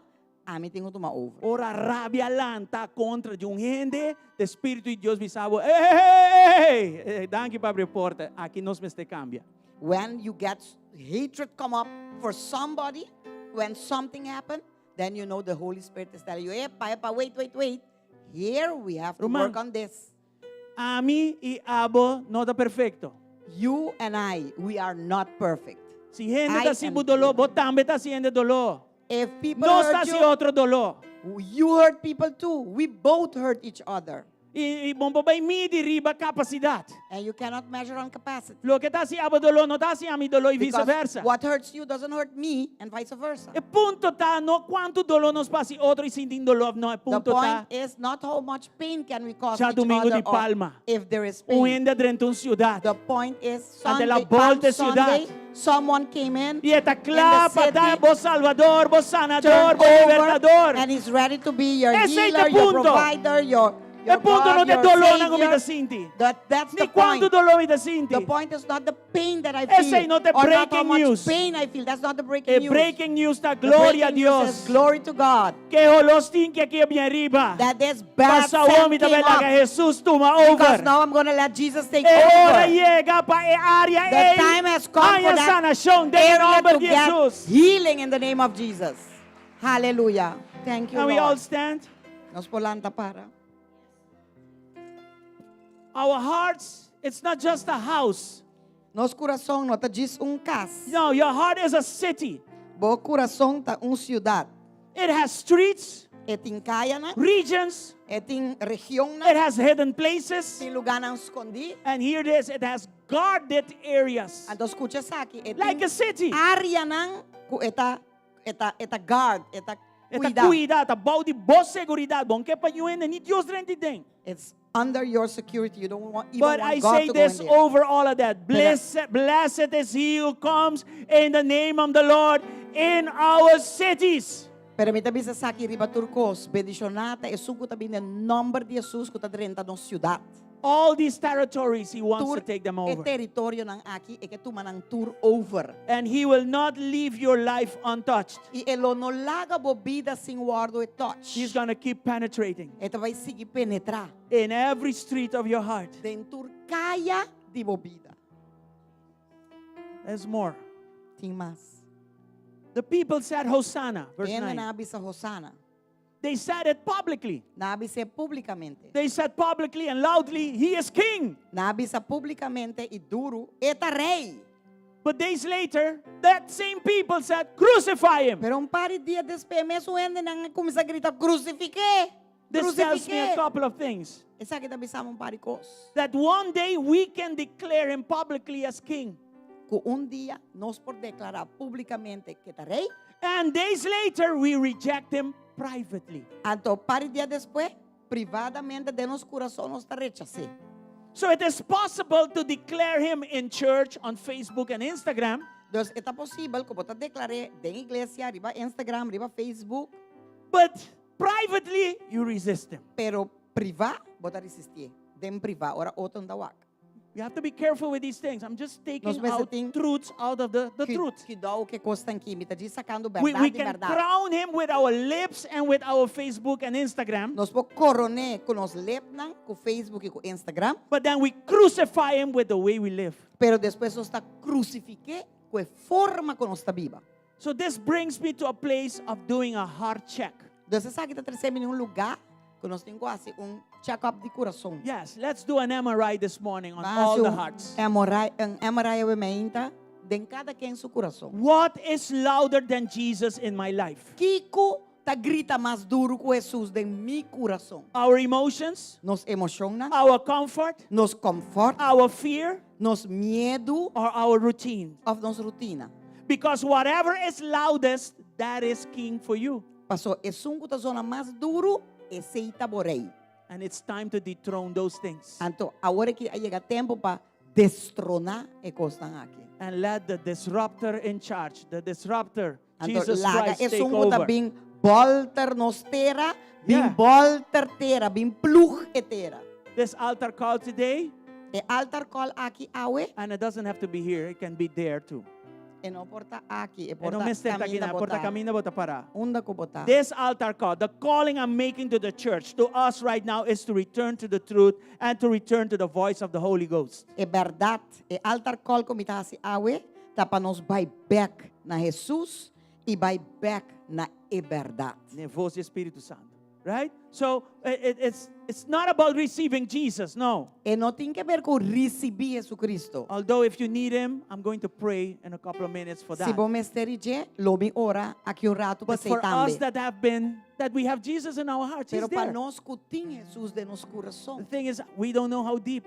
ami tin ku tuma over. Ora rabia lanta kontra di un hende, de Spiritu di Dios bisa bo, hey, hey, danki pa abri e porta, aki nos mester kambia. When you get hatred come up for somebody, when something happen, then you know the Holy Spirit is telling you, epa, epa, wait, wait, wait. Here we have to Ruman, work on this. Ami i abo no ta perfekto. You and I, we are not perfect. Si hende I ta hasi am bo doló, bo tambe ta hasi hende doló. If people Nos ta hurt hasi you, otro doló. you hurt people too. We both hurt each other. I, i bo no por bai midi riba kapasidat. And you cannot measure on capacity. Loke ta hasi abo doló no ta hasi ami doló i Because viceversa. what hurts you doesn't hurt me and vice versa. E punto ta no kuantu doló nos por hasi otro i si tin doló òf no. E The punto ta point is not how much pain can we cause Dja each Domingo other di or Palma. if there is Un pain. hende a drenta un siudat. The point is Ante la Sunday, Palm volta siudat. Sunday, someone came in I e ta in the kla pa ta city, bo Salvador, bo Sanador, turned bo over, Libertador. and he's ready to be your Esei ta healer, your punto. provider, your, E your punto God, no ta your dolónan ku mi ta savior. sinti. That, that's Ni the kuantu point. doló mi ta sinti. The point is not the pain that I Esei feel no ta or not how breaking much news. pain I feel. That's not the breaking E news. breaking news ta The gloria a breaking news Dios. is glory to God. Ku e holó stinki aki a bin ariba. That this bad Paso awor scent mi ta came bai laga up. Jesus tuma Because over. now I'm going to let Jesus take E ora over. yega pa e área The ei. time has come Haña for that sanashon den area nòmber to di get Jesus. healing in the name of Jesus. Hallelujah. Thank you, Can we all Lord. stand? Nos por lanta para. Our hearts, it's not just a house. Nos kurason no ta djis un kas. No, your heart is a city. Bo kurason ta un siudat. It has streets, E tin kayanan, regions, e tin regionnan, it has hidden places. tin lugánan skondí. And here it is, it has guarded areas. Anto skucha esaki, e Like tin a city. áreanan ku e ta e ta e ta guard, e ta E ta kuida. kuida, ta bou di bo seguridat. Bo n' ke pa niun hende, ni Dios drenta aden. It's under your security. You don't want even But want I God say to go in this there. over all of that. Blessed, blessed is he who comes in the name of the Lord in our cities. Pero mi ta bisa esaki riba tur kos, bendishoná ta esun ku ta bini den nòmber di Hesus ku ta drenta nos siudat. All these territories, he wants Tur to take them e over. teritorionan aki e ke tuma nan tur over. And he will not leave your life untouched. I e lo no laga bo bida sin wòrdu e touch. He's going to keep penetrating E ta bai sigui penetrá in every street of your heart. den tur kaya di bo bida. There's more. Tin mas. The people said, Hosanna, verse Hende 9. nan a bisa Hosana. They said it publicly. Nan a bis'é públikamente. They said publicly and loudly, He is king. Nan a bisa públikamente i duru, E ta rei. But days later, that same people said, Crucify him. Pero un par di dia despues, mesun hendenan a kuminsá grita, Krusifik'é! This tells me a Krusifik'é! couple of things. Esaki ta bisa mi un par di kos. That one day we can declare him publicly as king. Ku un dia nos por deklará públikamente ku e ta rei. And days later, we reject him privately. Anto par di dia despues, privadamente den nos kurason nos ta rechas'é. So it is possible to declare him in church, on Facebook and Instagram. Dus e ta posibel ku bo ta deklar'é den iglesia, riba Instagram, riba Facebook. But privately, you resist him. Pero privá, bo ta resistié. Den privá, ora otro no ta wak. You have to be careful with these things. I'm just taking Nos mester out tin truths out of the, the truth. Kuidou ku e kosnan aki. Mi ta djis sakando We, bèrdat we di can bèrdat. crown him with our lips and with our Facebook and Instagram. Nos por koron'é ku nos lepnan, ku Facebook i ku Instagram. But then we crucify him with the way we live. Pero despues nos ta krusifik'é ku e forma ku nos ta biba. So this brings me to a place of doing a heart check. Dus esaki ta trese mi na un lugá ku nos tin ku hasi un check-up di kurason. Yes, let's do an MRI this morning on Ban all hasi the un hearts. MRI, un MRI awe mainta den kada ken su kurason. What is louder than Jesus in my life? Kiko ta grita mas duru ku Hesus den mi kurason? Our emotions, Nos emoshonnan, our comfort, nos comfort, our fear, nos miedu or our routine? òf nos rutina. Because whatever is loudest, that is king for you. Paso esun ku ta zona mas duru, esei ta bo rei. And it's time to dethrone those things. Anto, awor aki a yega tempu pa Destroná e kosnan aki. And let the disruptor in charge, the disruptor, Anto Jesus laga Christ, take esun ku ta over. bin bòlter nos tera, bin Yeah. bòlter tera, bin plug e tera. This altar call today, E altar call aki awe, and it doesn't have to be here, it can be there too. e no por ta aki, e E por no ta mester ta kaminda akinan, por ta bo ta. kaminda bo ta pará. Unda ku bo ta. This altar call, the calling I'm making to the church, to us right now, is to return to the truth and to return to the voice of the Holy Ghost. E bèrdat, e altar call ku mi ta hasi awe ta pa nos bai bèk na Hesus i bai bèk na e bèrdat. Ne voz di Spiritu Santu. Right? So it, it's, it's not about receiving Jesus, no. E no tin ke ber ku risibí Jesucristo. Although if you need him, I'm going to pray in a couple of minutes for Si that. bo mester di dje, lo mi ora aki un ratu But p'esei for us tambe. that have been, that we have Jesus in our hearts, he's Pero pa there. nos ku tin Jesus den nos The kurason. thing is, we don't know how deep.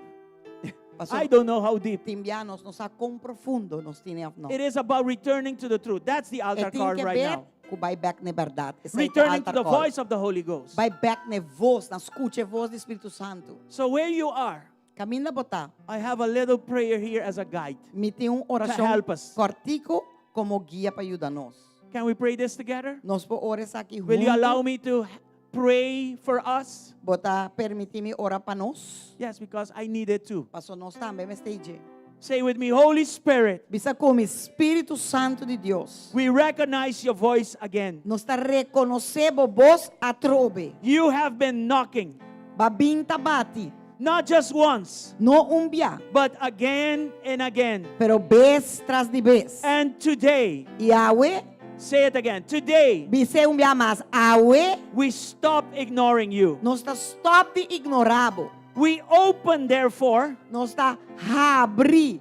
Paso I don't know how deep. tin bia nos no sa kon profundo nos tin òf no. It is about returning to the truth. That's the E altar tin call ke right ber now. ku bai bèk na e bèrdat. Esei ta e Returning to altar the call. voice of the Holy Ghost. Bai bèk na e vos, na skucha e vos di Spiritu Santu. So where you are, Kaminda bo ta. I have a little prayer here as a guide. Mi tin un To orashon help us. kòrtiku komo guia pa yuda nos. Can we pray this together? Nos por ora esaki Will you allow huntu? me to pray for us? Bo ta permití mi ora pa nos? Yes, because I need it too. Paso nos tambe mester dje. Say with me, Holy Spirit, Bisa ku mi, Spiritu Santu di Dios. we recognize your voice again. Nos ta rekonosé bo bos atrobe. You have been knocking, B'a bin ta bati. not just once, No un bia, but again and again. pero bes tras di bes. And today, I awe, say it again, today bis'é un bia mas, awe, we stop ignoring you. nos ta stòp di ignorá bo. We open, therefore, Nos ta habri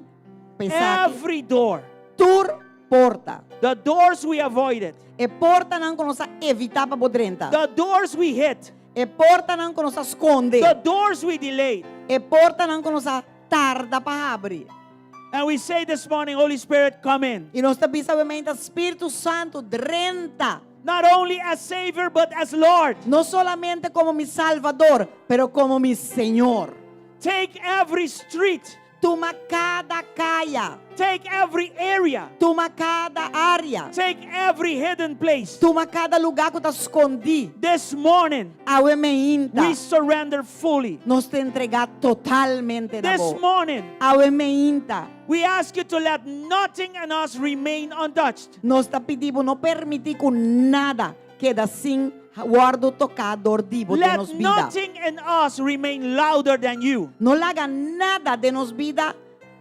p'esaki. every door. Tur porta. The doors we avoided, E portanan ku nos a evitá pa bo drenta. the doors we hit, E portanan ku nos a skonde. the doors we delayed. E portanan ku nos a tarda pa habri. And we say this morning, Holy Spirit, come in. I nos ta bisa awe mainta, Spiritu Santu, drenta. Not only as Savior, but as Lord. No solamente komo mi Salvador, pero komo mi Señor. Take every street. Tuma kada kaya. Take every area. Tuma kada área. Take every hidden place. Tuma kada lugá ku ta skondí. This morning, Awe mainta. we surrender fully. Nos ta entregá totalmente na This bo. morning, Awe mainta. we ask you to let nothing in us remain untouched. Nos ta pidi bo no permití ku nada keda sin wòrdu toká dor di bo den Let nos bida. nothing in us remain louder than you. No laga nada den nos bida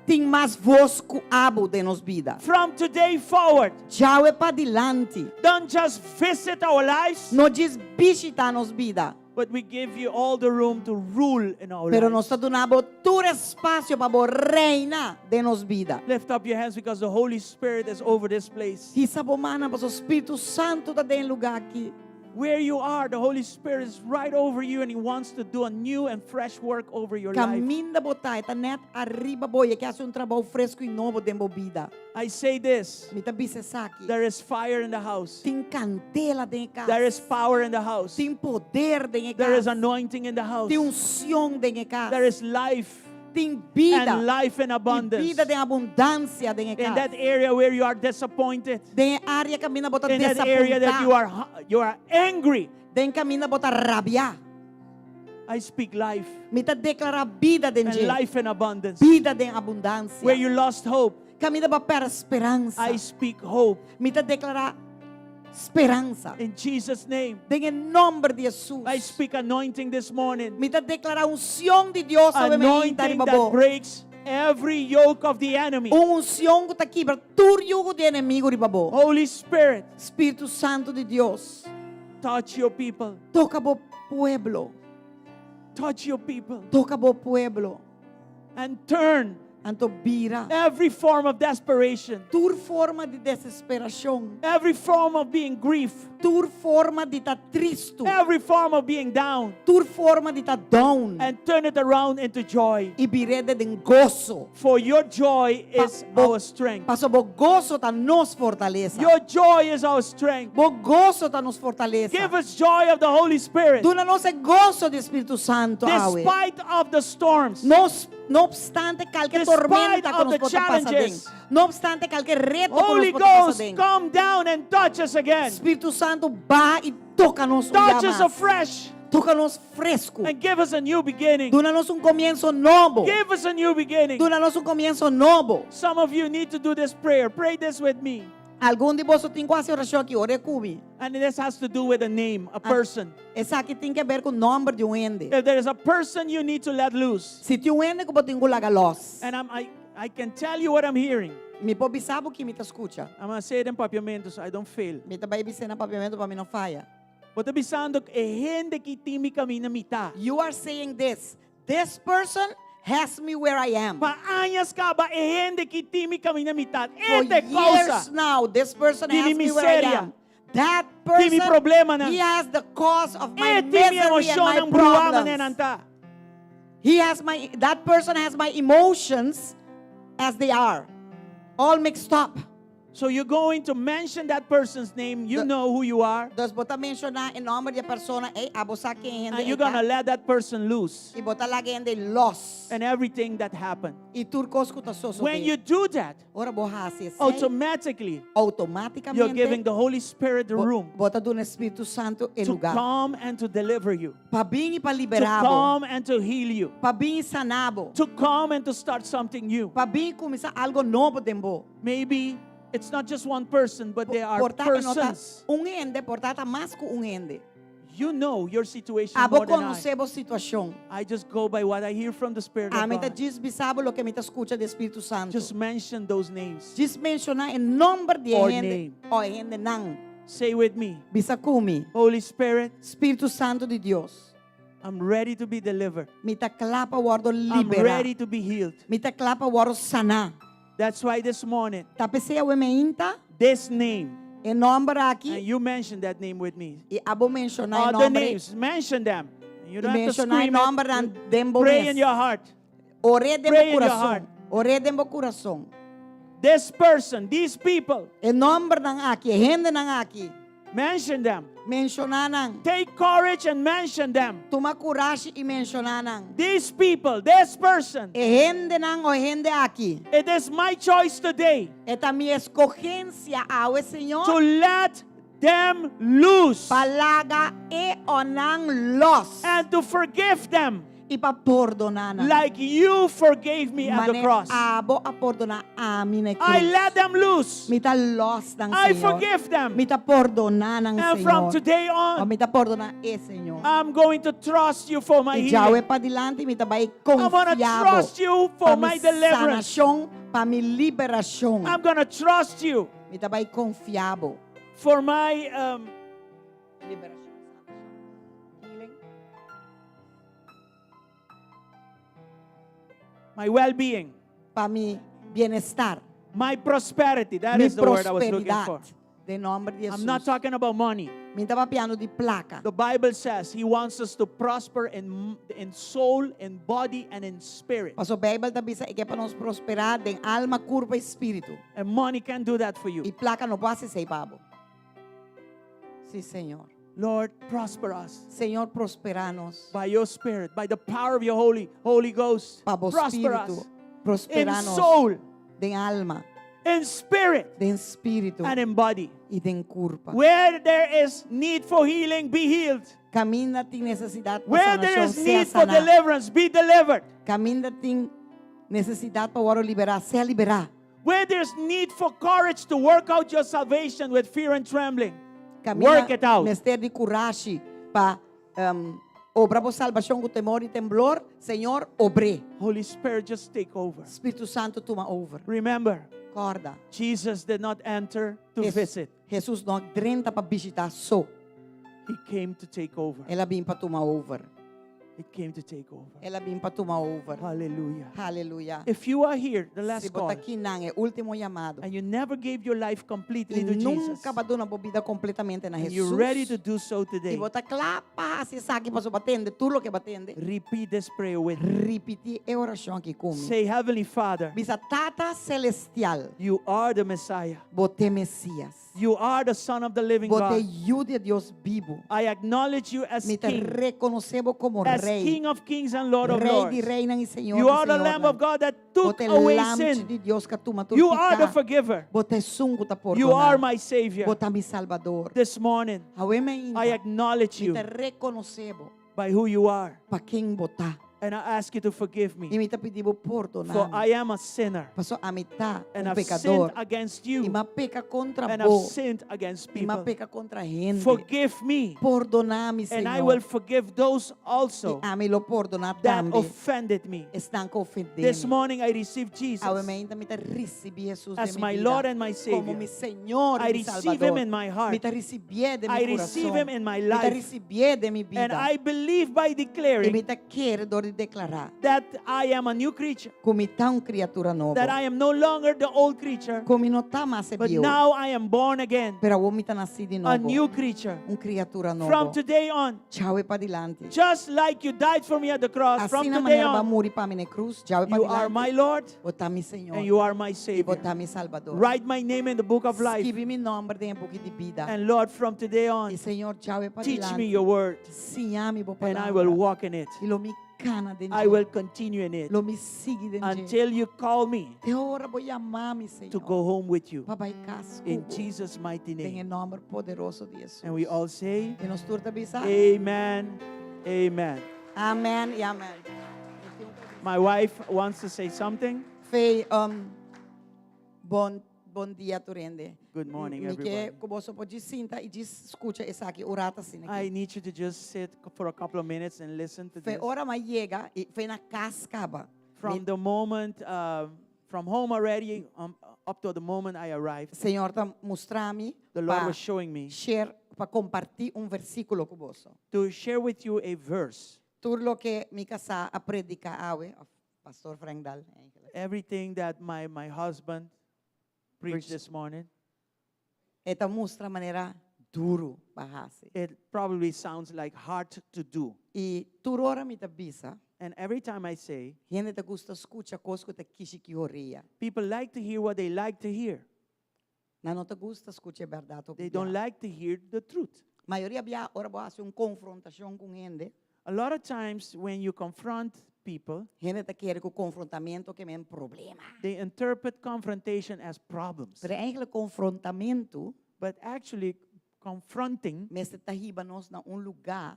tin mas vos ku abo den nos bida. From today forward, Djawe padilanti. don't just visit our lives, No djis bishitá nos bida. but we give you all the room to rule in our Pero nos lives. ta duna bo tur espasio pa bo reina den nos bida. Lift up your hands because the Holy Spirit is over this place. Hisa bo mannan pasobra Spiritu Santu ta den e lugá aki. Where you are, the Holy Spirit is right over you and He wants to do a new and fresh work over your life. Kaminda bo ta, e ta nèt ariba bo, i e ke hasi un trabou fresku i nobo den bo bida. I say this Mi ta bisa esaki. there is fire in the house, Tin kandela den e kas. there is power in the house, Tin poder den e there is kas. anointing in the house, Tin unshon den e kas. there is life Tin bida. and life in I abundance. bida den abundansia den e In kas. that area where you are disappointed, Den e área kaminda bo ta in that area that you desapuntá. are you are angry, Den kaminda bo ta rabiá. I speak life Mi ta deklará bida den and dje. life in abundance. Bida den abundansia. Where you lost hope, Kaminda bo a pèrdè speransa. I speak hope Mi ta deklará speransa. in Jesus' name. Den e nòmber di Hesus. I speak anointing this morning. Mi ta deklará unshon di Dios awe mainta Anointing riba that bo. breaks every yoke of the enemy. Un unshon ku ta kibra tur yugo di enemigu riba bo. Holy Spirit, Spiritu Santu di Dios, touch your people. toka bo pueblo. Touch your people. Toka bo pueblo. And turn Anto bira. every form of desperation, Tur forma di desesperashon. every form of being grief, Tur forma di ta tristu. every form of being down, Tur forma di ta down. and turn it around into joy. I bir'é den goso. For your joy Pa- is bo- our strength. Paso bo goso ta nos fortalesa. Your joy is our strength. Bo goso ta nos fortalesa. Give us joy of the Holy Spirit. Duna nos e goso di Spiritu Santu awe. Despite of the storms, Nos, no opstante kualke despite tormenta spite ku of nos the por ta pasa den. challenges, No obstante kualke reto ku nos Holy por ta pasa Ghost, den. come down and touch us again. Spiritu Santu, baha i toka nos un Touch dia us mas. afresh Toka nos fresku. and give us a new beginning. Duna nos un komienso nobo. Give us a new beginning. Duna nos un komienso nobo. Some of you need to do this prayer. Pray this with me. Algun di boso tin ku hasi e orashon aki, ora ku mi. And this has to do with a name, a person. Esaki tin ke ber ku nòmber di un hende. If there is a person you need to let loose, Si tin un hende ku bo tin ku laga lòs. and I'm, I, I can tell you what I'm hearing. Mi por bisa bo kiko mi ta skucha. I'm going to say it in papiamento so I don't fail. Mi ta bai bis'é na papiamento pa mi no faya. Bo ta bisando e hende aki tin mi kaminda mi ta. You are saying this. This person has me where I am. Pa añas kaba e hende aki tin mi kaminda mi ta. For E ta years kousa. now, this person Di mi has me where I miseria. am. That Di mi person, problemanan. he has the cause of my E tin mi misery and emoshonnan my bruá problems. manera ta. He has my, that person has my emotions as they are, all mixed up. So you're going to mention that person's name. You The- know who you are. Dus bo ta menshoná e nòmber di e persona, ei, abo sa ken hende And you're going to let that person loose. I bo ta laga e hende lòs. And everything that happened. I tur kos ku ta sosodé. When you do that, Ora bo hasi esei, automatically outomátikamente you're giving the Holy Spirit the bo, room bo ta duna Spiritu Santu e to lugá. come and to deliver you, Pa bin i pa to liberá bo. come and to heal you, Pa bin i sana bo. to come and to start something new. Pa bin i kuminsá algu nobo den bo. Maybe it's not just one person, but there are Por ta e no ta persons. un hende, por ta ta mas ku un hende. You know your situation Abo more than I. konosé bo situashon. I just go by what I hear from the Spirit of Ami ta God. djis bisa bo loke mi ta skucha di Spiritu Santu. Just mention those names. Djis menshoná e nòmber di Or hende name. òf hendenan. Say with me, Bisa ku mi. Holy Spirit, Spiritu Santu di Dios. I'm ready to be delivered. Mi ta kla pa wòrdu I'm liberá. ready to be healed. Mi ta kla pa wòrdu saná. That's why this morning, Ta p'esei awe mainta, this name, e nòmber aki, and you mentioned that name with me. i abo menshoná e Other nòmber. names, mention them. You don't I have to menshoná e scream nòmbernan it. den bo Pray mes. in your heart. Or'é den Pray bo in your kurason. heart. Or'é den bo kurason. This person, these people, E nòmbernan aki, e hendenan aki. mention them. Menshoná nan. Take courage and mention them. Tuma kurashi i menshoná nan. These people, this person. E hendenan òf hende aki. It is my choice today E ta mi eskohensia awe, Señor. to let them loose Pa laga e òf nan lòs. and to forgive them I pa pordoná nan. like you forgave me at the Manera cross. abo a pordoná ami na I krus. let them loose. Mi ta lòs nan, I Señor. forgive them. Mi ta pordoná nan, And from Señor. today O on, mi ta pordoná e, Señor. I'm going to trust you for my I djawe healing. padilanti, mi ta bai I'm going to konfia bo. trust you Pa for mi my deliverance. sanashon, pa mi liberashon. I'm going to trust you Mi ta bai konfia bo. for my um, Liberashon, sanashon. Healing. my well-being, Pa mi bienestar. my prosperity. That mi is the word I was looking for. prosperidat. Den nòmber di I'm not Jesus. talking about money. Mi n' ta papiando di plaka. The Bible says He wants us to prosper in, in soul, in body, and in spirit. Paso Beibel ta bisa e ke pa nos prosperá den alma, kurpa i spiritu. And money can't do that for you. I plaka no por hasi esei pa bo. Sí, Señor. Lord, prosper us Señor, prosperá nos. by your Spirit, by the power of your Holy, Holy Ghost. Pa bo Prosper spiritu. us in Prosperá nos. soul, Den alma, in spirit, den spiritu and in body. i den kurpa. Where there is need for healing, be healed. Kaminda tin nesesidat pa Where there sanashon, is sea need for saná. deliverance, be delivered. Kaminda tin nesesidat pa wòrdu liberá, sea liberá. Where there's need for courage to work out your salvation with fear and trembling, Kaminda work it out. mester di kurashi pa um, obra bo salbashon ku temor i temblor, Señor, obr'é. Holy Spirit, just take over. Spiritu Santu tuma over. Remember, Kòrda. Jesus did not enter to Jes- visit. Jesus no a drenta pa bishitá so. He came to take over. El a bin pa tuma over. He came to take over. El a bin pa tuma over. Hallelujah. Aleluya. If you are here, the last Si call, bo ta akinan, e último yamado. and you never gave your life completely I to Jesus, nunka bo a duna bo bida kompletamente na and Jesus. you're ready to do so I today, bo ta kla pa hasi esaki paso bo a tende tur loke bo a tende. repeat this prayer with me. Ripití e orashon aki ku mi. Say, Heavenly Father, Bisa Tata Selestial, you are the Messiah. bo ta Mesias. You are the Son of the living Bo ta God. Yu di Dios bibu. I acknowledge you as Mi ta King, rekonosé bo komo as Rei. King of kings and Lord of Rei lords. di reinan i Señor You di are the Lamb señornan. of God that took Bo ta e away Lamchi sin. di Dios ku a tuma tur You are the piká. forgiver. Bo ta esun ku ta You are pordoná. my Savior. Bo ta mi Salbador. This morning, Awe mainta, I acknowledge mi you ta rekonosé bo by who you are. pa ken bo ta. And I ask you to forgive I me, mi ta pidi bo pordoná for mi. I am a sinner. Paso ami ta And un I've sinned pekador. against I you. m'a peka kontra And I've bo. sinned against I m'a people. peka kontra hende. Forgive me. Pordoná mi, And I will Señor. forgive those also I ami lo pordoná that tambe. offended me. Esnan ku a ofendé This mi. morning I received Awe Jesus mainta mi ta risibí Jesus as den mi my bida Lord and my komo Savior. mi Señor I i mi receive him Salbador. in my heart. Mi ta risibié den I mi receive kurason. him in my Mi ta life. risibié den mi And bida. I believe by I declaring mi ta kere dor di deklará that I am a new creature, ku mi ta un kriatura nobo. that I am no longer the old creature, Ku mi no ta mas e but bieu. now I am born again, Pero awor mi ta nasí di a nobo. new creature. Un kriatura From nobo. today on, Djawe padilanti. just like you died for me at the cross, from Asina today manera b'a on, muri pa mi na krus, djawe you are my padilanti. Lord Bo ta mi Señor. and you are my I bo Savior. ta mi Salbador. Write my name in the book of life. Skibi mi nòmber den e buki di bida. And Lord, from today I on, Señor, djawe teach me padilanti. your word, Siña mi bo and I will palabra. walk in it. I lo mi kana den I dje. will continue in it Lo mi sigui den dje. until you call me Te ora bo yama mi, to Señor. go home with you. Pa bai kas In ku bo. Jesus' mighty Den e name. nòmber poderoso di Jesus. And we all say, I nos tur ta bisa. Amen. Amen. Amèn i amèn. My wife wants to say something. Fe, um, bon, bon dia, tur hende. Good morning, Mi ke everybody. ku boso por sinta i djis skucha esaki un ratu asina I aki. need you to just sit for a couple of minutes and listen to Fe this. ora m'a yega i for di na kas kaba. From the moment, from home already, up to the moment I arrived, Señor ta mustra mi the Lord pa was showing me share pa kompartí un versíkulo ku boso. to share with you a verse. Tur loke mi kasá a prediká awe, Pastor Frank Dal, eigenlijk. Everything that my husband preached Preached. this morning, E ta mustra manera duru pa hasi. it probably sounds like hard to do. I tur ora mi ta bisa, And every time I say, hende ta gusta skucha kos ku ta kishi ki orea. people like to hear what they like to hear. Nan no ta gusta skucha bèrdat They don't like to hear the truth. Mayoria bia ora bo hasi un konfrontashon ku hende, A lot of times when you confront people, hende ta kere ku konfrontamentu ke men problema. they interpret confrontation as problems. Pero eigenlijk konfrontamentu But actually, confronting, mester ta hiba nos na un lugá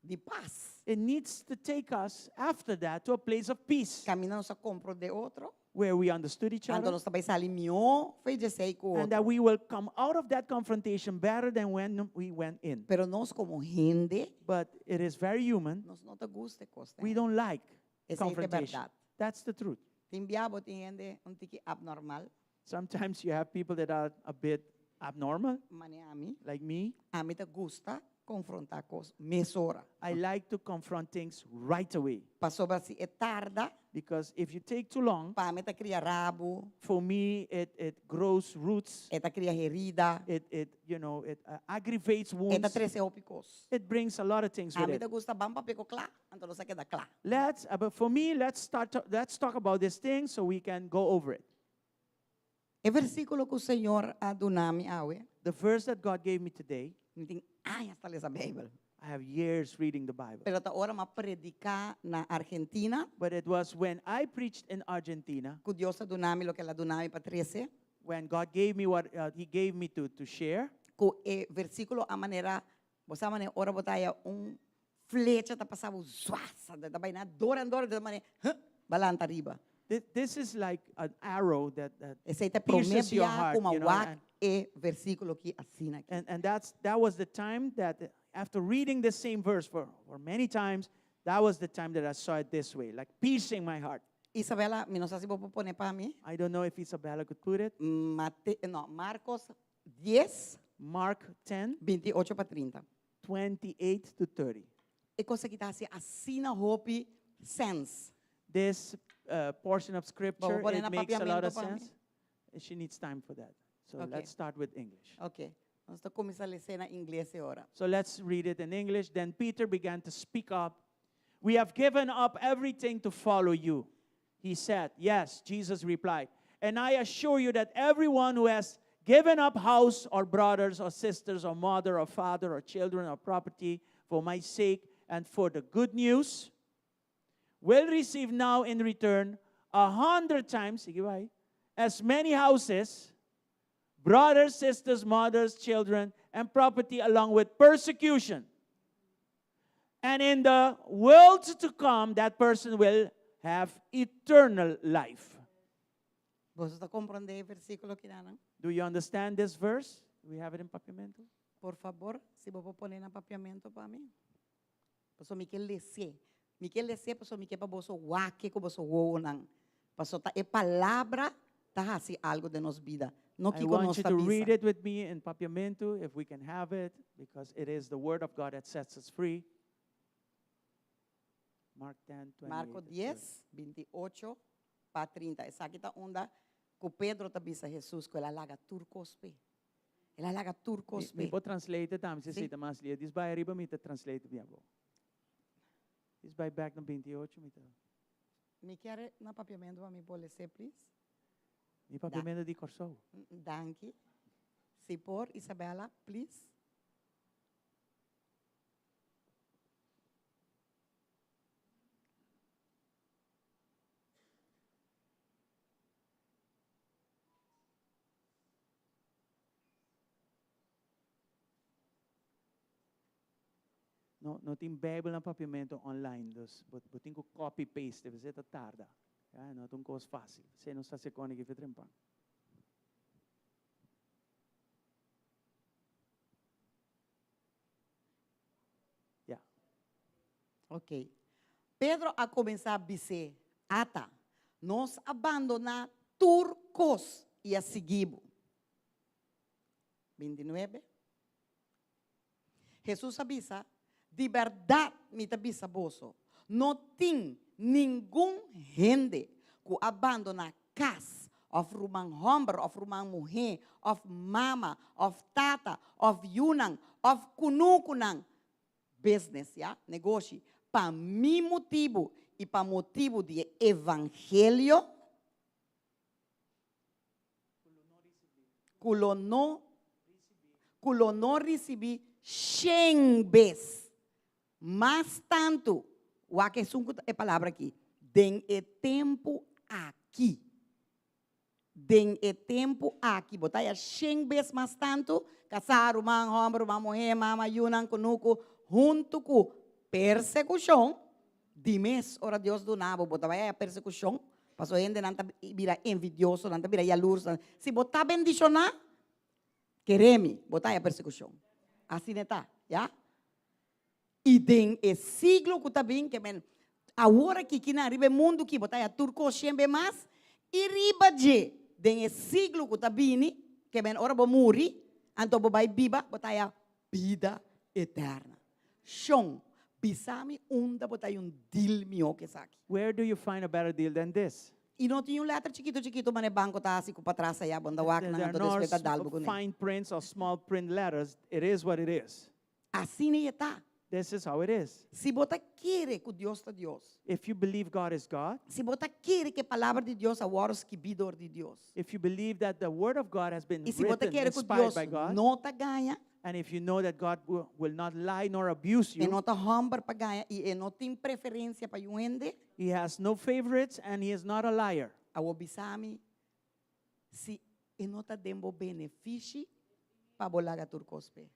di pas. it needs to take us after that to a place of peace Kaminda nos a komprondé otro, where we understood each anto other nos ta bai sali mihó for di esei ku and that otro. we will come out of that confrontation better than when we went in. Pero nos komo hende, But it is very human. nos no ta gusta e kos. We don't like Esei ta confrontation. bèrdat. That's the truth. Tin bia bo tin hende un tiki abnormal, Sometimes you have people that are a bit abnormal, manera ami. like me. Ami ta gusta konfrontá kos mesora. I like to confront things right away Pasobra si e tarda, because if you take too long, pa mi e ta kria rabu, for me, it grows roots. e ta kria herida, It you know, it aggravates e ta wounds. trese hopi kos. It brings a lot of things with Ami it. ta gusta ban papia kos kla, anto nos keda kla. But for me, let's talk about this thing so we can go over it. E versíkulo ku Señor a duna mi awe, The verse that God gave me today, mi tin aña ta lesa Beibel. I have years reading the Bible. Pero ta ora m'a prediká na Argentina, But it was when I preached in Argentina, ku Dios a duna mi loke el a duna mi pa trese, when God gave me what He gave me to share, ku e versíkulo a manera, bo sa manera ora bo ta haya un flecha ta pasa bo zuasa, ta bai na dor en dor, ta manera, huh, b'a lanta riba. This is like an arrow that Esei ta promé pierces your bia heart, ku m'a wak e versíkulo ki asina aki. And that was the time that after reading the same verse for many times, that was the time that I saw it this way, like piercing my heart. Isabela, mi no sa si bo por pone pa mi. I don't know if Isabella could put it. Mate, no, Marcos 10, Mark 10, 28 pa 30. 28 to 30. E kos aki ta hasi asina hopi sense. This portion of scripture, pone it na makes a lot of papiamento pa mi. sense. She needs time for that. So let's start with English. Ok. Nos ta kuminsá lesa na ingles awor. So let's read it in English. Then Peter began to speak up. "We have given up everything to follow you," he said. "Yes," Jesus replied. "And I assure you that everyone who has given up house or brothers or sisters or mother or father or children or property for my sake and for the good news will receive now in return 100 times, sigui bai, as many houses, brothers, sisters, mothers, children, and property along with persecution. And in the world to come, that person will have eternal life. Boso ta komprondé e versíkulo akinan? Do you understand this verse? We have it in Papiamento. Por fabor, si bo por pone na Papiamento pa mi. Paso mi ke les'é. Mi ke les'é paso mi ke pa boso wak-e ku boso wowonan. Paso ta e palabra ta hasi algu den nos bida, no I kiko want nos you ta to read bisa. it with me in Papiamento, if we can have it, because it is the word of God that sets us free. Mark 10, 28 Marko to 30. dies, 28 pa 30. Esaki ta unda ku Pedro ta bisa Hesus ku el a laga tur kos p'e. El a laga tur kos Mi p'e. por translate tambe si Sí. esei ta mas lia. Dis bai ariba mi ta translate bia bo. Dis bai bek na 28 mi ta. Mi kier na papiamento pa mi por les'é please. Mi papiamento di Kòrsou. Danki. Si por Isabella please. No, no tin Bijbel na papiamento online, dus bo, bo tin ku copy paste, p'esei ta tarda. Ja, no ta un kos fácil. P'esei nos ta hasi kòne ki fetrimpan. Ja. Ok. Pedro a kuminsá bis'é, Ata, nos a bandoná tur kos i a sigui bo. 29. Hesus a bisa, Di bèrdat mi ta bisa boso, no tin ningun hende ku a bandoná kas òf ruman hòmber òf ruman muhé òf mama òf tata òf yunan òf kunukunan, business, ya, negoshi, pa mi motibu i pa motibu di e evangelio, ku lo no ku lo no risibí shen bes mas tantu, wak esun ku ta e palabra aki, den e tempu aki. Den e tempu aki bo ta haya shen bes mas tantu, kasá, ruman hòmber, ruman muhé, mama, yunan, kunuku, huntu ku persekushon. Di mes ora Dios duna bo, bo ta bai haya persekushon, pasobra hendenan ta bira envidioso, nan ta bira yalurs. Si bo ta bendishoná, kere mi, bo ta haya persekushon. Asina e ta, ya. I den e siglo ku ta bin, ke men awor aki kinan riba e mundu ki bo ta haya tur kos shembe mas, i riba dje den e siglo ku ta bini, ke men ora bo muri, anto bo bai biba, bo ta haya bida eterna. Shon, bisa mi unda bo ta haya un deal mihó ku esaki. Where do you find a better deal than this? I no tin un letter chikito chikito manera e banko ta hasi ku patras aya, bo no ta wak nan, There anto are no despues ta dal bo kuné. fine prints or small print letters, it is what it is. Asina e ta. This is how it is. Si bo ta kere ku Dios ta Dios. If you believe God is God. Si bo ta kere ku e Palabra di Dios a wòrdu skibí dor di Dios. If you believe that the word of God has been I si bo ta written, kere ku inspired Dios by God. no ta gaña. And if you know that God will not lie nor abuse E you. no ta hòmber pa gaña i e no tin preferensia pa yu hende. He has no favorites and he is not a liar. Awor bisa mi si e no ta den bo benefishi pa bo laga tur kos p'e.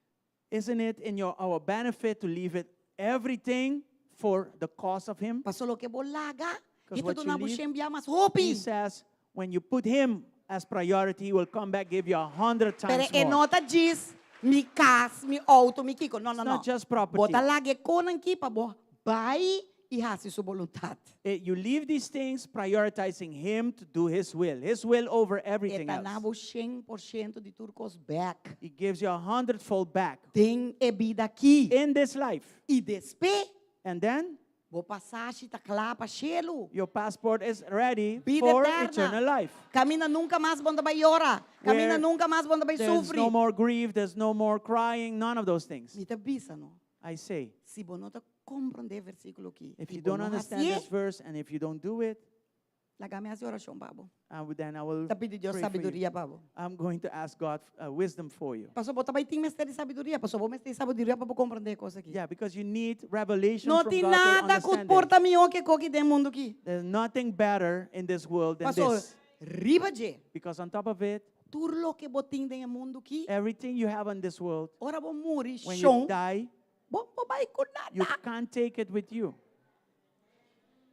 Isn't it in your our benefit to leave it everything for the cause of him? Paso loke bo laga, Because e ta what you duna bo leave, shen bia mas hopi. He says, when you put him as priority, he will come back give you 100 Pero times e more. no ta djis mi kas, mi outo, mi kiko. No, no, It's no. not just property. Bo ta laga e konan ki pa bo bai i hasi su boluntat. You leave these things prioritizing him to do his will, his will over everything E ta na else. bo shen por shento di tur kos bek. He gives you a hundredfold back. Den e bida aki. In this life. I despe. And then. Bo pasashi ta kla pa shelu. Your passport is ready Bida for eterna. eternal life. Kaminda nunka mas bo no ta bai yora. Kaminda Where nunka mas bo no ta bai there's sufri. no more grief, there's no more crying, none of those things. Mi ta bisa no. I say. Si bo no ta komprondé e versíkulo aki If i you bo don't no understand hasié, this verse and if you don't do it, Laga mi hasi orashon pa bo. And then I will Ta pidi Dios pray for you. sabiduria pa bo. I'm going to ask God wisdom for you. Paso bo ta bai tin mester di sabiduria, paso bo mester di sabiduria pa bo komprendé e kos aki. Yeah, because you need revelation No from tin God to nada ku understand por this. ta mihó ku e koki den mundu ki. There's nothing better in this world than Paso this. riba dje, Because on top of it, tur loke bo tin den e mundu ki, everything you have in this world, ora bo muri when you shon, die, bo no bai ku you nada. can't take it with you.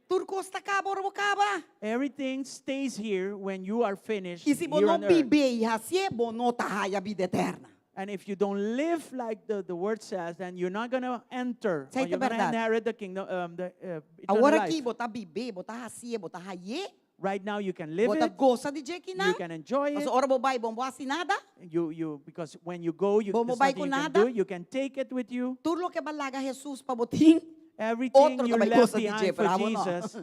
Tur kos ta kaba ora bo kaba. Everything stays here when you are finished I si bo here no on earth. biba i hasié, bo no ta haya bida eterna. And if you don't live like the, the word says, then you're not going to enter, Esei or ta you're going to bèrdat. inherit the kingdom, the eternal Awor life. aki bo ta biba, bo ta hasié, bo ta hayé, Right now you can live bo ta it, gosa di dje kinan. you can enjoy it. Paso ora bo bai, bo no por hasi nada. You, because when you go, you, Bo no there's bai nothing ku you can nada. do. You can take it with you. Tur loke bo a laga Jesus pa bo tin. Everything Otro you ta bai left gosa di behind dje, for pero abo no. Jesus,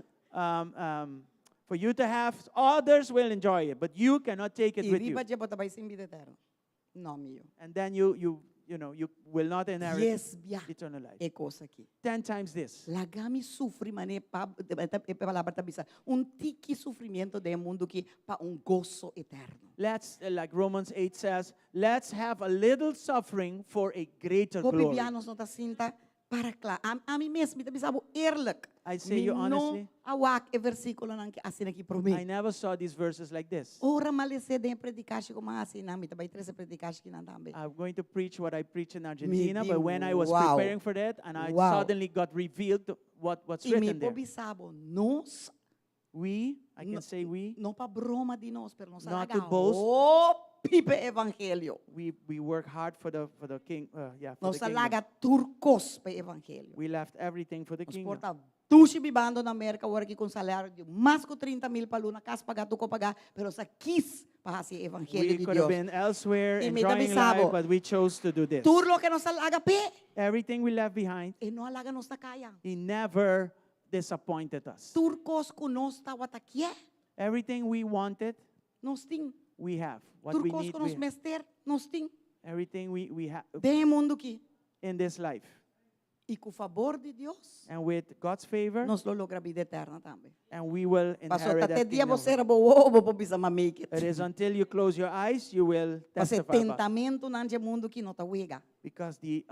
for you to have, others will enjoy it, but you cannot take it I with you. riba dje bo ta bai sin bida eterno. No, mio. And then you will not inherit Dies bia eternal life. e kos aki. 10 times this. Laga mi sufri mane pa e palabra ta bisa un tiki sufrimentu den mundu ki pa un goso eterno. Let's, like Romans 8 says, let's have a little suffering for a greater Hopi glory. bia nos no ta sinta para kla. Ami mes mi ta bisa bo eerlijk. I say Mi you no honestly. a wak e versíkulonan ki asina ki promé. I never saw these verses like this. Ora m'a les'é den predikashi ku m'a hasi nan, mi ta bai trese predikashi ki nan tambe. I'm going to preach what I preach in Argentina, Mi but when I was wow. preparing for that, and I Wow. suddenly got revealed what's I mi written por there. bisa bo, nos We, I can No, say we, no pa broma di nos, pero nos Not a laga to boast. hopi p'e evangelio. We work hard for the king, yeah, for Nos the kingdom. a laga tur kos p'e evangelio. We left everything for the Nos kingdom. por ta dushi bibando na Merka awor aki ku un salario di mas ku 30 mil pa luna, kas pagá, tur kos pagá, pero nos a kis pa hasi e evangelio We di could have Dios. been elsewhere I mi ta enjoying bisa bo, life, but we chose to do this. Tur loke nos a laga p'e, Everything we left behind, e no a laga nos na kaya. he never disappointed us. Tur kos ku nos tabata kier, Everything we wanted, nos tin. we have. What Tur we kos need, ku we nos have. mester, nos tin. Everything we have Den e mundu ki. in this life. I ku fabor di Dios, And with God's favor, nos lo logra bida eterna tambe. and we will Paso inherit ta that te dia kingdom. bo sera bo wowo bo por bisa m'a make it. It is until you close your eyes, you will Paso testify about it. tentamentunan dje mundu ki no ta wega. Because the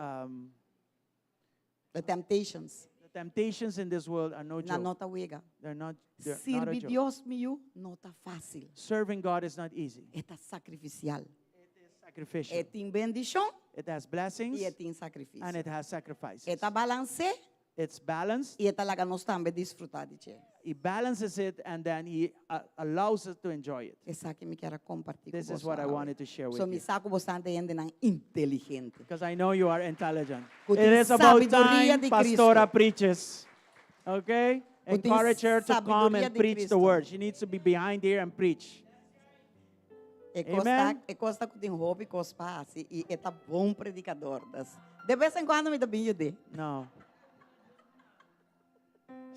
The temptations. The temptations in this world are no Na joke. no ta wega. They're not a Sirbi joke. Dios, mi yu, no ta fácil. Serving God is not easy. E ta sacrificial. It is sacrificial. E tin bendishon It has blessings i e tin sakrifisio. and it has sacrifices. E ta balans'é It's balanced. i e ta laga nos tambe disfrutá di dje. He balances it and then he allows us to enjoy it. Esaki mi kier a kompartí ku This is boso what I awe. wanted to share with So mi you. sa ku boso ta hendenan inteligente. Because I know you are intelligent. Ku It tin is about sabiduria time di Pastora Cristo. preaches. Okay? Ku tin Encourage her to come sabiduria and di preach the Cristo. word. She needs to be behind here and preach. E kos ta, Amen. e kos ta ku tin hopi kos pa hasi i e ta bon predikador. Dus, de bes en kuando mi ta bin yud'é. No.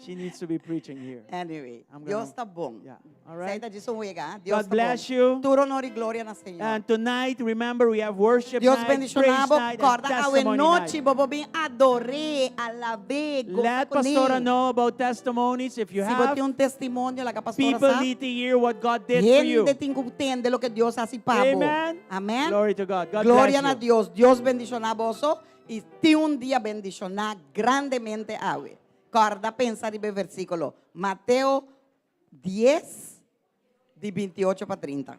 She needs to be preaching here. Anyway, I'm Dios gonna ta bon. Yeah. All right. Esei ta djis un wega, Dios God ta bless bon. you. Tur honor i gloria na Señor. And tonight, remember, we have worship Dios night, praise bendishoná bo. night, and Korda awe testimony nochi night. bo por bin ador'é, alab'é, gosa Let kuné. Pastora know about testimonies if you Si bo have. tin un testimonio, laga pastora People sa. need to hear what God did for you. Hende tin ku tende loke Dios a hasi pa bo. Amen. Amen. Glory to God. God Gloria bless na you. Dios. Dios bendishoná boso i tin un dia bendishoná grandemente awe. Korda pensa riba e versíkulo. Mateo 10, di 28 pa 30.